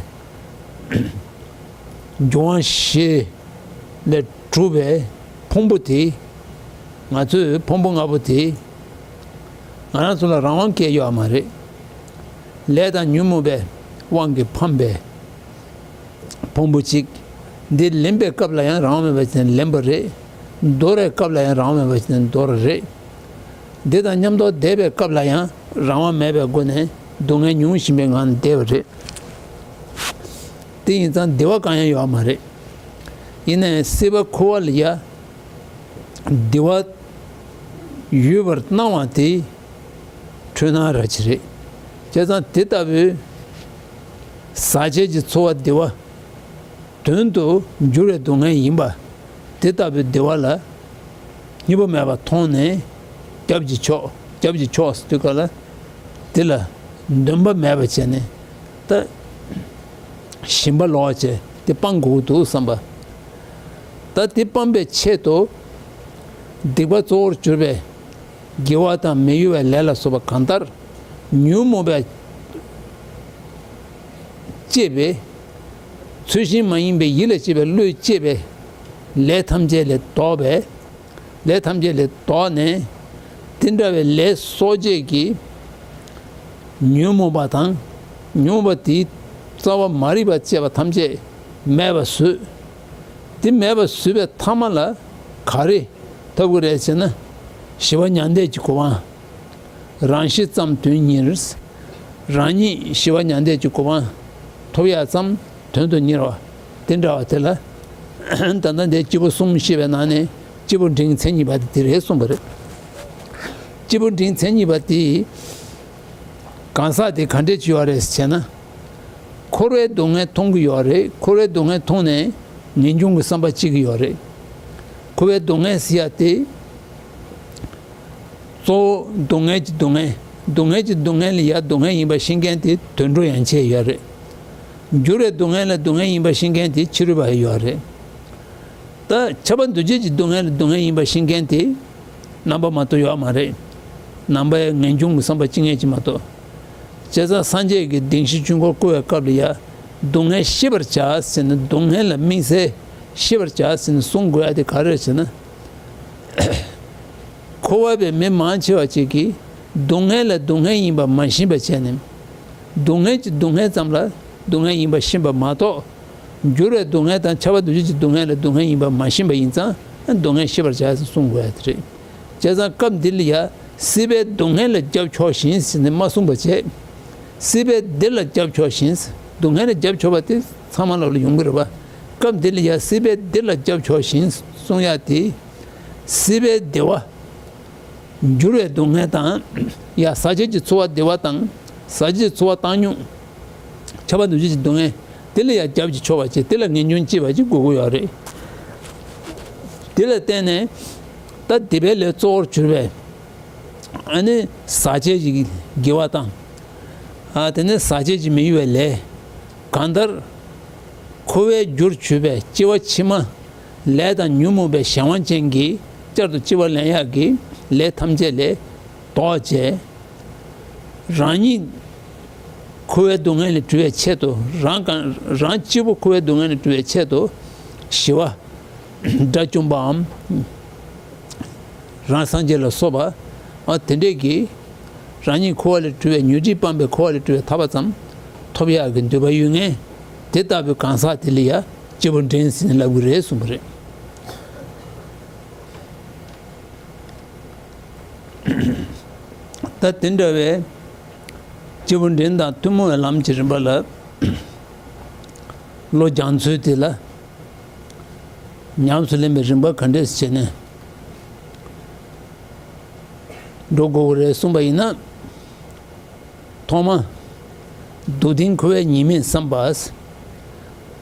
འབྱུང་བ་བཞི་ལས་གྲུབ་པའི་ཕུང་པོ་དེ། ང་ཚོའི་ཕུང་པོ་ལྔ་པོ་དེ་ང་རང་ཚོ་ལ་རང་དབང་སྐྱེ་ཡོད་མ་རེད། ལས་དང་ཉོན་མོངས་པའི་དབང་གིས་འཕངས་པའི་ཕུང་པོ་གཅིག་འདི་ལེན་པའི་སྐབས་ལ་ཡང་རང་དབང་མེད་པ་བྱས་ནས་ལེན་པ་རེད། འདོར་བའི་སྐབས་ལ་ཡང་རང་དབང་མེད་པ་བྱས་ནས་འདོར་བ་རེད། འདི་དང་མཉམ་དུ་བསྡད་པའི་སྐབས་ལ་ཡང་རང་དབང་མེད་པའི་སྒོ་ནས་སྡུག་བསྔལ་མྱོང་བཞིན་པའི་ངང་ནས་བསྡད་པ་རེད། དེ་ཡིན་ཙང་བདེ་བ་གང་ཡང་ཡོད་མ་རེད། ཡིན་ནའི་སྲེད་པ་འཁོར་བ་ལ་ཡ། བདེ་བ་ཡོད་པར་སྣང་བ་དེ་འཁྲུལ་སྣང་ར་ཅིག་རེད། བྱས་ཙང་དེ་ལྟ་བུའི་ཟག་བཅས་ཀྱི་ཚོར་བ་བདེ་བ་དོན་དུ་འགྱུར་བའི་སྡུག་བསྔལ་ཡིན་པ། དེ་ལྟ་བུའི་བདེ་བ་ལ་སྙིང་པོ་མེད་པར་མཐོང་ནས། སྐྱབས་ཀྱི་ཕྱོགས། སྐྱབས་ཀྱི་ཕྱོགས་སུ་དུས་སྐབས་ལ་དེ་ལ་འདུན་པ་མེད་པ་བྱས་ནས། ད་ཞེན་པ་ལོག་བྱས་དེ་སྤང་དགོས་ཀྱི་འདུག་བསམ་པ། ད་དེ་སྤང་པའི་ཆེད་དུ་སྡིག་པ་གཙོ་བོར་གྱུར་པའི་དགེ་བ་དང་མི་གཡོ་བའི་ལས་ལ་སོགས་པ་གང་ལྟར་ཉོན་མོངས་པས་བསྐྱེད་པའི། ཚུལ་བཞིན་མ་ཡིན་པའི་ཡིད་ལ་བྱེད་པའི་བློས་བསྐྱེད་པའི་ལས་ཐམས་ཅད་ལས་ལྡོག་པའི། ལས་ཐམས་ཅད་ལས་ལྡོག་ནས། དེ་འདྲ་བའི་ལས་གསོག་བྱེད་ཀྱི་ཉོན་མོངས་པ་དང་། ཉོན་མོངས་པ་དེའི་རྩ་བ་མ་རིག་པ་བཅས་པ་ཐམས་ཅད་མེད་པར་བཟོས། དེ་མེད་པར་བཟོས་པའི་ཐ་མ་ལ་ག་རེ་ཐོབ་ཀྱི་རེད་ཟེར་ན། ཞི་བ་མྱང་འདས་ཀྱི་གོ་འཕང་། རང་ཤི་ཙམ་དོན་གཉེར། རང་ཉིད་ཞི་བ་མྱང་འདས་ཀྱི་གོ་འཕང་ཐོབ་ཡག་ཙམ་དོན་དུ་གཉེར་བ་དེ་འདྲ་བ་དེ་ལ། ད་ལྟ་འདིར་སྐྱེས་བུ་གསུམ་བཤད་པའི་ནང་ནས་སྐྱེས་བུ་འབྲིང་མཚན་ཉིད་པ་དེ་དེ་རེད་གསུངས་པ་རེད། སྐྱེས་བུ་འབྲིང་མཚན་ཉིད་པ་དེ་གང་ཟག་དེ་ག་འདྲས་ཅིག་ཡོད་རེད་ཟེར་ན། འཁོར་བའི་སྡུག་བསྔལ་མཐོང་གི་ཡོད་རེད། འཁོར་བའི་སྡུག་བསྔལ་མཐོང་ནས་ངེས་འབྱུང་གི་བསམ་པ་སྐྱེ་གི་ཡོད་རེད། འཁོར་བའི་སྡུག་བསྔལ་ཟེར་ཡ་དེ། གཙོ་བོ་སྡུག་བསྔལ་གྱི་སྡུག་བསྔལ། སྡུག་བསྔལ་གྱི་སྡུག་བསྔལ་ལ་ཡ་སྡུག་བསྔལ་ཡིན་པ་ཤེས་མཁན་དེ་དུད་འགྲོ་ཡན་ཆད་ཡོད་རེད། འགྱུར་བའི་སྡུག་བསྔལ་ལ་སྡུག་བསྔལ་ཡིན་པ་ཤེས་མཁན་དེ་ཕྱི་རོལ་པ་ཡོད་རེད། ད་ཁྱབ་པ་འདུ་བྱེད་ཀྱི་སྡུག་བསྔལ་ལ་སྡུག་བསྔལ་ཡིན་པ་ཤེས་མཁན་དེ་ནང་པ་མ་གཏོགས་ཡོད་མ་རེད། ནང་པའི་ངེས་འབྱུང་གི་བསམ་པ་སྐྱེ་མཁན་ཅིག་མ་གཏོགས། བྱས་ཙང་སངས་རྒྱས་ཀྱིས་བདེན་བཞིའི་དཀྱིལ་འཁོར་བསྐོར་བའི་སྐབས་ལ་ཡ། སྡུག་བསྔལ་ཤེས་པར་བྱ་ཟེར་ནས། སྡུག་བསྔལ་ལ་དམིགས་བསལ་ཤེས་པར་བྱ་ཟེར་ནས་གསུང་དགོས་ཡ་དེ་ག་རེ་རེད་ཟེར་ན། འཁོར་བ་པའི་མི་མང་ཆེ་བ་ཅིག་གིས་ སྡུག་བསྔལ་ལ་སྡུག་བསྔལ་ཡིན་པ་མ་ཤེས་པ་བྱས་ནས། སྡུག་བསྔལ་གྱི་སྡུག་བསྔལ་ཙམ་ལ་སྡུག་བསྔལ་ཡིན་པ་ཤེས་པ་མ་གཏོགས། འགྱུར་བའི་སྡུག་བསྔལ་དང་ཁྱབ་པ་འདུ་བྱེད་ཀྱི་སྡུག་བསྔལ་ལ་སྡུག་བསྔལ་ཡིན་པ་མ་ཤེས་པ་ཡིན་ཙང་སྡུག་བསྔལ་ཤེས་པར་བྱ་ཟེར་གསུང་དགོས་ཡ་དེ་རེད། བྱས་ཙང་སྐབས་འདི་ལ་ཡ་སྲིད་པའི་སྡུག་བསྔལ་ལ་རྒྱབ་ཕྱོགས་ཤིང་ཟེར་ནས་མ་གསུངས་པ་བྱས། སྲིད་པའི་བདེ་ལ་རྒྱབ་ཕྱོགས་ཤིང་། སྡུག་བསྔལ་ལ་རྒྱབ་ཕྱོགས་པ་དེ་ཚང་མ་ལོག་ལ་ཡོང་གི་རེད་པ། སྐབས་འདི་ལ་ཡ་སྲིད་པའི་བདེ་ལ་རྒྱབ་ཕྱོགས་ཤིང་གསུང་ཡ་དེ། སྲིད་པའི་བདེ་བ། འགྱུར་བའི་སྡུག་བསྔལ་དང་། ཡ་ཟག་བཅས་ཀྱི་ཚོར་བ་བདེ་བ་དང་། ཟག་བཅས་ཀྱི་ཚོར་བ་བཏང་སྙོམས། ཁྱབ་པ་འདུ་བྱེད་ཀྱི་སྡུག་བསྔལ། དེ་ལ་ཡ་རྒྱབ་ཀྱི་ཕྱོགས་པ་བྱས་དེ་ལ་ངེས་འབྱུང་སྐྱེས་པ་ཅིག་དགོས་ཀྱི་ཡོད་རེད། དེ་ལ་བརྟེན་ནས། ད་སྡིག་པའི་ལས་གཙོ་བོར་གྱུར་པའི། ཨ་ནི་ཟག་བཅས་ཀྱི་དགེ་བ་དང་། ཨ་དེ་ནས་ཟག་བཅས་ཀྱི་མི་གཡོ་བའི་ལས། གང་ལྟར། འཁོར་བའི་རྒྱུར་གྱུར་པའི་སྐྱེ་བ་ཕྱི་མ། ལས་དང་ཉོན་མོངས་པའི་གཞན་དབང་ཅན་གྱིས་བསྐྱར་དུ་སྐྱེ་བ་ལེན་ཡག་གི་ལས་ཐམས་ཅད་ལས་ལྡོག་བྱས། རང་ཉིད་འཁོར་བའི་སྡུག་བསྔལ་ལས་གྲོལ་བའི་ཆེད་དུ། རང་གང་རང་གཅིག་པུ་འཁོར་བའི་སྡུག་བསྔལ་ལས་གྲོལ་བའི་ཆེད་དུ་ཞི་བ། དགྲ་བཅོམ་པའམ། རང་སངས་རྒྱས་ལ་སོགས་པ། ཨ་དེ་འདྲས་ཀྱིས། རང་ཉིད་འཁོར་བ་ལས་གྲོལ་བའི་ཉོན་སྒྲིབ་སྤངས་པའི་འཁོར་བ་ལས་གྲོལ་བའི་ཐར་པ་ཙམ་ཐོབ་ཡག་གི་འདོད་པ་ཡོད་མཁན། དེ་ལྟ་བུའི་གང་ཟག་དེ་ལ་ཡ་སྐྱེས་བུ་འདྲེན་ཟེར་ནས་ལབ་ཀྱི་རེད་གསུངས་པ་རེད། ད་དེ་འདྲ་བའི་སྐྱེས་བུ་འདྲེན་དང་ཐུན་མོང་བའི་ལམ་གྱི་རིམ་པ་ལ། བློ་སྦྱང་ཚུལ་དེ་ལ། ཉམས་སུ་ལེན་པའི་རིམ་པ་ག་འདྲས་བྱས་ནས་འགྲོ་དགོས་ཀྱི་རེད་གསུངས་པ་ཡིན་ན། ཐོག་མ། སྡུག་བདེན་འཁོར་བའི་ཉེས་དམིགས་བསམ་པ།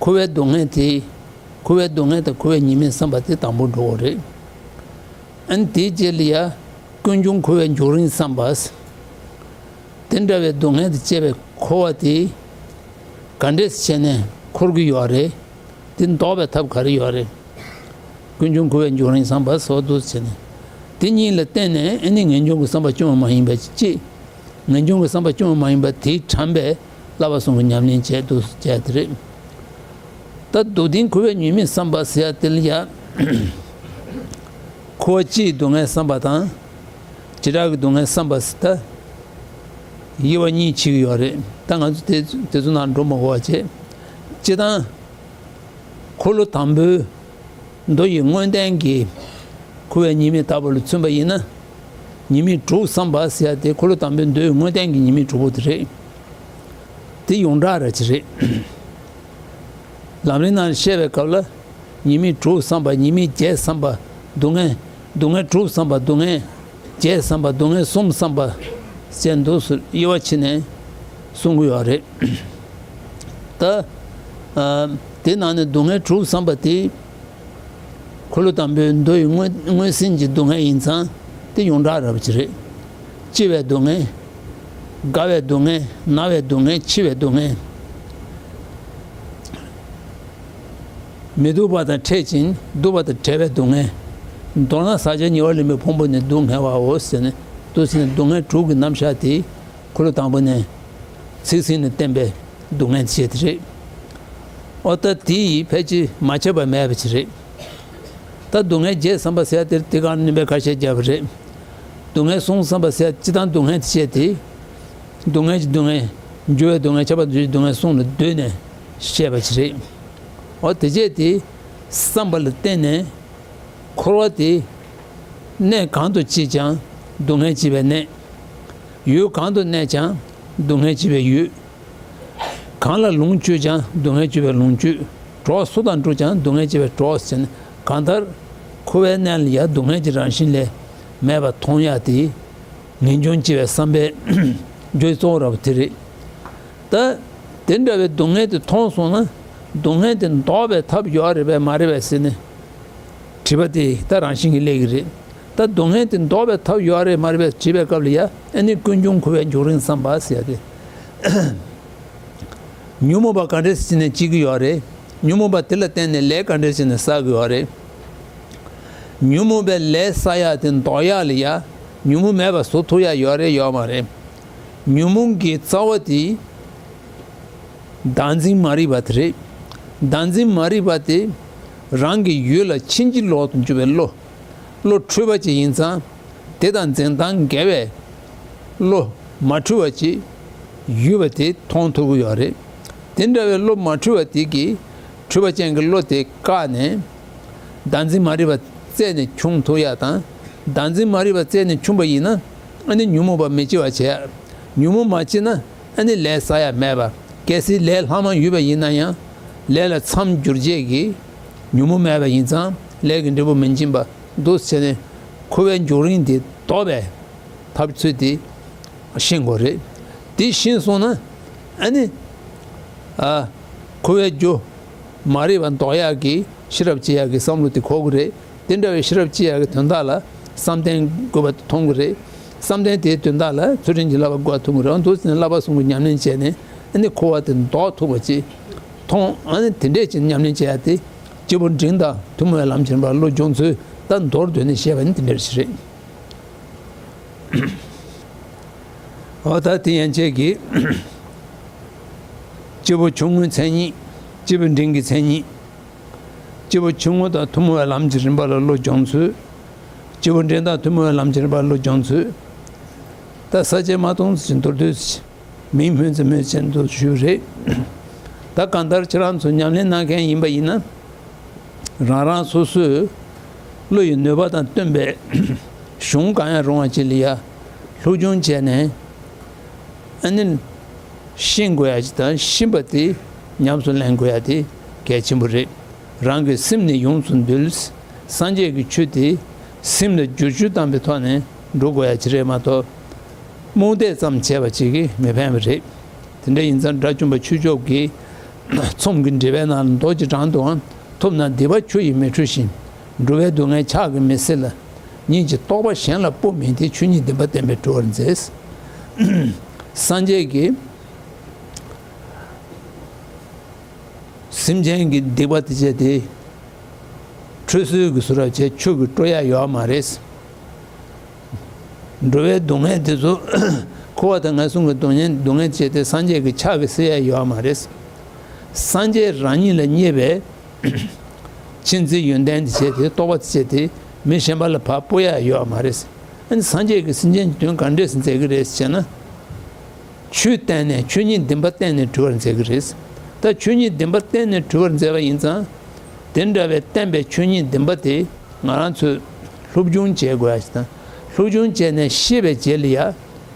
འཁོར་བའི་སྡུག་བསྔལ་དེ། འཁོར་བའི་སྡུག་བསྔལ་དང་འཁོར་བའི་ཉེས་དམིགས་བསམ་པ་དེ་དང་པོ་འགྲོ་དགོས་རེད། ཨ་ནི་དེའི་རྗེས་ལ་ཡ། ཀུན་འབྱུང་འཁོར་བའི་འབྱུང་རིམ་བསམ་པ། དེ་འདྲ་བའི་སྡུག་བསྔལ་དང་བཅས་པའི་འཁོར་བ་དེ། ག་འདྲས་བྱས་ནས་འཁོར་གྱི་ཡོད་རེད། དེ་ཟློག་པའི་ཐབས་ག་རེ་ཡོད་རེད། ཀུན་འབྱུང་འཁོར་བའི་འབྱུང་རིམ་བསམ་པ་སོགས་འདུག་བྱས་ནས། དེ་གཉིས་ལ་བརྟེན་ནས་ཨ་ནི་ངེས་འབྱུང་གི་བསམ་པ་བཅོས་མ་ཡིན་པ་གཅིག་ངེས་འབྱུང་གི་བསམ་པ་བཅོས་མ་ཡིན་པ་དེའི་དྲན་པས་བསླབ་པ་གསུམ་གྱི་ཉམས་ལེན་བྱས་འདུག་བྱས་དེ་རེད། ད་སྡུག་བདེན་འཁོར་བའི་ཉེས་དམིགས་བསམ་པ་ཟེར་ཡ་དེ་ལ་ཡ། འཁོར་བ་སྤྱིའི་སྡུག་བསྔལ་བསམ་པ་དང་། བྱེ་བྲག་གི་སྡུག་བསྔལ་བསམ་པ་ཟེར་ད། དབྱེ་བ་གཉིས་ཕྱེ་གི་ཡོད་རེད། ད་ང་ཚོ་དེ་དེ་ཚོ་ནང་འགྲོ་མ་དགོས་པ་བྱས། སྤྱིར་བཏང་། འཁོར་ལོ་དང་པོའི་མདོ་ཡི་དངོས་བསྟན་གྱི་འཁོར་བའི་ཉེས་དམིགས་ལྟ་བུ་ལ་མཚོན་པ་ཡིན་ན། ཉེས་དམིགས་དྲུག་བསམ་པ་ཟེར་ཡ་དེ་འཁོར་ལོ་དང་པོའི་མདོ་ཡི་དངོས་བསྟན་གྱི་ཉེས་དམིགས་དྲུག་པོ་དེ་རེད། དེ་ཡོངས་གྲགས་ར་ཅིག་རེད། ལམ་རིམ་ནང་བཤད་པའི་སྐབས་ལ། ཉེས་དམིགས་དྲུག་བསམ་པ། ཉེས་དམིགས་བརྒྱད་བསམ་པ། སྡུག་བསྔལ། སྡུག་བསྔལ་དྲུག་བསམ་པ། སྡུག་བསྔལ་བརྒྱད་བསམ་པ། སྡུག་བསྔལ་གསུམ་བསམ་པ། ཟེར་འདུག་སེ་དབྱེ་བ་ཕྱེ་ནས་གསུང་གི་ཡོད་རེད། ད། ཨ། དེ་ནང་ནས་སྡུག་བསྔལ་དྲུག་བསམ་པ་དེ། འཁོར་ལོ་དང་པོའི་མདོ་ཡི་དངོས་དངོས་ཟིན་གྱི་སྡུག་བསྔལ་ཡིན་ཙང་དེ་ཡོངས་གྲགས་ར་བ་ཅིག་རེད། སྐྱེ་བའི་སྡུག་བསྔལ། རྒ་བའི་སྡུག་བསྔལ། ན་བའི་སྡུག་བསྔལ། འཆི་བའི་སྡུག་བསྔལ། མི་སྡུག་པ་དང་ཕྲད་ཅིང་སྡུག་པ་དང་བྲལ་བའི་སྡུག་བསྔལ། མདོར་ན་ཟག་བཅས་ཉེ་བར་ལེན་པའི་ཕུང་པོ་ནི་སྡུག་བསྔལ་བའོ་ཟེར་ནས་འདུག་སེ་ནས་སྡུག་བསྔལ་དྲུག་གི་རྣམ་གཞག་དེ་འཁོར་ལོ་དང་པོ་ནས་ཚིག་ཟིན་ནས་བསྟན་པའི་སྡུག་བསྔལ་ཞེས་དེ་རེད། ཨོ་ད་དེ་ཡིས་ཕལ་ཆེར་མ་ཁྱབ་པ་མེད་པ་ཅིག་རེད། ད་སྡུག་བསྔལ་བརྒྱད་བསམ་པ་ཟེར་ཡ་དེར་དེ་གང་བསྣན་པའི་ཁ་ཤས་བརྒྱབ་པ་རེད། སྡུག་བསྔལ་གསུམ་བསམ་པ་ཟེར་ཡ་སྤྱིར་བཏང་སྡུག་བསྔལ་དེ་བཤད་དེ། སྡུག་བསྔལ་གྱི་སྡུག་བསྔལ། འགྱུར་བའི་སྡུག་བསྔལ། ཁྱབ་པ་འདུ་བྱེད་སྡུག་བསྔལ་གསུམ་ལ་བསྡུས་ནས་བཤད་པ་ཅིག་རེད། འོ་དེ་བྱས་ཏེ། བསམ་པ་ལ་བརྟེན་ནས། འཁོར་བ་དེ། གནས་གང་དུ་སྐྱེས་ཀྱང་སྡུག་བསྔལ་སྐྱེ་བའི་གནས། ཡུལ་གང་དུ་གནས་ཀྱང་སྡུག་བསྔལ་སྐྱེ་བའི་ཡུལ། གང་ལ་ལོངས་སྤྱོད་ཀྱང་སྡུག་བསྔལ་སྐྱེ་བའི་ལོངས་སྤྱོད། གྲོགས་སུ་དང་འགྲོགས་ཀྱང་སྡུག་བསྔལ་སྐྱེ་བའི་གྲོགས་ཟེར་ནས་གང་ལྟར་འཁོར་བའི་གནས་ལ་ཡང་སྡུག་བསྔལ་གྱི་རང་བཞིན་ལས་མེད་པ་མཐོང་ཡ་དེ་ངེས་འབྱུང་སྐྱེ་བའི་བསམ་པའི་རྒྱུ་གཙོ་བོ་ར་བ་དེ་རེད། ད་དེ་འདྲ་བའི་སྡུག་བསྔལ་དེ་མཐོང་སོང་ན་སྡུག་བསྔལ་དེ་ལྡོག་པའི་ཐབས་ཡོད་རེད་པས་མ་རེད་པས་ཟེར་ནས། དྲི་བ་དེ་ད་རང་བཞིན་གྱིས་སླེབས་ཀྱི་རེད། ད་སྡུག་བསྔལ་དེ་ལྡོག་པའི་ཐབས་ཡོད་རེད་མ་རེད་པས་དྲིས་པའི་སྐབས་ལ་ཡ་ཨ་ནི་ཀུན་འབྱུང་འཁོར་བའི་འབྱུང་རིམ་བསམ་པ་ཟེར་ཡ་དེ། ཉོན་མོངས་པ་ག་འདྲས་ཟེར་ནས་སྐྱེ་གི་ཡོད་རེད། ཉོན་མོངས་པ་དེ་ལ་བརྟེན་ནས་ལས་ག་འདྲས་ཟེར་ནས་བསགས་གི་ཡོད་རེད། ཉོན་མོངས་པའི་ལས་བསགས་ཡ་དེ་ལྡོག་ཡ་ལ་ཡ་ཉོན་མོངས་མེད་པ་བཟོ་ཐུབ་ཡ་ཡོད་རེད་ཡོད་མ་རེད། ཉོན་མོངས་ཀྱི་རྩ་བ་དེ། བདག་འཛིན་མ་རིག་པ་དེ་རེད། བདག་འཛིན་མ་རིག་པ་དེ་རང་གི་ཡུལ་ལ་ཕྱིན་ཅི་ལོག་ཏུ་འགྱུར་བའི་བློ། བློ་འཁྲུལ་པ་ཅིག་ཡིན་ཙང་། དེ་དང་འཛིན་སྟངས་འགལ་བའི་ བློ་མ་འཁྲུལ་བ་ཅིག་ཡོད་པ་དེ་མཐོང་ཐུབ་ཀྱི་ཡོད་རེད། དེ་འདྲ་བའི་བློ་མ་འཁྲུལ་བ་དེ་གིས་འཁྲུལ་པ་ཅན་གྱི་བློ་དེ་བཀག་ནས། བདག་འཛིན་མ་རིག་པ་རྩད་ནས་ཆུང་ཐུབ་ཡག་དང་། བདག་འཛིན་མ་རིག་པ་རྩད་ནས་ཆུང་པ་ཡིན་ན། ཨ་ནི་ཉོན་མོངས་པ་མི་སྐྱེ་བ་བྱས། ཉོན་མོངས་མ་སྐྱེས་ན། ཨ་ནི་ལས་བསགས་ཡག་མེད་པ། གལ་སྲིད་ལས་ལྷག་མ་ཡོད་པ་ཡིན་ན་ཡང་། ལས་ལ་མཚམས་སྦྱོར་བྱེད་ཀྱི་ཉོན་མོངས་མེད་པ་ཡིན་ཙང་། ལས་ཀྱི་འབྲས་བུ་མི་འབྱིན་པ་འདུག་ཟེར་ནས། འཁོར་བའི་འཇོག་རིང་དེ་ལྡོག་པའི་ཐབས་ཚུལ་དེ་ཤེས་དགོས་རེད། དེ་ཤེས་སོང་ན། ཨ་ནི། ཨ། འཁོར་བའི་རྒྱུ་མ་རིག་པ་ལྡོག་ཡག་གི་ཤེས་རབ་སྐྱེ་ཡག་གི་བསམ་བློ་དེ་འཁོར་གི་རེད། དེ་འདྲ་བའི་ཤེས་རབ་སྐྱེ་ཡག་གི་དོན་དག་ལ་བསམ་གཏན་དགོས་པ་མཐོང་གི་རེད། བསམ་གཏན་དེའི་དོན་དག་ལ་ཚུལ་ཁྲིམས་ཀྱི་བསླབ་པ་དགོས་པ་མཐོང་གི་རེད། འོ་འདུག་ཟེར་ནས་བསླབ་པ་གསུམ་གྱི་ཉམས་ལེན་བྱས་ནས། ཨ་ནི་འཁོར་བ་དེ་ལྡོག་ཐུབ་པ་ཅིག་མཐོང་། ཨ་ནི་དེ་འདྲས་ཅིག་ཉམས་ལེན་བྱེད་ཡག་དེ། སྐྱེས་བུ་འབྲིང་དང་ཐུན་མོང་བའི་ལམ་གྱི་རིམ་པར་བློ་སྦྱོང་ཚུལ། ད་མདོར་བསྡུས་ནས་བཤད་པ་ནི་དེ་འདྲས་ཞིག་རེད། འོ་ད་དེ་ཡན་ཆད་ཀྱིས་སྐྱེས་བུ་ཆུང་ངུའི་མཚན་ཉིད། སྐྱེས་བུ་འབྲིང་གི་མཚན་ཉིད། སྐྱེས་བུ་ཆུང་ངུ་དང་ཐུན་མོང་བའི་ལམ་གྱི་རིམ་པ་ལ་བློ་སྦྱོང་ཚུལ། སྐྱེས་བུ་འབྲིང་དང་ཐུན་མོང་བའི་ལམ་གྱི་རིམ་པ་ལ་བློ་སྦྱོང་ཚུལ། ད་ས་བཅད་མ་གཏོང་ཚུལ་གྱི་མདོར་བསྡུས་མིང་སྨོས་ཚེ་སྨོས་ཅན་དུ་ཞུས་རེད། ད་གང་ལྟར་ཁྱེད་རང་ཚོ་ཉམས་ལེན་གནང་མཁན་ཡིན་པ་ཡིན་ན། རང་རང་སོ་སོའི་བློ་ཡི་ནུས་པ་དང་བསྟུན་པའི་གཞུང་གང་ཡང་རུང་བ་ཅིག་ལ་ཡ་སློབ་སྦྱོང་བྱས་ནས། ཨ་ནི་ཤེས་དགོས་ཡ་ཅིག་དང་། ཤེས་པ་དེ་ཉམས་སུ་ལེན་དགོས་ཡ་དེ་གལ་ཆེན་པོ་རེད། རང་གི་སེམས་ནི་ཡོངས་སུ་འདུལ། སངས་རྒྱས་ཀྱི་ཆོས་དེ་སེམས་ལ་བསྒྱུར་བཅོས་བཏང་པའི་ཐོག་ནས་འགྲོ་དགོས་ཡ་ཅིག་རེད་མ་གཏོགས། རྨོངས་དད་ཙམ་བྱས་པ་ཅིག་གིས་མི་ཕན་པ་རེད། དེ་འདྲ་ཡིན་ཙང་དགྲ་བཅོམ་པ་ཆོས་སྐྱོབ་ཀྱིས། ཚོམས་ཀྱི་འགྲེལ་པའི་ནང་ལ་མདོ་ཀྱི་གྲངས་དུའང་། ཐོབ་ན་སྡིག་པ་ཆུ་ཡིས་མི་འཁྲུ་ཞིང་། འགྲོ་བའི་སྡུག་བསྔལ་ཕྱག་གིས་མི་སེལ་ལ། ཉིད་ཀྱི་རྟོག་པ་གཞན་ལ་སྤོ་མིན་ཏེ། ཆོས་ཉིད་བདེན་པ་བསྟན་པས་གྲོལ་བར་མཛད། སངས་རྒྱས་ཀྱིས་སེམས་ཅན་གྱི་སྡིག་པ་དེ་བྱས་ཏེ། འཁྲུལ་སོང་གི་བཟོ་འདྲ་བྱས་ཆུ་གིས་བཀྲུ་ཡ་ཡོད་མ་རེད། འགྲོ་བའི་སྡུག་བསྔལ་དེ་ཚོ། འཁོར་བ་དང་ངན་སོང་གི་སྡུག་བསྔལ། སྡུག་བསྔལ་བྱས་ཏེ་སངས་རྒྱས་ཀྱི་ཕྱག་གིས་སེལ་ཡ་ཡོད་མ་རེད། སངས་རྒྱས་རང་ཉིད་ལ་བརྙས་པའི་མཁྱེན་བརྩེའི་ཡོན་ཏན་དེ་བྱས་ཏེ། རྟོག་པ་དེ་བྱས་ཏེ་མི་གཞན་པ་ལ་ཕར་སྤོ་ཡ་ཡོད་མ་རེད། ཨ་ནི་སངས་རྒྱས་ཀྱིས་སེམས་ཅན་གྱི་དོན་ག་འདྲས་མཛད་ཀྱི་རེད་ཟེར་ན། ཆོས་བསྟན་ནས། ཆོས་ཉིད་བདེན་པ་བསྟན་ནས་གྲོལ་བར་མཛད་ཀྱི་རེད། ད་ཆོས་ཉིད་བདེན་པ་བསྟན་ནས་གྲོལ་བར་མཛད་པ་ཡིན་ཙང་། དེ་འདྲ་བའི་བསྟན་པའི་ཆོས་ཉིད་བདེན་པ་དེ་ང་རང་ཚོས་སློབ་སྦྱོང་བྱེད་དགོས་ཡ་ཞིག་དང་། སློབ་སྦྱོང་བྱས་ནས་ཤེས་པའི་རྗེས་ལ་ཡ་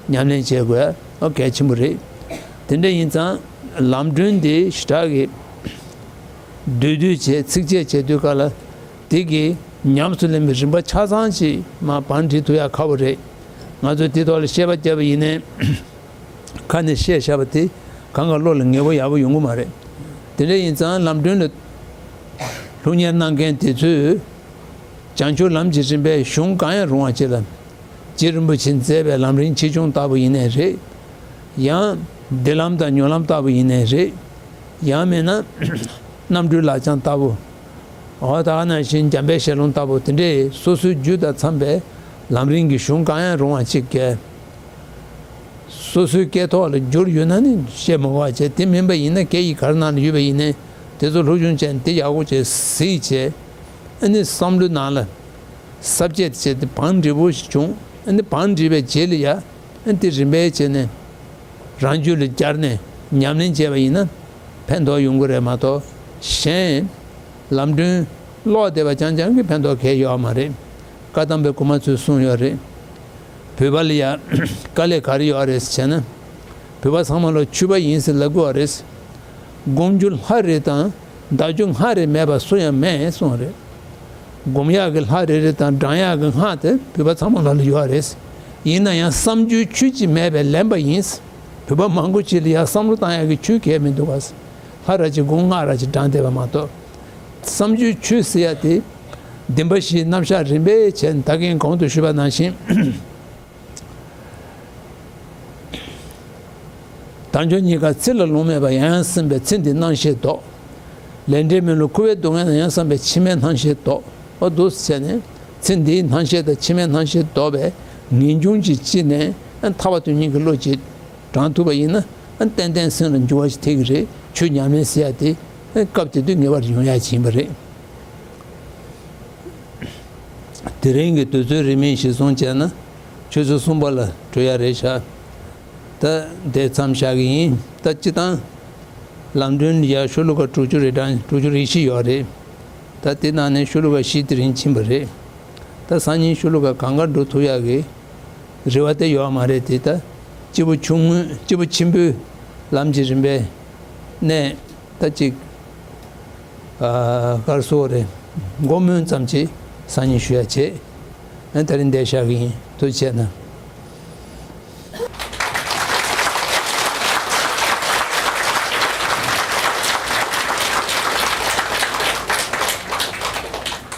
ཉམས་ལེན་བྱེད་དགོས་ཡ། ཨོ། གལ་ཆེན་པོ་རེད། དེ་འདྲ་ཡིན་ཙང་ལམ་སྒྲོན་འདི་ཞེ་དྲག་གི་བསྡུས་བསྡུས་བྱས། ཚིགས་བཅད་བྱེད་དུས་སྐབས་ལ། དེ་གི་ཉམས་སུ་ལེན་པའི་རིམ་པ་ཆ་ཚང་ཅིག་མར་བང་སྒྲིག་ཐུབ་ཡ་ཁག་པོ་རེད། ང་ཚོས་དེ་ཐོག་ལ་བཤད་པ་བརྒྱབ་པ་ཡིན་ནའི། ཁ་ནས་བཤད་བཞག་པ་དེ་གང་ག་བློ་ལ་ངེས་པོ་ཡག་པོ་ཡོང་གི་མ་རེད། དེ་འདྲ་ཡིན་ཙང་ལམ་སྒྲོན་ལ་སློབ་གཉེར་གནང་མཁན་དེ་ཚོས། བྱང་ཆུབ་ལམ་གྱི་རིམ་པའི་གཞུང་གང་ཡང་རུང་བ་ཅིག་ལ། རྗེ་རིན་པོ་ཆེས་མཛད་པའི་ལམ་རིམ་ཆེ་ཆུང་ལྟ་བུ་ཡིན་ནའི་རེད། ཡང་འདི་ལམ་དང་སྨོན་ལམ་ལྟ་བུ་ཡིན་ནའི་རེད། ཡང་མིན་ན་རྣམ་གྲོལ་ལག་བཅངས་ལྟ་བུ། འོ། ད་ག་ནང་བཞིན་འཇམ་དཔལ་ཞལ་ལུང་ལྟ་བུ། དེ་འདྲའི་སོ་སོའི་རྒྱུད་དང་འཚམ་པའི་ལམ་རིམ་གྱི་གཞུང་གང་ཡང་རུང་བ་ཅིག་གིས། སོ་སོའི་སྐད་ཐོག་ལ་བསྒྱུར་ཡོད་ན་ནི་བཤད་མི་དགོས་པ་བྱས། དེ་མིན་པ་ཡིན་ན་སྐད་ཡིག་ག་རེ་ནང་ལ་ཡོད་པ་ཡིན་ནའི་དེ་ཚོ་སློབ་སྦྱོང་བྱས་ནས་དེ་ཡག་པོ་བྱས་གཟིགས་བྱས། ཨ་ནི་བསམ་བློའི་ནང་ལ་ས་བཅད་བྱས་ཏེ་བང་སྒྲིག་པོ་ཞིག་བྱུང་། ཨ་ནི་བང་སྒྲིག་པའི་རྗེས་ལ་ཡ། ཨ་ནི་དེ་རིམ་པས་བྱས་ནས་རང་རྒྱུད་ལ་སྦྱར་ནས་ཉམས་ལེན་བྱས་པ་ཡིན་ན་ཕན་ཐོགས་ཡོང་གི་རེད་མ་གཏོགས། གཞན་ལམ་སྒྲོན་ཀློག་བསྡད་པ་རྐྱང་རྐྱང་གིས་ཕན་ཐོགས་གང་ཡང་ཡོད་མ་རེད། བཀའ་གདམས་པའི་གོང་མ་ཚོས་གསུངས་ཡོད་རེད། བོད་པ་ལ་ཡ་དཀའ་ལས་ག་རེ་ཡོད་རེད་ཟེར་ན། བོད་པ་ཚང་མ་ལ་ཆོས་པ་ཡིན་ཟེར་ལབ་དགོས་པ་རེད། སྒོམ་རྒྱུ་ལྷ་རེ་དང་བཟླ་རྒྱུ་སྔགས་རེ་མེད་པ་སུ་ཡང་མེད་གསུངས་རེད། སྒོམ་ཡག་གི་ལྷ་རེ་རེ་དང་བགྲང་ཡག་གི་སྔགས་དེ་བོད་པ་ཚང་མ་ལ་ལ་ཡོད་རེད། ཡིན་ན་ཡང་བསམ་རྒྱུའི་ཆོས་ཅིག་མེད་པས་ལན་པ་ཡིན། བོད་པ་མང་པོ་ཅིག་ལ་ཡང་བསམ་བློ་བཏང་ཡག་གི་ཆོས་གང་ཡང་མི་འདུག་ག། ལྷ་ར་ཅིག་སྒོམ། སྔགས་ར་ཅིག་བགྲང་བསྡད་པ་མ་གཏོགས། བསམ་རྒྱུའི་ཆོས་ཟེར་ཡག་དེ་བདེན་པ་བཞིའི་རྣམ་གཞག་རིམ་པས་བྱས་ནས། ད་གིན་གོང་དུ་ཞུས་པ་ནང་བཞིན། དལ་འབྱོར་རྙེད་དཀའ་ཚེ་ལ་ལོང་མེད་པར། ཡང་ཡང་བསམ་པས་ཚེ་འདིའི་སྣང་ཤས་ལྡོག། ལས་འབྲས་མི་བསླུ་འཁོར་བའི་སྡུག་བསྔལ་ན། ཡང་བསམ་པས་ཕྱི་མའི་སྣང་ཤས་ལྡོག། འོ་འདུག་སེ་བྱས་ནས་ཚེ་འདིའི་སྣང་ཤས་དང་ཕྱི་མའི་སྣང་ཤས་ལྡོག་པའི་ངེས་འབྱུང་ཅིག་སྐྱེས་ནས། ཨ། ཐར་པ་དོན་གཉེར་གྱི་བློ་ཅིག་དྲང་ཐུབ་པ་ཡིན་ན། ཨ། ཏན་ཏན་སེམས་ལ་འགྱུར་བ་ཞིག་ཐེབས་ཀྱི་རེད། ཆོས་ཉམས་ལེན་ཟེར་ཡ་དེ། ཨ། སྐབས་དེ་དུས་ངེས་པར་ཡོང་ཡ་ཅིག་ཡིན་པ་རེད། དེ་རིང་གི་དུས་ཚོད་རིང་མིན་གཞིར་བཟུང་བྱས་ན། ཆུ་ཚོད་གསུམ་པ་ལ་གྲོལ་ཡ་རེད་ཤག་ད་དེ་མཚམས་བཞག་གི་ཡིན། ད་སྤྱི་བཏང་ལམ་གྲོན་ཡ་ཤོ་ལོ་ཀ་དྲུག་ཅུ་རེ་གྲངས་དྲུག་ཅུ་རེ་བཞི་ཡོད་རེད། ད་དེ་ནང་ནས་ཤོ་ལོ་ཀ་བཞི་དེ་རིང་ཕྱིན་པ་རེད། ད་སང་ཉིན་ཤོ་ལོ་ཀ་གང་ག་འགྲོ་ཐུབ་ཡ་གི་རེ་བ་དེ་ཡོད་མ་རེད། དེ་ད་སྐྱིད་པོ་ཆུང་ངུ་སྐྱིད་པོ་ཆེན་པོའི་ལམ་གྱི་རིམ་པའི་གནས་ད་ཅིག་ཨ་གར་སོ་རེ་མགོ་སྨོན་ཙམ་ཅིག་སང་ཉིན་ཞུ་ཡ་བྱེད། ཨ་ད་རིང་འདིར་བཞག་གི་ཡིན། ཐུགས་རྗེ་གནང་།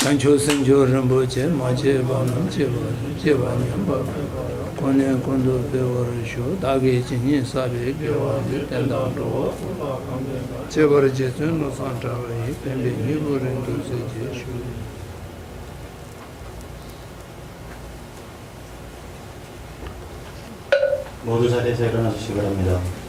བྱང་ཆུབ་སེམས་མཆོག་རིན་པོ་ཆེ། མ་སྐྱེས་པ་རྣམས་སྐྱེ་བར་ཤོག་སྐྱེས་པ་ཉམས་པ་ཀུན་ནས་ཀུན་ཏུ་འཕེལ་བར་ཤོག་བདག་གིས་ཇི་སྙེད་བསགས་པའི་དགེ་བ་འདི། བསྟན་དང་འགྲོ་བ་ཀུན་ལ་ཕན་ཕན་པ། སྐྱེ་བར་རྗེ་བཙུན་བློ་བཟང་གྲགས་པ་ཡི། ཕན་པའི་སྙིང་པོ་རིང་དུ་གསལ་བྱེད་ཤོག་ལོ་དུ་ས་ཏེ་སེ་ཀ་ན་སུ་ཤི་བ་ར་མི་ལ།